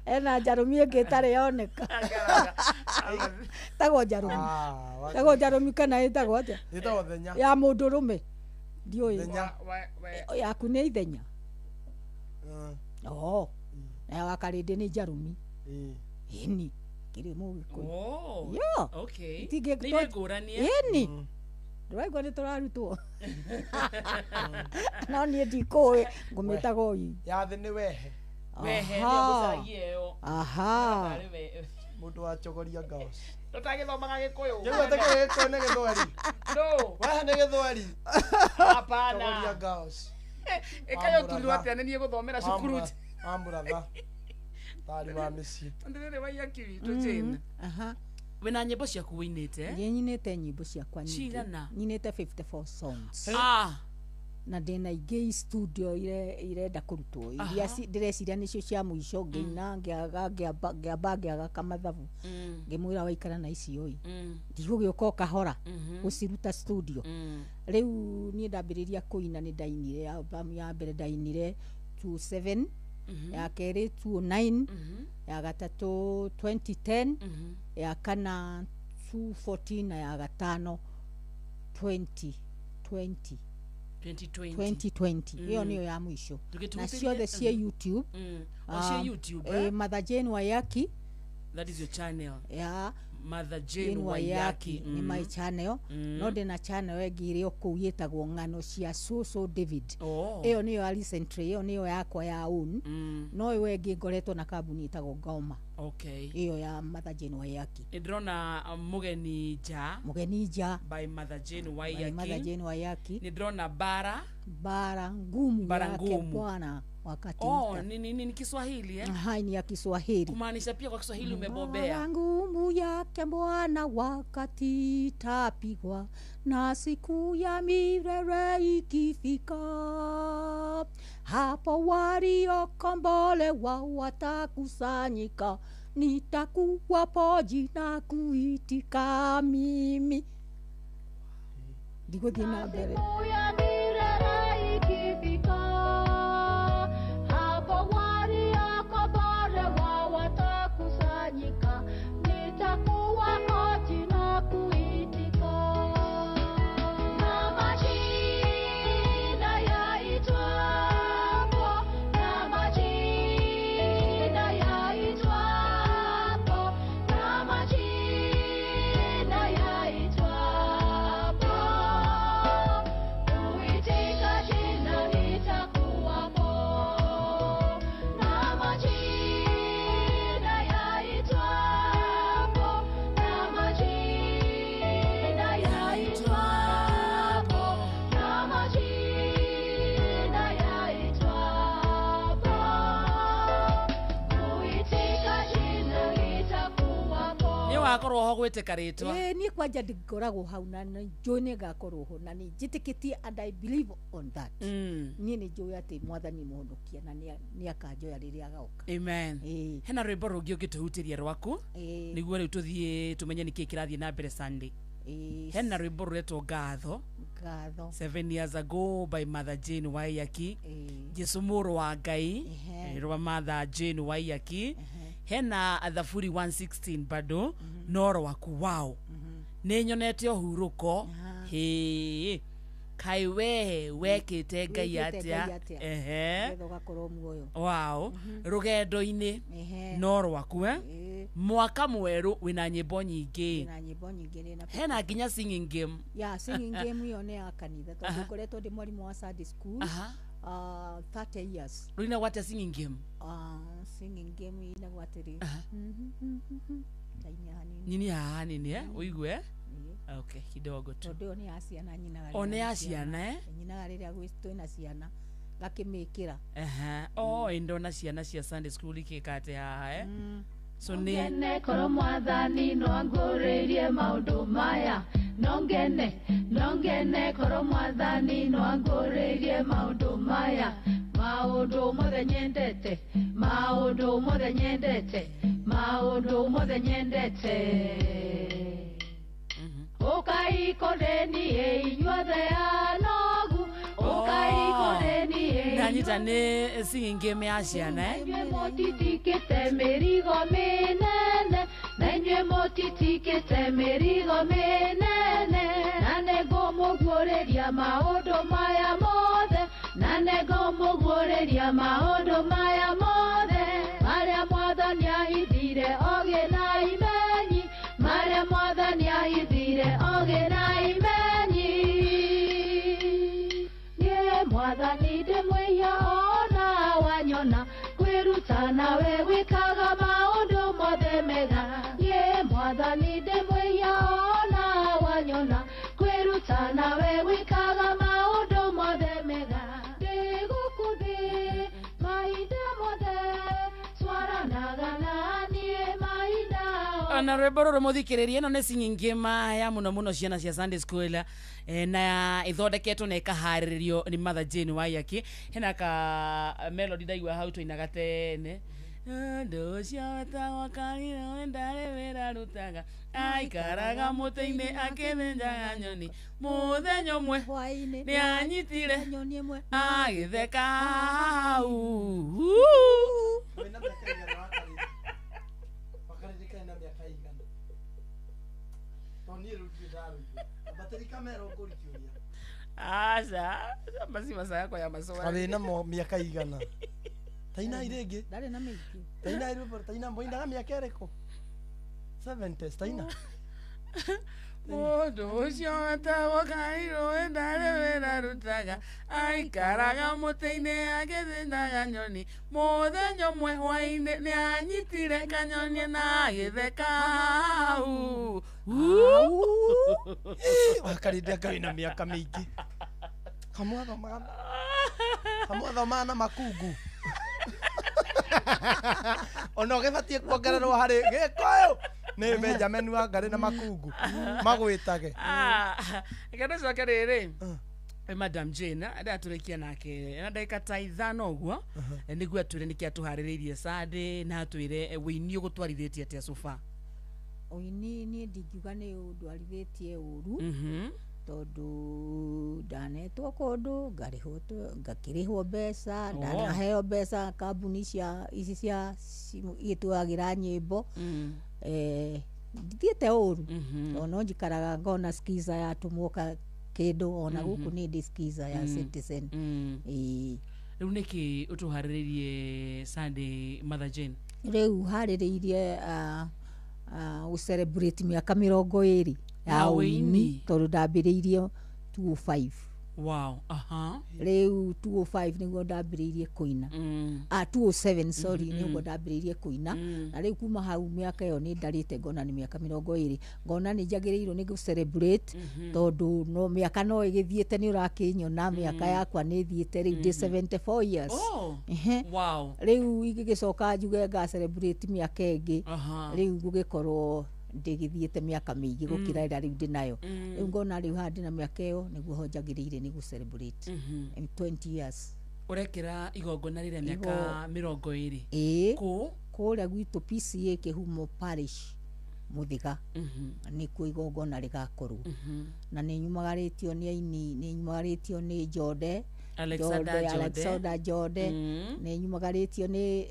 S1: ena njarũmi ĩngĩ ĩtarĩ yoneka. Tagwo njarũmi. Tagwo njarũmi kana ĩtagwo atĩa?
S2: Ĩtagwo thenya.
S1: Ya mũndũrũme. Ndiũĩ. Yaku nĩ ithenya. Na wa Karĩndĩ nĩ njarũmi. Ĩni kĩrĩ mũgĩkũyũ.
S11: Yeah. Okay. Nĩ ngũrani.
S1: Ĩni. Ndũraigua nĩ tũrarutwo. No niĩ ndikũĩ ngũmĩtaga ũi.
S2: Ya thĩ nĩ wehe.
S11: Wehe nĩ mũcagie ĩyo.
S1: Aha.
S2: Mũndũ wa chogoria ngaos.
S11: Tũtagĩthomaga Gĩkũyũ.
S2: Kĩu atĩ Gĩkũyũ nĩ Gĩthweri.
S11: No.
S2: Wehe nĩ Gĩthweri.
S11: Hapana.
S2: Chogoria ngaos.
S11: Ĩkayo turirwo atĩa nĩ niĩ gũthomera cukuru.
S2: Wa mũratha. Tari wa mĩciĩ.
S11: Ndĩrĩ Waiyaki witũ Jane.
S1: Aha.
S11: Wĩna nyĩmbo ciaku wĩinĩte?
S1: Niĩ nyinĩte nyĩmbo ciakwa nyingĩ.
S11: Cigana?
S1: Nyinĩte 54 songs.
S11: Ah.
S1: Na ndĩna ingĩ i studio irenda kũrutwo iria ndĩreciria nĩcio cia mũico ngĩina ngĩaga ngĩamba ngĩaga kamathabu ngĩmwĩra waikara na icio ĩ ndigũgĩũka o kahora gũciruta studio. Rĩu niĩ ndambĩrĩria kũina nĩ ndainire album ya mbere ndainire 27, ya kerĩ 29, ya gatatũ 2010, ya kana 214 na ya gatano 2020.
S11: 2020.
S1: 2020 ĩyo nĩyo ya mũico na
S11: Tũgĩtũhutĩrie-
S1: ciothe ciĩ YouTube.
S11: O ciĩ YouTube, eh?
S1: Mother Jane Waiyaki.
S11: That is your channel.
S1: Yeah.
S11: Mother Jane
S1: Jane
S11: Waiyaki.
S1: Waiyaki nĩ my channel. No ndĩna channel ĩngĩ ĩrĩ o kũu ĩtagwo ng'ano cia Susu David.
S11: Oh.
S1: Ĩyo nĩyo ya recently, ĩyo nĩyo yakwa ya own. No ĩyo ĩngĩ ngoretwo na kambuni ĩtagwo Ngoma.
S11: Okay.
S1: Ĩyo ya Mother Jane Waiyaki.
S11: Nĩ ndĩrona Mũgeni Nja.
S1: Mũgeni Nja.
S11: By Mother Jane
S1: By
S11: Waiyaki.
S1: Mother Jane Waiyaki.
S11: Nĩ ndĩrona Bara.
S1: Bara ngumu.
S11: Bara
S1: yake
S11: ngumu.
S1: Bwana wakati
S11: Oh, ni Kiswahili eh?
S1: Aha, ni ya Kiswahili.
S11: Kumaanisha pia kwa Kiswahili umebobea.
S1: Bara ngumu yake Bwana wakati itapigwa na siku ya milele ikifika, hapo waliokombolewa watakusanyika, nitakuwa poji na kuitika mimi. Ndigũthiĩ na mbere.
S6: Ya milele ikifika, hapo waliokombolewa watakusanyika, nitakuwa koji na kuitika. Na majina yaitwapo, na majina yaitwapo, na majina yaitwapo, kuitika jina nitakuwapo. Na majina yaitwapo, na majina yaitwapo, na majina yaitwapo, kuitika jina nitakuwapo.
S11: Nĩ wakorwo ho gwĩtĩka rĩtwa.
S1: Ĩĩ, niĩ kwanja ndingoragwo hau na nĩ njũĩ nĩ ngakorwo ho na nĩ njĩtĩkĩtie and I believe on that. Niĩ nĩ njũĩ atĩ Mwathani mũhonokia na nĩ akanjoya rĩrĩa agoka.
S11: Amen. Hena rwĩmbo rũngĩ ũngĩtũhutĩria rwaku nĩguo rĩu tũthiĩ tũmenye nĩkĩĩ kĩrathiĩ na mbere Sunday. Hena rwĩmbo rũretwo Ngatho.
S1: Ngatho.
S11: 7 years ago by Mother Jane Waiyaki. Jesu mũrũ wa Ngai rwa Mother Jane Waiyaki. Hena Thaburi 116 bado no rwaku wao. Nĩ nyonete ũhurũko. Hĩ. Kaĩ we wekĩte Ngai
S1: Wĩkĩte Ngai
S11: atĩa?
S1: atĩa?
S11: Ehe.
S1: Nĩgetha ũgakorwo muoyo.
S11: Wow. Rũgendo-inĩ no rwaku eh? Mwaka mwerũ wĩna nyĩmbo nyingĩ.
S1: Na nyĩmbo nyingĩ ndĩna.
S11: Hena nginya singing game.
S1: Ya singing game ĩyo nĩ ya kanitha tondũ ngoretwo ndĩ mwarimũ wa Sunday school 30 years.
S11: Rũinagwo atĩa singing game?
S1: Singing game ĩinagwo atĩrĩ. Ndaini hanini.
S11: Nyini haha hanini eh? Ũigue? Okay, kidogo tu.
S1: Tondũ ĩyo nĩ ya ciana nyinaga.
S11: O
S1: rĩrĩa
S11: nĩ ya
S1: gwĩ
S11: ciana eh?
S1: Nyinaga rĩrĩa twĩna ciana ngakĩmĩkĩra.
S11: Aha. Oh, ndona ciana cia Sunday school ikĩka atĩ haha eh? So nĩ
S6: Ngene korwo Mwathani no angũrĩrie maũndũ maya, no ngene, no ngene korwo Mwathani no angũrĩrie maũndũ maya, maũndũ mothe nyendete, maũndũ mothe nyendete, maũndũ mothe nyendete. Ũkai kũrĩ niĩ inyuothe anogu, ũkai kũrĩ niĩ
S11: ndanyita nĩ singing game ya ciana eh?
S6: inyuĩ mũtitikĩte mĩrigo mĩnene, na inyuĩ mũtitikĩte mĩrigo mĩnene, na nĩngũmũguũrĩria maũndũ maya mothe, na nĩngũmũguũrĩria maũndũ maya mothe, marĩa Mwathani ahithire ogĩ na imenyi, marĩa Mwathani ahithire ogĩ na imenyi. Niĩ Mwathani ndĩmwĩhia ona wanyona, kwĩruta nawe wĩkaga maũndũ mothe mega. Niĩ Mwathani ndĩmwĩhia ona wanyona, kwĩruta nawe wĩkaga maũndũ mothe mega. Ndĩ gũkũ thĩ mahinda mothe, twaranaga na niĩ mahinda
S11: Na rwĩmbo rũrũ mũthikĩrĩrie ĩno nĩ singing ngĩma ya mũno mũno ciana cia Sunday school, na ĩthondeketwo na ĩkaharĩrĩrio nĩ Mother Jane Waiyaki. Hena ka melody ndaigua hau tũinaga tene. Ũndũ ũcio wetagwo Karire ndarĩ wĩra arutaga, aikaraga mũtĩ-inĩ akĩthĩnjaga nyoni. Mũthenya ũmwe
S1: hwaĩ-inĩ
S11: nĩ anyitire
S1: nyoni ĩmwe
S11: agĩtheka hau.
S2: Wĩna mĩaka ĩigana wakarĩrĩ? Wakarĩrĩ karĩ na mĩaka ĩigana? Tondũ niĩ rĩu ndirĩ ndarũigua. Ambatĩri kamera ũkũri kĩũria.
S11: Aca, maci maca yakwa ya maswali.
S2: Karĩ na mĩaka ĩigana? Tainai rĩngĩ.
S1: Ndarĩ na mĩingĩ.
S2: Tainai rwĩmbo taina mũinaga mĩaka ĩrĩkũ? 70s taina.
S11: Mũndũ ũcio wetagwo Kairũ ndarĩ wĩra arutaga, aikaraga mũtĩ-inĩ agĩthĩnjaga nyoni. Mũthenya ũmwe hwaĩ-inĩ nĩ anyitire kanyoni na agĩtheka hau.
S2: Wakarĩrĩ karĩ na mĩaka mĩingĩ. Kamwathomaga na makungu. Ona ũgĩbatiĩ kuongererwo harĩ Gĩkũyũ nĩ Benjamin Wangari na makungu magwĩtage.
S11: Reke tũcoke rĩrĩ Madam Jane ndatũrĩkia nake na ndagĩka ta 5 ũguo nĩguo atwĩre nĩkĩ atũharĩrĩirie Sunday na atwĩre wĩini ũgũtwarithĩtie atĩa so far.
S1: Ũini niĩ ndingiuga nĩ ũndwarithĩtie ũru, tondũ ndanetwo kũndũ ngarĩhwo ngakĩrĩhwo mbeca, ndanaheo mbeca kambuni cia ici cia igĩtũagĩra nyĩmbo. Ndithiĩte ũru, tondũ no njikaraga ngona skiza yatũmwo kĩndũ ona gũkũ nĩ ndĩ skiza ya Citizen. Ĩĩ.
S11: Rĩu nĩkĩ ũtũharĩrĩirie Sunday, Mother Jane?
S1: Rĩu harĩrĩirie gũ celebrate mĩaka 20 ya ũini, tondũ ndambĩrĩirie 205.
S11: Wow. Aha.
S1: Rĩu 205 nĩguo ndambĩrĩirie kũina. 207 sorry, nĩguo ndambĩrĩirie kũina. Na rĩu kuma hau mĩaka ĩyo nĩ ndarĩte ngona nĩ mĩaka 20, ngona nĩ njagĩrĩirwo nĩ gũ celebrate, tondũ no mĩaka no ĩgĩthiĩte, nĩ ũrakĩnyona mĩaka yakwa nĩ ĩthiĩte rĩu ndĩ 74 years.
S11: Oh. Wow.
S1: Rĩu ingĩgĩcoka njuge nga celebrate mĩaka ĩngĩ, rĩu gũgĩkorwo ndĩgĩthiĩte mĩaka mĩingĩ gũkĩra ĩrĩa rĩu ndĩnayo. Rĩu ngona rĩu haha ndĩna mĩaka ĩyo nĩguo ho njagĩrĩire nĩ gũ celebrate 20 years.
S11: Ũrekĩra igongona rĩrĩa mĩaka 20?
S1: Ĩĩ.
S11: Kũ?
S1: Kũrĩa gwitũ PCA Kĩhumo Parish Mũthĩga, nĩkuo igongona rĩgakorwo. Na nĩ nyumagarĩtio nĩ aini, nĩ nyumagarĩtio nĩ Jode
S11: Alexander Jode.
S1: Alexander Jode. Nĩ nyumagarĩtio nĩ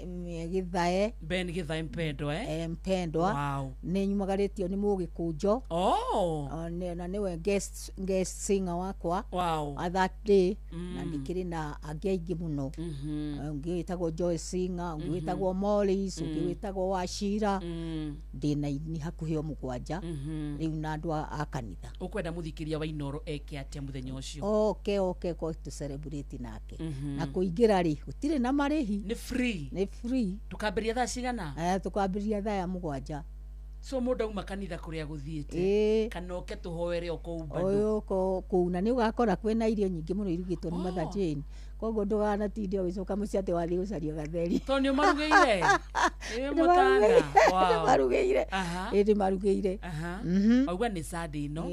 S1: Gĩthae
S11: Ben Gĩthae Mpendwa, eh?
S1: Mpendwa.
S11: Wow.
S1: Nĩ nyumagarĩtio nĩ Mũgĩkũnjo.
S11: Oh.
S1: Na nĩwe guest singer wakwa.
S11: Wow.
S1: At that day. Na ndĩkĩrĩ na angĩ aingĩ mũno. Ũngĩ wĩtagwo Joy Singer, ũngĩ wĩtagwo Morris, ũngĩ wĩtagwo Wachira. Ndĩna aini hakuhĩ o 7 rĩu na andũ a kanitha.
S11: Ũkwenda mũthikĩria wa Inooro eke atĩa mũthenya ũcio?
S1: Oke ko tũ celebrate nake. Na kũingĩra rĩ gũtirĩ na marĩhi.
S11: Nĩ free.
S1: Nĩ free.
S11: Tũkambĩrĩria thaa cigana?
S1: Tũkambĩrĩria thaa ya 7.
S11: So mũndũ auma kanitha kũrĩa gũthiĩte kana oke tũhoere o kũu bado.
S1: Ũyũ kũu, na nĩ ũgakora kwĩna irio nyingĩ mũno irugĩtwo nĩ Mother Jane, koguo ndũganatinde ũgĩcoka mũciĩ atĩ wathiĩ gũcaria gatheri.
S11: Tondũ nĩ ũmarugĩire. Ĩ mũtana.
S1: Nĩ marugĩire. Ĩ nĩ marugĩire.
S11: Auga nĩ Sunday ĩno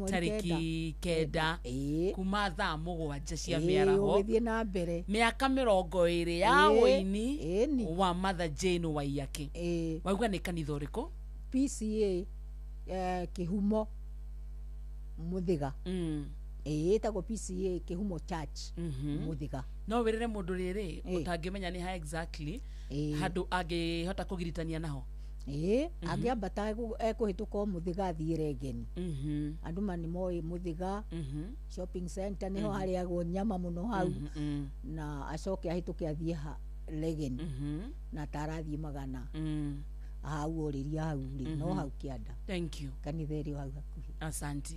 S11: tarĩki 9 kuma thaa 7 cia mĩaraho
S1: ũgĩthiĩ na mbere.
S11: Mĩaka 20 ya ũini wa Mother Jane Waiyaki. Wauga nĩ kanitha ũrĩkũ?
S1: PCA Kĩhumo Mũthĩga. Ĩtagwo PCA Kĩhumo Church Mũthĩga.
S11: No wĩrĩre mũndũ rĩrĩ ũtangĩmenya nĩ ha exactly handũ angĩhota kũgiritania naho.
S1: Angĩambata ekũhĩtũka o Mũthĩga athiĩ Rengeni. Andũ ma nĩ moĩ Mũthĩga shopping center nĩho harĩagwo nyama mũno hau, na acoke ahĩtũke athiĩ Rengeni na tarathiĩ 100. Hau ũrĩria hau rĩ no hau kĩanda.
S11: Thank you.
S1: Kanitha ĩrĩ o hau hakuhĩ.
S11: Asante.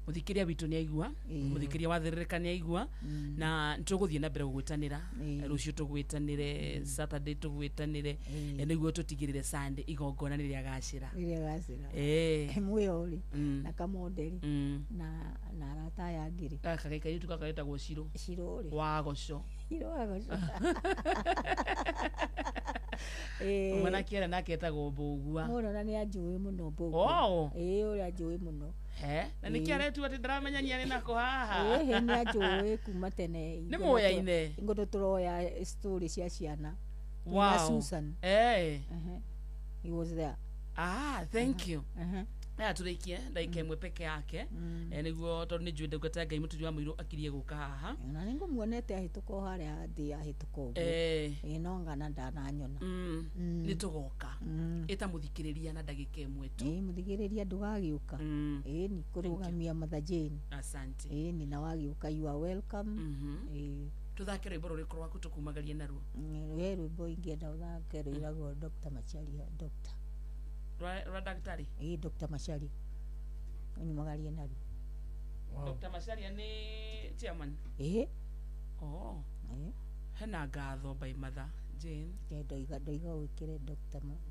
S11: Mũthikĩria witũ nĩ aigua, mũthikĩria wa Thĩrĩrĩka nĩ aigua, na nĩtũgũthiĩ na mbere gũgwĩtanĩra rũciũ, tũgwĩtanĩre Saturday, tũgwĩtanĩre nĩguo tũtigĩrĩre Sunday igongona nĩ rĩagacĩra.
S1: Rĩagacĩra. Mwĩyo rĩ na kamonderi na arata aya angĩ rĩ.
S11: Gaka gaikairĩtu gaka getagwo Ciro.
S1: Ciro rĩ.
S11: Wa Goco.
S1: Ciro wa Goco.
S11: Mwanake ũrĩa nake etagwo Mbũgua.
S1: Mũno na nĩ anjũĩ mũno Mbũgua.
S11: Oh.
S1: Ĩĩ ũrĩa anjũĩ mũno.
S11: He, na nĩkĩ aretua atĩ ndaramenyania nĩ nako haha?
S1: Ĩhĩ nĩ anjũĩ kuma tene.
S11: Nĩ mũyaine?
S1: Ingo tũroya story cia ciana.
S11: Wow.
S1: Na Susan.
S11: Eh.
S1: He was there.
S11: Ah, thank you. Aya tũrĩkie ndagĩka ĩmwe peke yake nĩguo tondũ nĩ njũĩ ndungata ya Ngai mũturi wa mũirũ akirie gũka haha.
S1: Na nĩ ngũmuonete ahĩtũka o harĩa thĩ ahĩtũka ũguo. Ĩĩ no ngana ndananyona.
S11: Nĩ tũgoka. Ĩta mũthikĩrĩria na ndagĩka ĩmwe tu.
S1: Ĩĩ mũthikĩrĩria ndũgagĩũka. Ĩĩ ni kũrũgamia Mother Jane.
S11: Asante.
S1: Ĩĩ ni na wagĩũka you are welcome. Ĩĩ.
S11: Tũthake rwĩmbo rũrĩkũ rwaku tũkumagarie naruo?
S1: He rwĩmbo ingĩenda ũthake rwĩragwo Dr. Macharia, Dr.
S11: Rwa daktari?
S1: Ĩĩ Dr. Macharia. Ũnyumagarie naruo.
S11: Dr. Macharia nĩ chairman?
S1: Ĩĩ.
S11: Oh. Hena ngatho by Mother Jane.
S1: Ndoiga wĩkĩre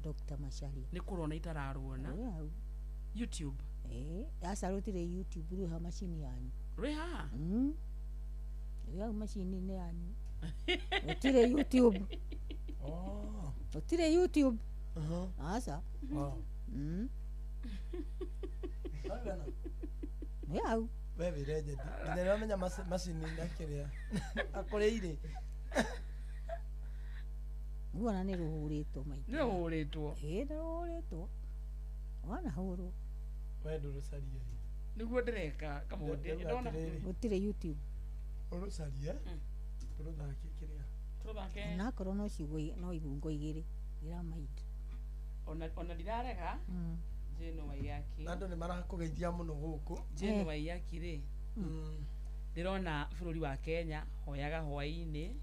S1: Dr. Macharia.
S11: Nĩ kũrona itararuona. YouTube.
S1: Ĩĩ, aca rũtirĩ YouTube rwĩ ha macini yanyu.
S11: Rwĩ haha?
S1: Rwĩ hau macini-inĩ yanyu. Rũtirĩ YouTube. Rũtirĩ YouTube. Aca. Nĩ hau.
S2: We wĩ legend. Nginya nĩwamenya macini na kĩrĩa. Akũrĩire.
S1: Guona nĩ rũhũrĩtwo maita.
S11: Nĩ rũhũrĩtwo?
S1: Ĩĩ nĩ rũhũrĩtwo. Wanahũrwo.
S2: We ndũrũcarie.
S11: Nĩguo ndĩreka kamũndĩ. Ndona.
S1: Gũtirĩ YouTube.
S2: Ũrũcarie. Tũrũthake kĩrĩa.
S11: Tũrũthake.
S1: Onakorwo no ciugo no ibungo igĩrĩ. Ndĩramaindi.
S11: Ona ndirarega. Jane Waiyaki.
S2: Na andũ nĩ marakũgeithia mũno gũkũ.
S11: Jane Waiyaki rĩ. Ndĩrona bũrũri wa Kenya hoyaga hwaĩ-inĩ.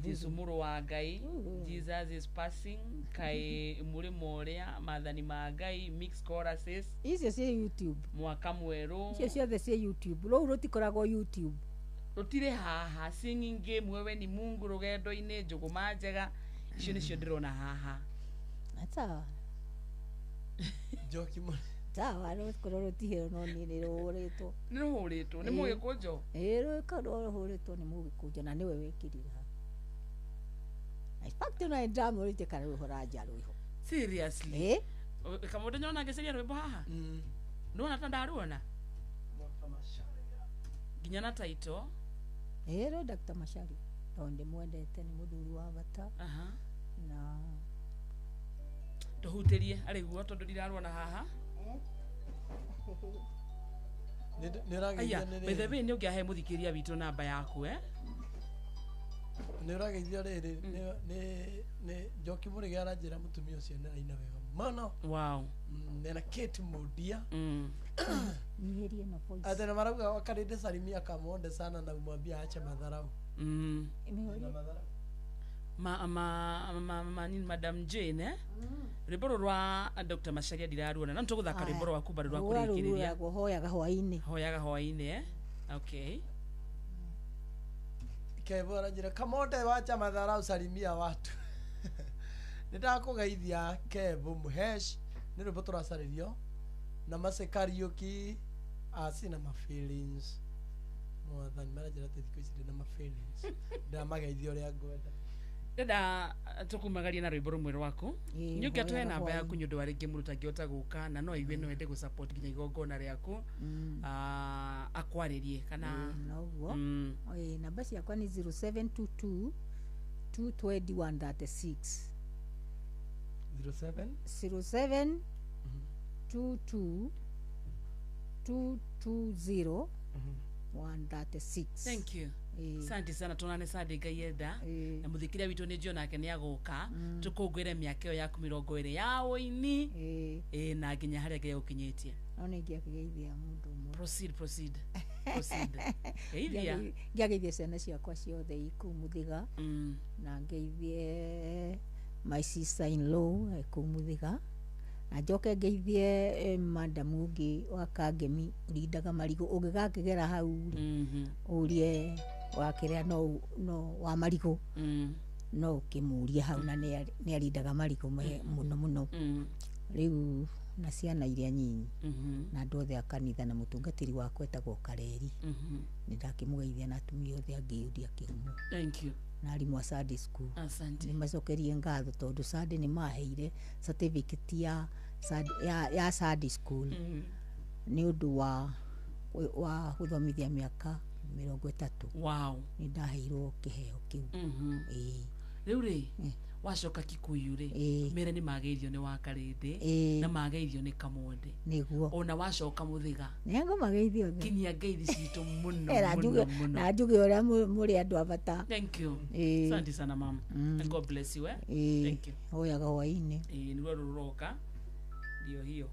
S11: Jesu mũrũ wa Ngai, Jesus is passing, kaĩ mũrĩmo ũrĩa maathani ma Ngai, mixed choruses.
S1: Icio ciĩ YouTube.
S11: Mwaka mwerũ.
S1: Icio ciothe ciĩ YouTube. Rũu rũtikoragwo YouTube.
S11: Rũtirĩ haha. Singing game wewe ni Mungu rũgendo-inĩ njũgũma njega. Icio nĩcio ndĩrona haha.
S1: Sawa.
S2: Njoki mũno.
S1: Sawa, rũkorwo rũtihĩrwo no niĩ nĩ rũhũrĩtwo.
S11: Nĩ rũhũrĩtwo nĩ mũgĩkũnjo?
S1: Ĩĩ rũkorwo rũhũrĩtwo nĩ mũgĩkũnjo na nĩwe wĩkĩrire hau. In fact ona ndamũrĩte kana rũhũra nja rwĩho.
S11: Seriously? Kamũndũ nyona ngĩcaria rwĩmbo haha? Nĩwona ta ndaruona? Nginya na title.
S1: Ĩĩ rũ Dr. Macharia. Tondũ ndĩmwendete nĩ mũthuri wa bata. Na
S11: tũhutĩrie arĩ guo tondũ ndiraruona haha.
S2: Nĩ ũrageithio nĩ
S11: By the way nĩ ũngĩahe mũthikĩria witũ namba yaku
S2: Nĩ ũrageithio rĩrĩ nĩ Njoki Mũrĩge aranjĩra mũtumia ũcio nĩ araina wega mũno.
S11: Wow.
S2: Nena Kate Mũndia.
S1: Nyihĩrie na voice.
S2: Atĩ nĩ marauga wakarĩndĩ salimia kamonde sana na umwambie aache madharau.
S11: Ma nini Madam Jane rwĩmbo rũrũ rwa Dr. Macharia ndiraruona no nĩtũgũthaka rwĩmbo rwaku bado rwa kũrĩkĩrĩria.
S1: Hoyaga hwaĩ-inĩ.
S11: Hoyaga hwaĩ-inĩ okay.
S2: Kevo aranjĩra kamonde wacha madharau salimia watu. Nĩ ndakũgeithia Kevo Muhesh nĩ rwĩmbo tũracarĩrio na Mercy Kariũki sina ma feelings. Mwathani maranjĩra atĩ thikũ ici ndĩna ma feelings. Ndĩramageithia ũrĩa ngwenda.
S11: Ndenda tũkumagarie na rwĩmbo rũmwe rwaku. Nĩ ũngĩatũhe namba yaku nĩ ũndũ wa rĩngĩ mũndũ ũtangĩhota gũka na no aigue no ende gũ support nginya igongona rĩaku akwarĩrie kana
S1: noguo. Namba ciakwa nĩ 0722 220 136.
S2: 07
S1: 07 22 220 136.
S11: Thank you. Asante sana tuonane Sunday Ngai enda na mũthikĩria witũ nĩ njũĩ nake nĩ agũka tũkũngũĩre mĩaka ĩyo yaku 20 ya ũini na nginya harĩa Ngai agũkinyĩtie.
S1: No nĩ ingĩakĩgeithia mũndũ ũmwe.
S11: Proceed. Geithia.
S1: Ngĩageithia ciana ciakwa ciothe i kũu Mũthĩga na ngeithie my sister in law e kũu Mũthĩga na njoke ngeithie madam ũngĩ wa Kangemi ũrindaga marigũ ũngĩgakĩgera hau rĩ ũrie wakĩrĩa no wa marigũ no ũkĩmũrie hau na nĩ arindaga marigũ mũno mũno rĩu na ciana iria nyinyi na andũ othe a kanitha na mũtungatĩri wakwa etagwo Kareri nĩ ndakĩmũgeithia na atumia othe angĩ ũndĩ akĩhumo.
S11: Thank you.
S1: Na arimũ a Sunday school.
S11: Asante.
S1: Nĩ macokerie ngatho tondũ Sunday nĩ maheire certificate ya ya Sunday school. Nĩ ũndũ wa gũthomithia mĩaka 30.
S11: Wow.
S1: Nĩ ndaheirwo kĩheo kĩu. Ĩĩ.
S11: Rĩu rĩ wacoka Kikuyu rĩ mere nĩ mageithio nĩ wa Karĩndĩ na mageithio nĩ Kamwende.
S1: Nĩguo.
S11: Ona wacoka Mũthĩga.
S1: Nĩ ngũmageithia othe.
S11: Kinyia ngeithi citũ mũno mũno mũno.
S1: Na njuge ũrĩa mũrĩ andũ a bata.
S11: Thank you. Asante sana mama. And God bless you. Thank you.
S1: Hoyaga hwainĩ.
S11: Nĩruo rũroka. Ndio hiyo.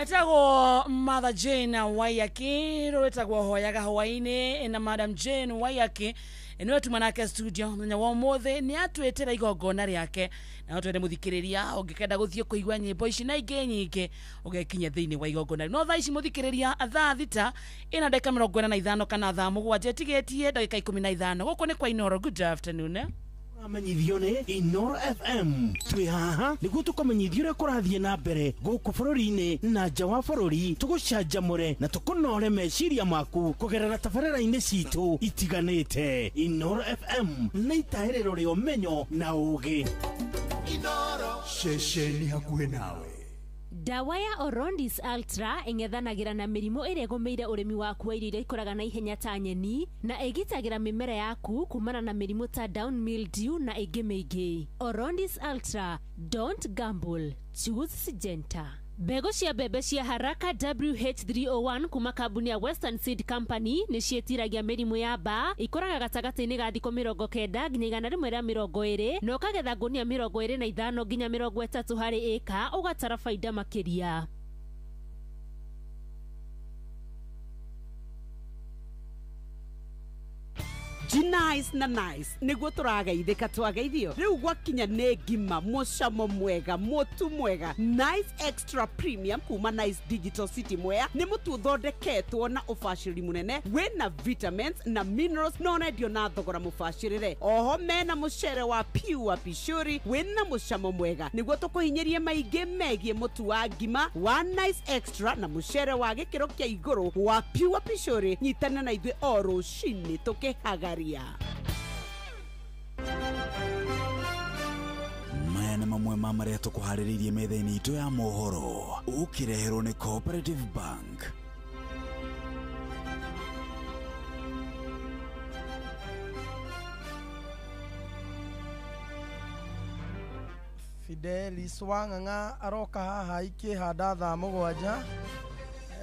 S11: Etagwo Mother Jane Waiyaki, rwetagwo hoyaga hwainĩ na Madam Jane Waiyaki niwe tuma nake studio muthenya wa ũmũthĩ nĩ atwĩtĩra igongona rĩake na twende mũthikĩrĩria ũngĩkenda gũthiĩ kũigua nyĩmbo ici na ingĩ nyingĩ ũgekinya thĩinĩ wa igongona no thaa ici mũthikĩrĩria thaa 6 ĩna ndagĩka 45 kana thaa 7 ĩtigĩtie ndagĩka 15 gũkũ nĩ kwa Inoro. Good afternoon.
S4: Amenyithio nĩ Inoro FM. Twĩ haha nĩguo tũkũmenyithia ũrĩa kũrathiĩ na mbere gũkũ bũrũri-inĩ na nja wa bũrũri, tũgũcanjamũre na tũkũnore meciria maku kũgerera tabarĩra-inĩ citũ itiganĩte. Inoro FM nĩ itaĩrĩro rĩa ũmenyo na ũũgĩ.
S10: Inoro ceceni hakuhĩ nawe.
S12: Dawa ya Orondis Ultra ĩng'ethanagĩra na mĩrimũ ĩrĩa ĩgũmĩire ũrĩmi waku wa irio iria ikũraga na ihenya ta nyeni na ĩgitagĩra mĩmera yaku kumana na mĩrimũ ta down mildew na ĩngĩ mĩingĩ. Orondis Ultra, don't gamble, choose Syngenta. Mbegũ cia mbembe cia Haraka WH301 kuma kambuni ya Western Seed Company nĩ ciĩtiragia mĩrimũ ya mbaa, ikũraga gatagatĩ-inĩ ga thikũ 90 nginya 120 na ũkagetha ngũnia 25 nginya 30 harĩ ĩka, ũgatara baida makĩria.
S15: Nice na Nice nĩguo tũrageithĩka twageithio. Rĩu gwakinya nĩ ngima mũcamo mwega mũtu mwega. Nice Extra Premium kuma Nice Digital City Mwea nĩ mũtu ũthondeketwo na ũbacĩrĩri mũnene wĩna vitamins na minerals na ũrendio na thogora mũbacĩrĩre. Oho mena mũcere wa Pure Pishuri wĩna mũcamo mwega nĩguo tũkũhinyĩrie maingĩ megiĩ mũtu wa ngima wa Nice Extra na mũcere wa gĩkĩro kĩa igũrũ wa Pure Pishuri. Nyitana na ithuĩ o rũcinĩ tũkĩhagaria.
S10: Maya nĩ mamwe ma marĩa tũkũharĩrĩirie metha-inĩ itũ ya mohoro ũkĩreherwo nĩ Cooperative Bank.
S2: Fidelis Wang'ang'a aroka haha ikĩhanda thaa 7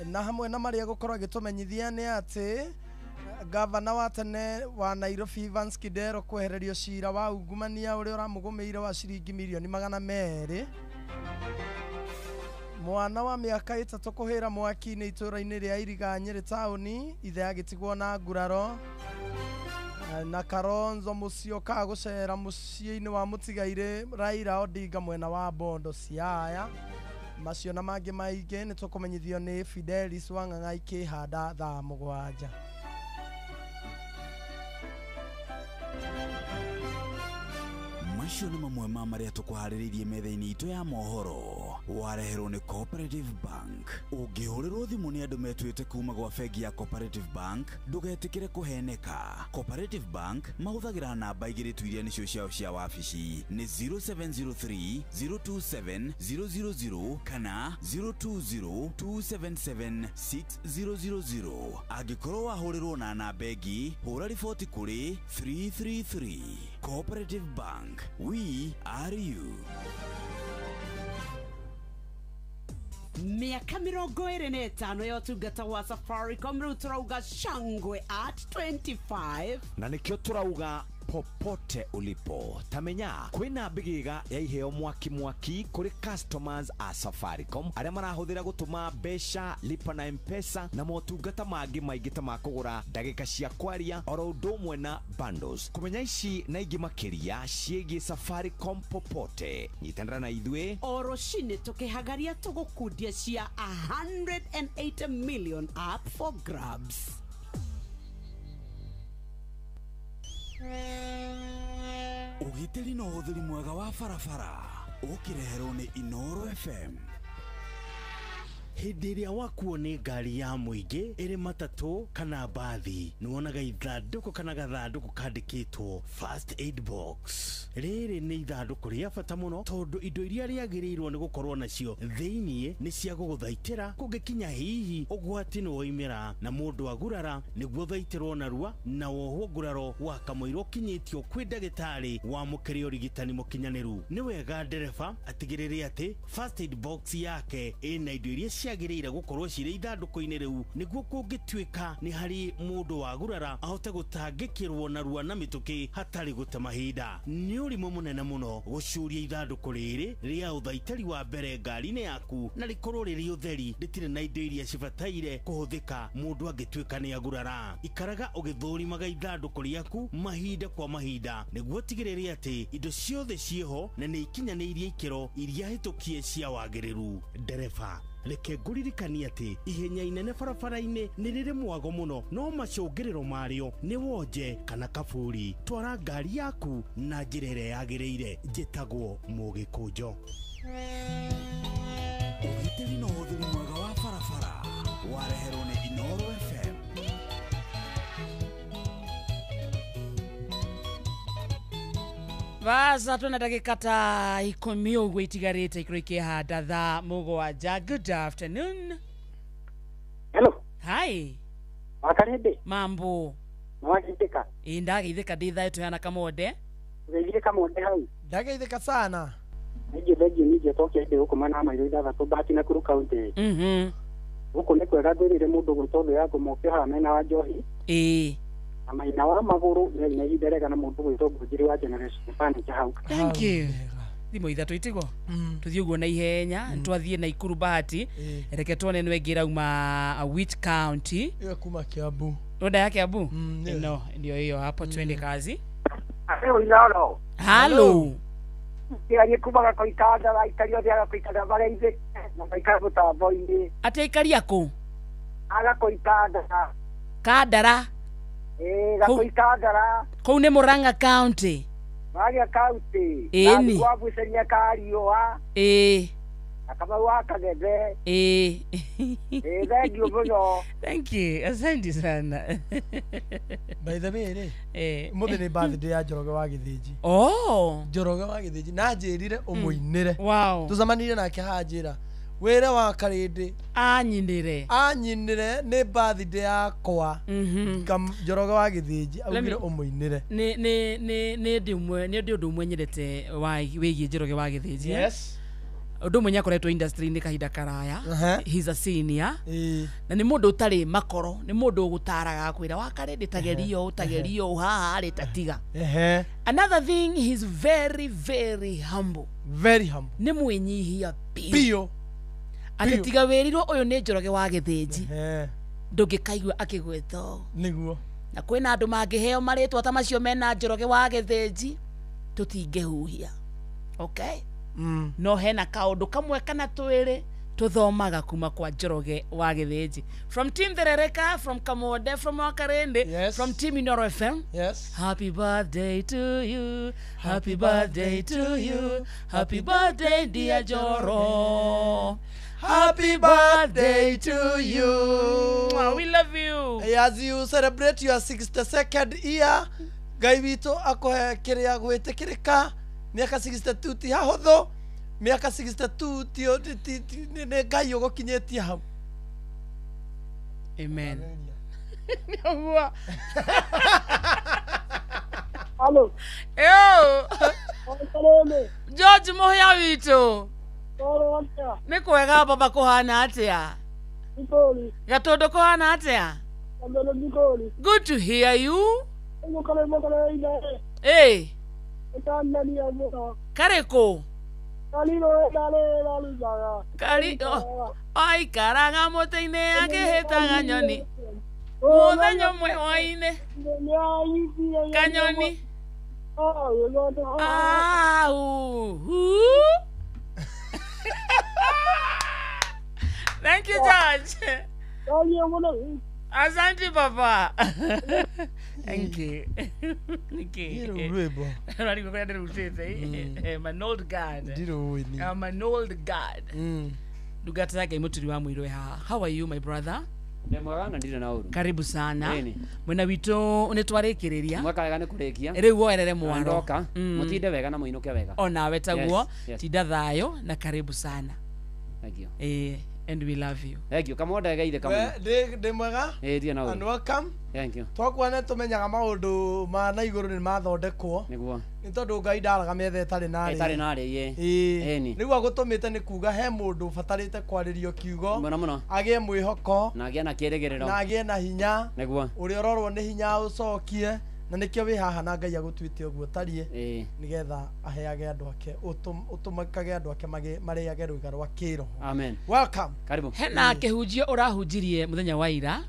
S2: na hamwe na marĩa gũkorwo agĩtũmenyithia nĩ atĩ gavana wa tene wa Nairobi Evans Kidero kwehererio cira wa ungumania ũrĩa ũramũgũmĩire wa ciringi mirioni 200. Mwana wa mĩaka 3 kũhĩra mwaki-inĩ itũũra-inĩ rĩa Iriga Nyĩrĩ taũni, ithe agĩtigwo na nguraro. Na Kalonzo Musyoka gũcera mũciĩ-inĩ wa mũtigairĩ Raila Odinga mwena wa Bondo Siaya. Macio na mangĩ maingĩ nĩ tũkũmenyithio nĩ Fidelis Wang'ang'a ikĩhanda thaa 7.
S10: Macio nĩ mamwe ma marĩa tũkũharĩrĩirie metha-inĩ itũ ya mohoro wareherwo nĩ Cooperative Bank. Ũngĩhũrĩrwo thimũ nĩ andũ metuĩte kuma gwa bengi ya Cooperative Bank ndũgetĩkĩre kũheneka. Cooperative Bank mahũthagĩra namba 2 tu iria nĩcio ciao cia wabici nĩ 0703 027 000 kana 020 277 6000. Angĩkorwo wahũrĩrwo na namba ĩngĩ hũra riboti kũrĩ 333. Cooperative Bank, we are you.
S15: Miaka 25 ya ũtungata wa Safaricom rĩu tũrauga shangwe at 25
S17: na nĩkĩo tũrauga popote ulipo tamenya kwina mbigiga ya iheo mwaki mwaki kuri customers a Safaricom aria marahuthira gutuma mbeca lipa na M-Pesa na motungata mangi maingi ta makugura ndagika cia kwaria oro undu umwe na bundles. Kumenya ici na ingi makiria ciĩgiĩ Safaricom popote nyitanĩra na ithuĩ
S15: o rũcinĩ tũkĩhagaria tũgũkundia cia 180 million up for grabs.
S10: Ũgitĩri na ũhũthĩri mwega wa barabara ũkĩreherwo nĩ Inoro FM.
S4: Hĩndĩ ĩrĩa wakuo nĩ ngari ya mũingĩ ĩrĩ matatũ kana mbathi nĩwonaga ithandũkũ kana gathandũkũ kandĩkĩtwo first aid box. Rĩrĩ nĩ ithandũkũ rĩa bata mũno tondũ indo iria rĩagĩrĩirwo nĩ gũkorwo nacio thĩiniĩ nĩ cia gũgũthaitĩra kũngĩkinya hihi ũgwati nĩ woimĩra na mũndũ agurara nĩguo thaitĩrwo narua na wohwo nguraro wa kamũira ũkinyĩtio kwĩ ndagĩtarĩ wamũkĩre ũrigitani mũkinyanĩru. Nĩ wega ndereba atigĩrĩre atĩ first aid box yake ĩna indo iria ciagĩrĩire gũkorwo cirĩ ithandũkũ-inĩ rĩu nĩguo kũngĩtuĩka nĩ harĩ mũndũ wagurara ahote gũtangĩkĩrwo narua na mĩtũkĩ hatarĩ gũte mahinda. Nĩ ũrimũ mũnene mũno gũcuria ithandũkũ rĩrĩ rĩa ũthaitĩri wa mbere ngari-inĩ yaku na rĩkorwo rĩrĩ ũtheri rĩtirĩ na indo iria cibataire kũhũthĩka mũndũ angĩtuĩka nĩ agurara. Ikaraga ũgĩthũrimaga ithandũkũ rĩaku mahinda kwa mahinda nĩguo ũtigĩrĩre atĩ indo ciothe ciĩho na nĩ ikinyanĩirie ikĩro iria hĩtũkie cia wagĩrĩru. Ndereba reke ngũririkanie atĩ ihenya inene barabara-inĩ nĩ rĩrĩ mwago mũno no macũngĩrĩro marĩo nĩ wonje kana kaburi. Twara ngari yaku na njĩra ĩrĩa yagĩrĩire. Njĩtagwo Mũgĩkũnjo.
S10: Ũgitĩri na ũhũthĩri mwega wa barabara wareherwo nĩ Inoro FM.
S11: Vaza tuna dakika ta 10 ũguo itigarĩte ikĩro ikĩhanda thaa 7. Good afternoon.
S18: Hello.
S11: Hi.
S18: Wakarĩndĩ.
S11: Mambo.
S18: Nĩwageithĩka?
S11: Ĩ ndageithĩka ndĩ thayũ tũhana Kamonde.
S18: Ngeithĩka Kamonde hau.
S2: Ndageithĩka sana.
S18: Thengiũ thengiũ ningĩ tokia ndĩ gũkũ mwena wa Mairũ 6 Bahati Nakuru County. Gũkũ nĩ kwega ngwĩrĩire mũndũ gwĩtwo thũ ya ngũma ũkĩohaga mena wa njohi.
S11: Ĩĩ.
S18: Na maina wa magũrũ nĩ na ihinda rĩega na mũndũ gwĩtwo Ngũnjiri wa Generation Furniture hau.
S11: Thank you. Thimũ 3 itigo tuthiĩ ũguo na ihenya twathiĩ Naikuru Bahati reke tuone nĩ ĩngĩ ĩrauma which county.
S2: Ĩyo kuma Kiambu.
S11: Roda ya Kiambu. No, ndio hiyo hapo, twende kazi.
S18: Hello.
S11: Hello.
S18: Kĩarie kuma gakoikanda aikari othe agakoikanda marĩa na maikara mũtambo-inĩ.
S11: Atĩ aikari akũ?
S18: Agakoikandara.
S11: Kandara?
S18: Ĩĩ, gakoikandara.
S11: Kũu nĩ Murang'a County.
S18: Murang'a County.
S11: Ĩni.
S18: Na gwabucania kariũa.
S11: Ĩĩ.
S18: Na Kamau wa Kagebe.
S11: Ĩĩ.
S18: Ĩĩ, thengiũ mũno.
S11: Thank you. Asante sana.
S2: By the way rĩ, mũthĩ nĩ birthday ya Njoroge wa Gĩthĩnji.
S11: Oh.
S2: Njoroge wa Gĩthĩnji na njĩrire ũmũinĩre.
S11: Wow.
S2: Tũcemanirie nake haha njĩra wĩre wa Karĩndĩ
S11: anyinĩre
S2: nĩ birthday yakwa. Njoroge wa Gĩthĩnji augire ũmũinĩre.
S11: Nĩ ndĩ ũndũ ũmwe nyendete wĩgiĩ Njoroge wa Gĩthĩnji.
S2: Yes.
S11: Ũndũ ũmwe nĩakoretwo industry-inĩ kahinda karaya. He's a senior. Na nĩ mũndũ ũtarĩ makoro, nĩ mũndũ ũgũtaraga akwĩra wa Karĩndĩ tagerio ũtagerio haha rĩ tatiga. Another thing, he's very very humble.
S2: Very humble.
S11: Nĩ mwĩnyihia biũ. Atĩ tiga wĩrirwo ũyũ nĩ Njoroge wa Gĩthĩnji, ndũngĩkaigua akĩgweta ũũ.
S2: Nĩguo.
S11: Na kwĩna andũ mangĩheo marĩtwa ta macio mena Njoroge wa Gĩthĩnji, tũtingĩhuhia. Okay? No hena kaũndũ kamwe kana twĩrĩ tuthomaga kuma kwa Njoroge wa Gĩthĩnji. From Team Therereka, from Kamode, from Wakarende,
S2: yes.
S11: From Team Inoro FM.
S2: Yes.
S11: Happy birthday to you. Happy birthday to you. Happy birthday dear Joro.
S2: Happy birthday to you.
S11: We love you.
S2: As you celebrate your 62nd year, Ngai witũ akũhe kĩrĩa gwĩtĩkĩrĩka. Miaka 62 ti hahũthũ. Miaka 62 ti nĩ Ngai ũgũkinyĩtie hau.
S11: Amen. Nĩũguo.
S18: Hello.
S11: Yo. George Mũhĩa witũ. Nĩ kwega baba, kũhana atĩa? Gatũndũ kũhana atĩa? Good to hear you. Hey. Karĩkũ? Kari aikaraga mũtĩ-inĩ akĩhĩtaga nyoni mũthenya ũmwe hwaĩ-inĩ kanyoni au. Thank you, George. Asante papa. Thank you. Thank you. I'm an old guard. I'm an old guard. Ndungata yake imuturi wa mwirwe haha. How are you my brother? Karibu sana. Mwena witũ nĩ twarĩkĩrĩria.
S16: Mweka wega nĩ kũrĩkia.
S11: Rĩu woerere mwaro.
S16: Ndoka. Mũtinde wega na mũinũke wega.
S11: Onawe taguo. Tinda thayũ na karibu sana.
S16: Thank you.
S11: And we love you.
S16: Thank you. Kamode geithe kamwe.
S2: Ndi mwega. And welcome.
S16: Thank you.
S2: Twakwana tumenyaga maundu ma na iguru ni mathondekwo.
S16: Niguo.
S2: Ni tondu Ngai ndaraga metha ĩtarĩ na rĩ.
S16: Ĩtarĩ na rĩ, ĩĩ.
S2: Ĩĩ. Rĩu agũtũmĩte nĩ kuga he mũndũ ũbatarĩte kwarĩrio kiugo.
S16: Mũno mũno.
S2: Agĩe mwĩhoko.
S16: Na agĩe na kĩrĩgĩrĩro.
S2: Na agĩe na hinya.
S16: Niguo.
S2: Ũrĩa ũrorwo nĩ hinya ũcokie. Na nĩkĩo wĩ haha na Ngai agũtuĩte ũguo ũtariĩ nĩgetha aheage andũ ake ũtũmakage andũ ake marĩage rwĩga rwa kĩroho.
S16: Amen.
S2: Welcome.
S16: Karibu.
S11: Hena kĩhunjio ũrahunjirie mũthenya wa ira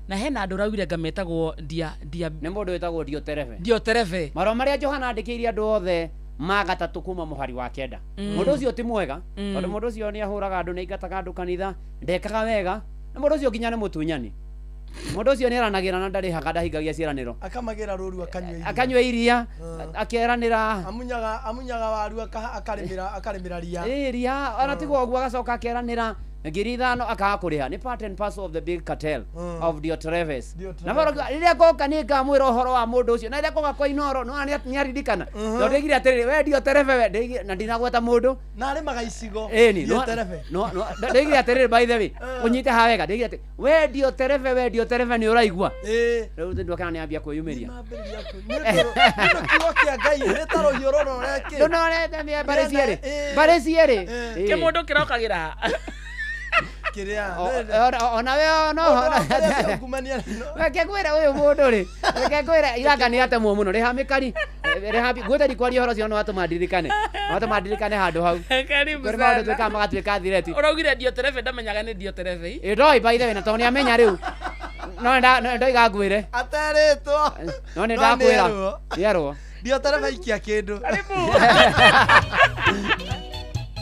S11: na hena andũ ũraugire nga metagwo ndia
S16: nĩ mũndũ wĩtagwo Dioterefe.
S11: Dioterefe.
S16: Marũa marĩa Johana andĩkĩire andũ othe ma gatatũ kuma mũhari wa 9. Mũndũ ũcio ti mwega tondũ mũndũ ũcio nĩ ahũraga andũ, nĩ aingataga andũ kanitha, ndekaga wega, na mũndũ ũcio nginya nĩ mũtunyani. Mũndũ ũcio nĩ eranagĩra na ndarĩhaga, ndahingagia ciĩranĩro.
S2: Akamagĩra rũru akanyua iria.
S16: Akanyua iria, akeranĩra.
S2: Amunyaga waru akarĩmĩra ria.
S16: Ĩĩ ria, ona tiga ũguo agacoka akeranĩra 5,000 akaga kũrĩha. Nĩ part and parcel of the big cartel of Diotrephes. Na baro rĩrĩa ngoka nĩ ngamwĩra ũhoro wa mũndũ ũcio, na rĩrĩa ngoka kwa Inoro no nĩ aririkana. Tondũ ndoigire atĩrĩrĩ, we Diotrephe we, na ndinagweta mũndũ.
S2: Na arĩmaga icigo.
S16: Diotrephe. No ndoigire atĩrĩrĩ, by the way, ũnyite haha wega, ndoigire atĩ we Diotrephe, we Diotrephe nĩ ũraigua. Rĩu ndwakana nĩ ambia kwĩyumĩria.
S2: Nĩ kiugo kĩa Ngai nĩ ta rũhiũ rũnorete.
S16: Rũnorete mbarĩ cierĩ. Mbarĩ cierĩ.
S11: Kĩmũndũ kĩrokagĩra.
S2: Kiria
S16: ona we no reke ngwĩre ũyũ mũndũ rĩ, reke ngwĩre iranga nĩ atemwo mũno, rĩha mĩkari rĩha ngwĩte ndikwaria ũhoro ũcio no watũma ndirikane, watũma ndirikane handũ hau.
S11: Karibu
S16: sana.
S11: sana.
S16: Kũrĩ maũndũ twĩkaga magatuĩka thireti.
S11: Ũraugire Diotrephe ndamenyaga nĩ Diotrephe.
S16: Ĩ ndoi by the way, na tondũ nĩ amenya rĩu. No nda ndoiga ngwĩre.
S2: Aterĩtwo.
S16: No nĩ ndakwĩra. Nĩerwo.
S2: Diotereba ikia kĩndũ.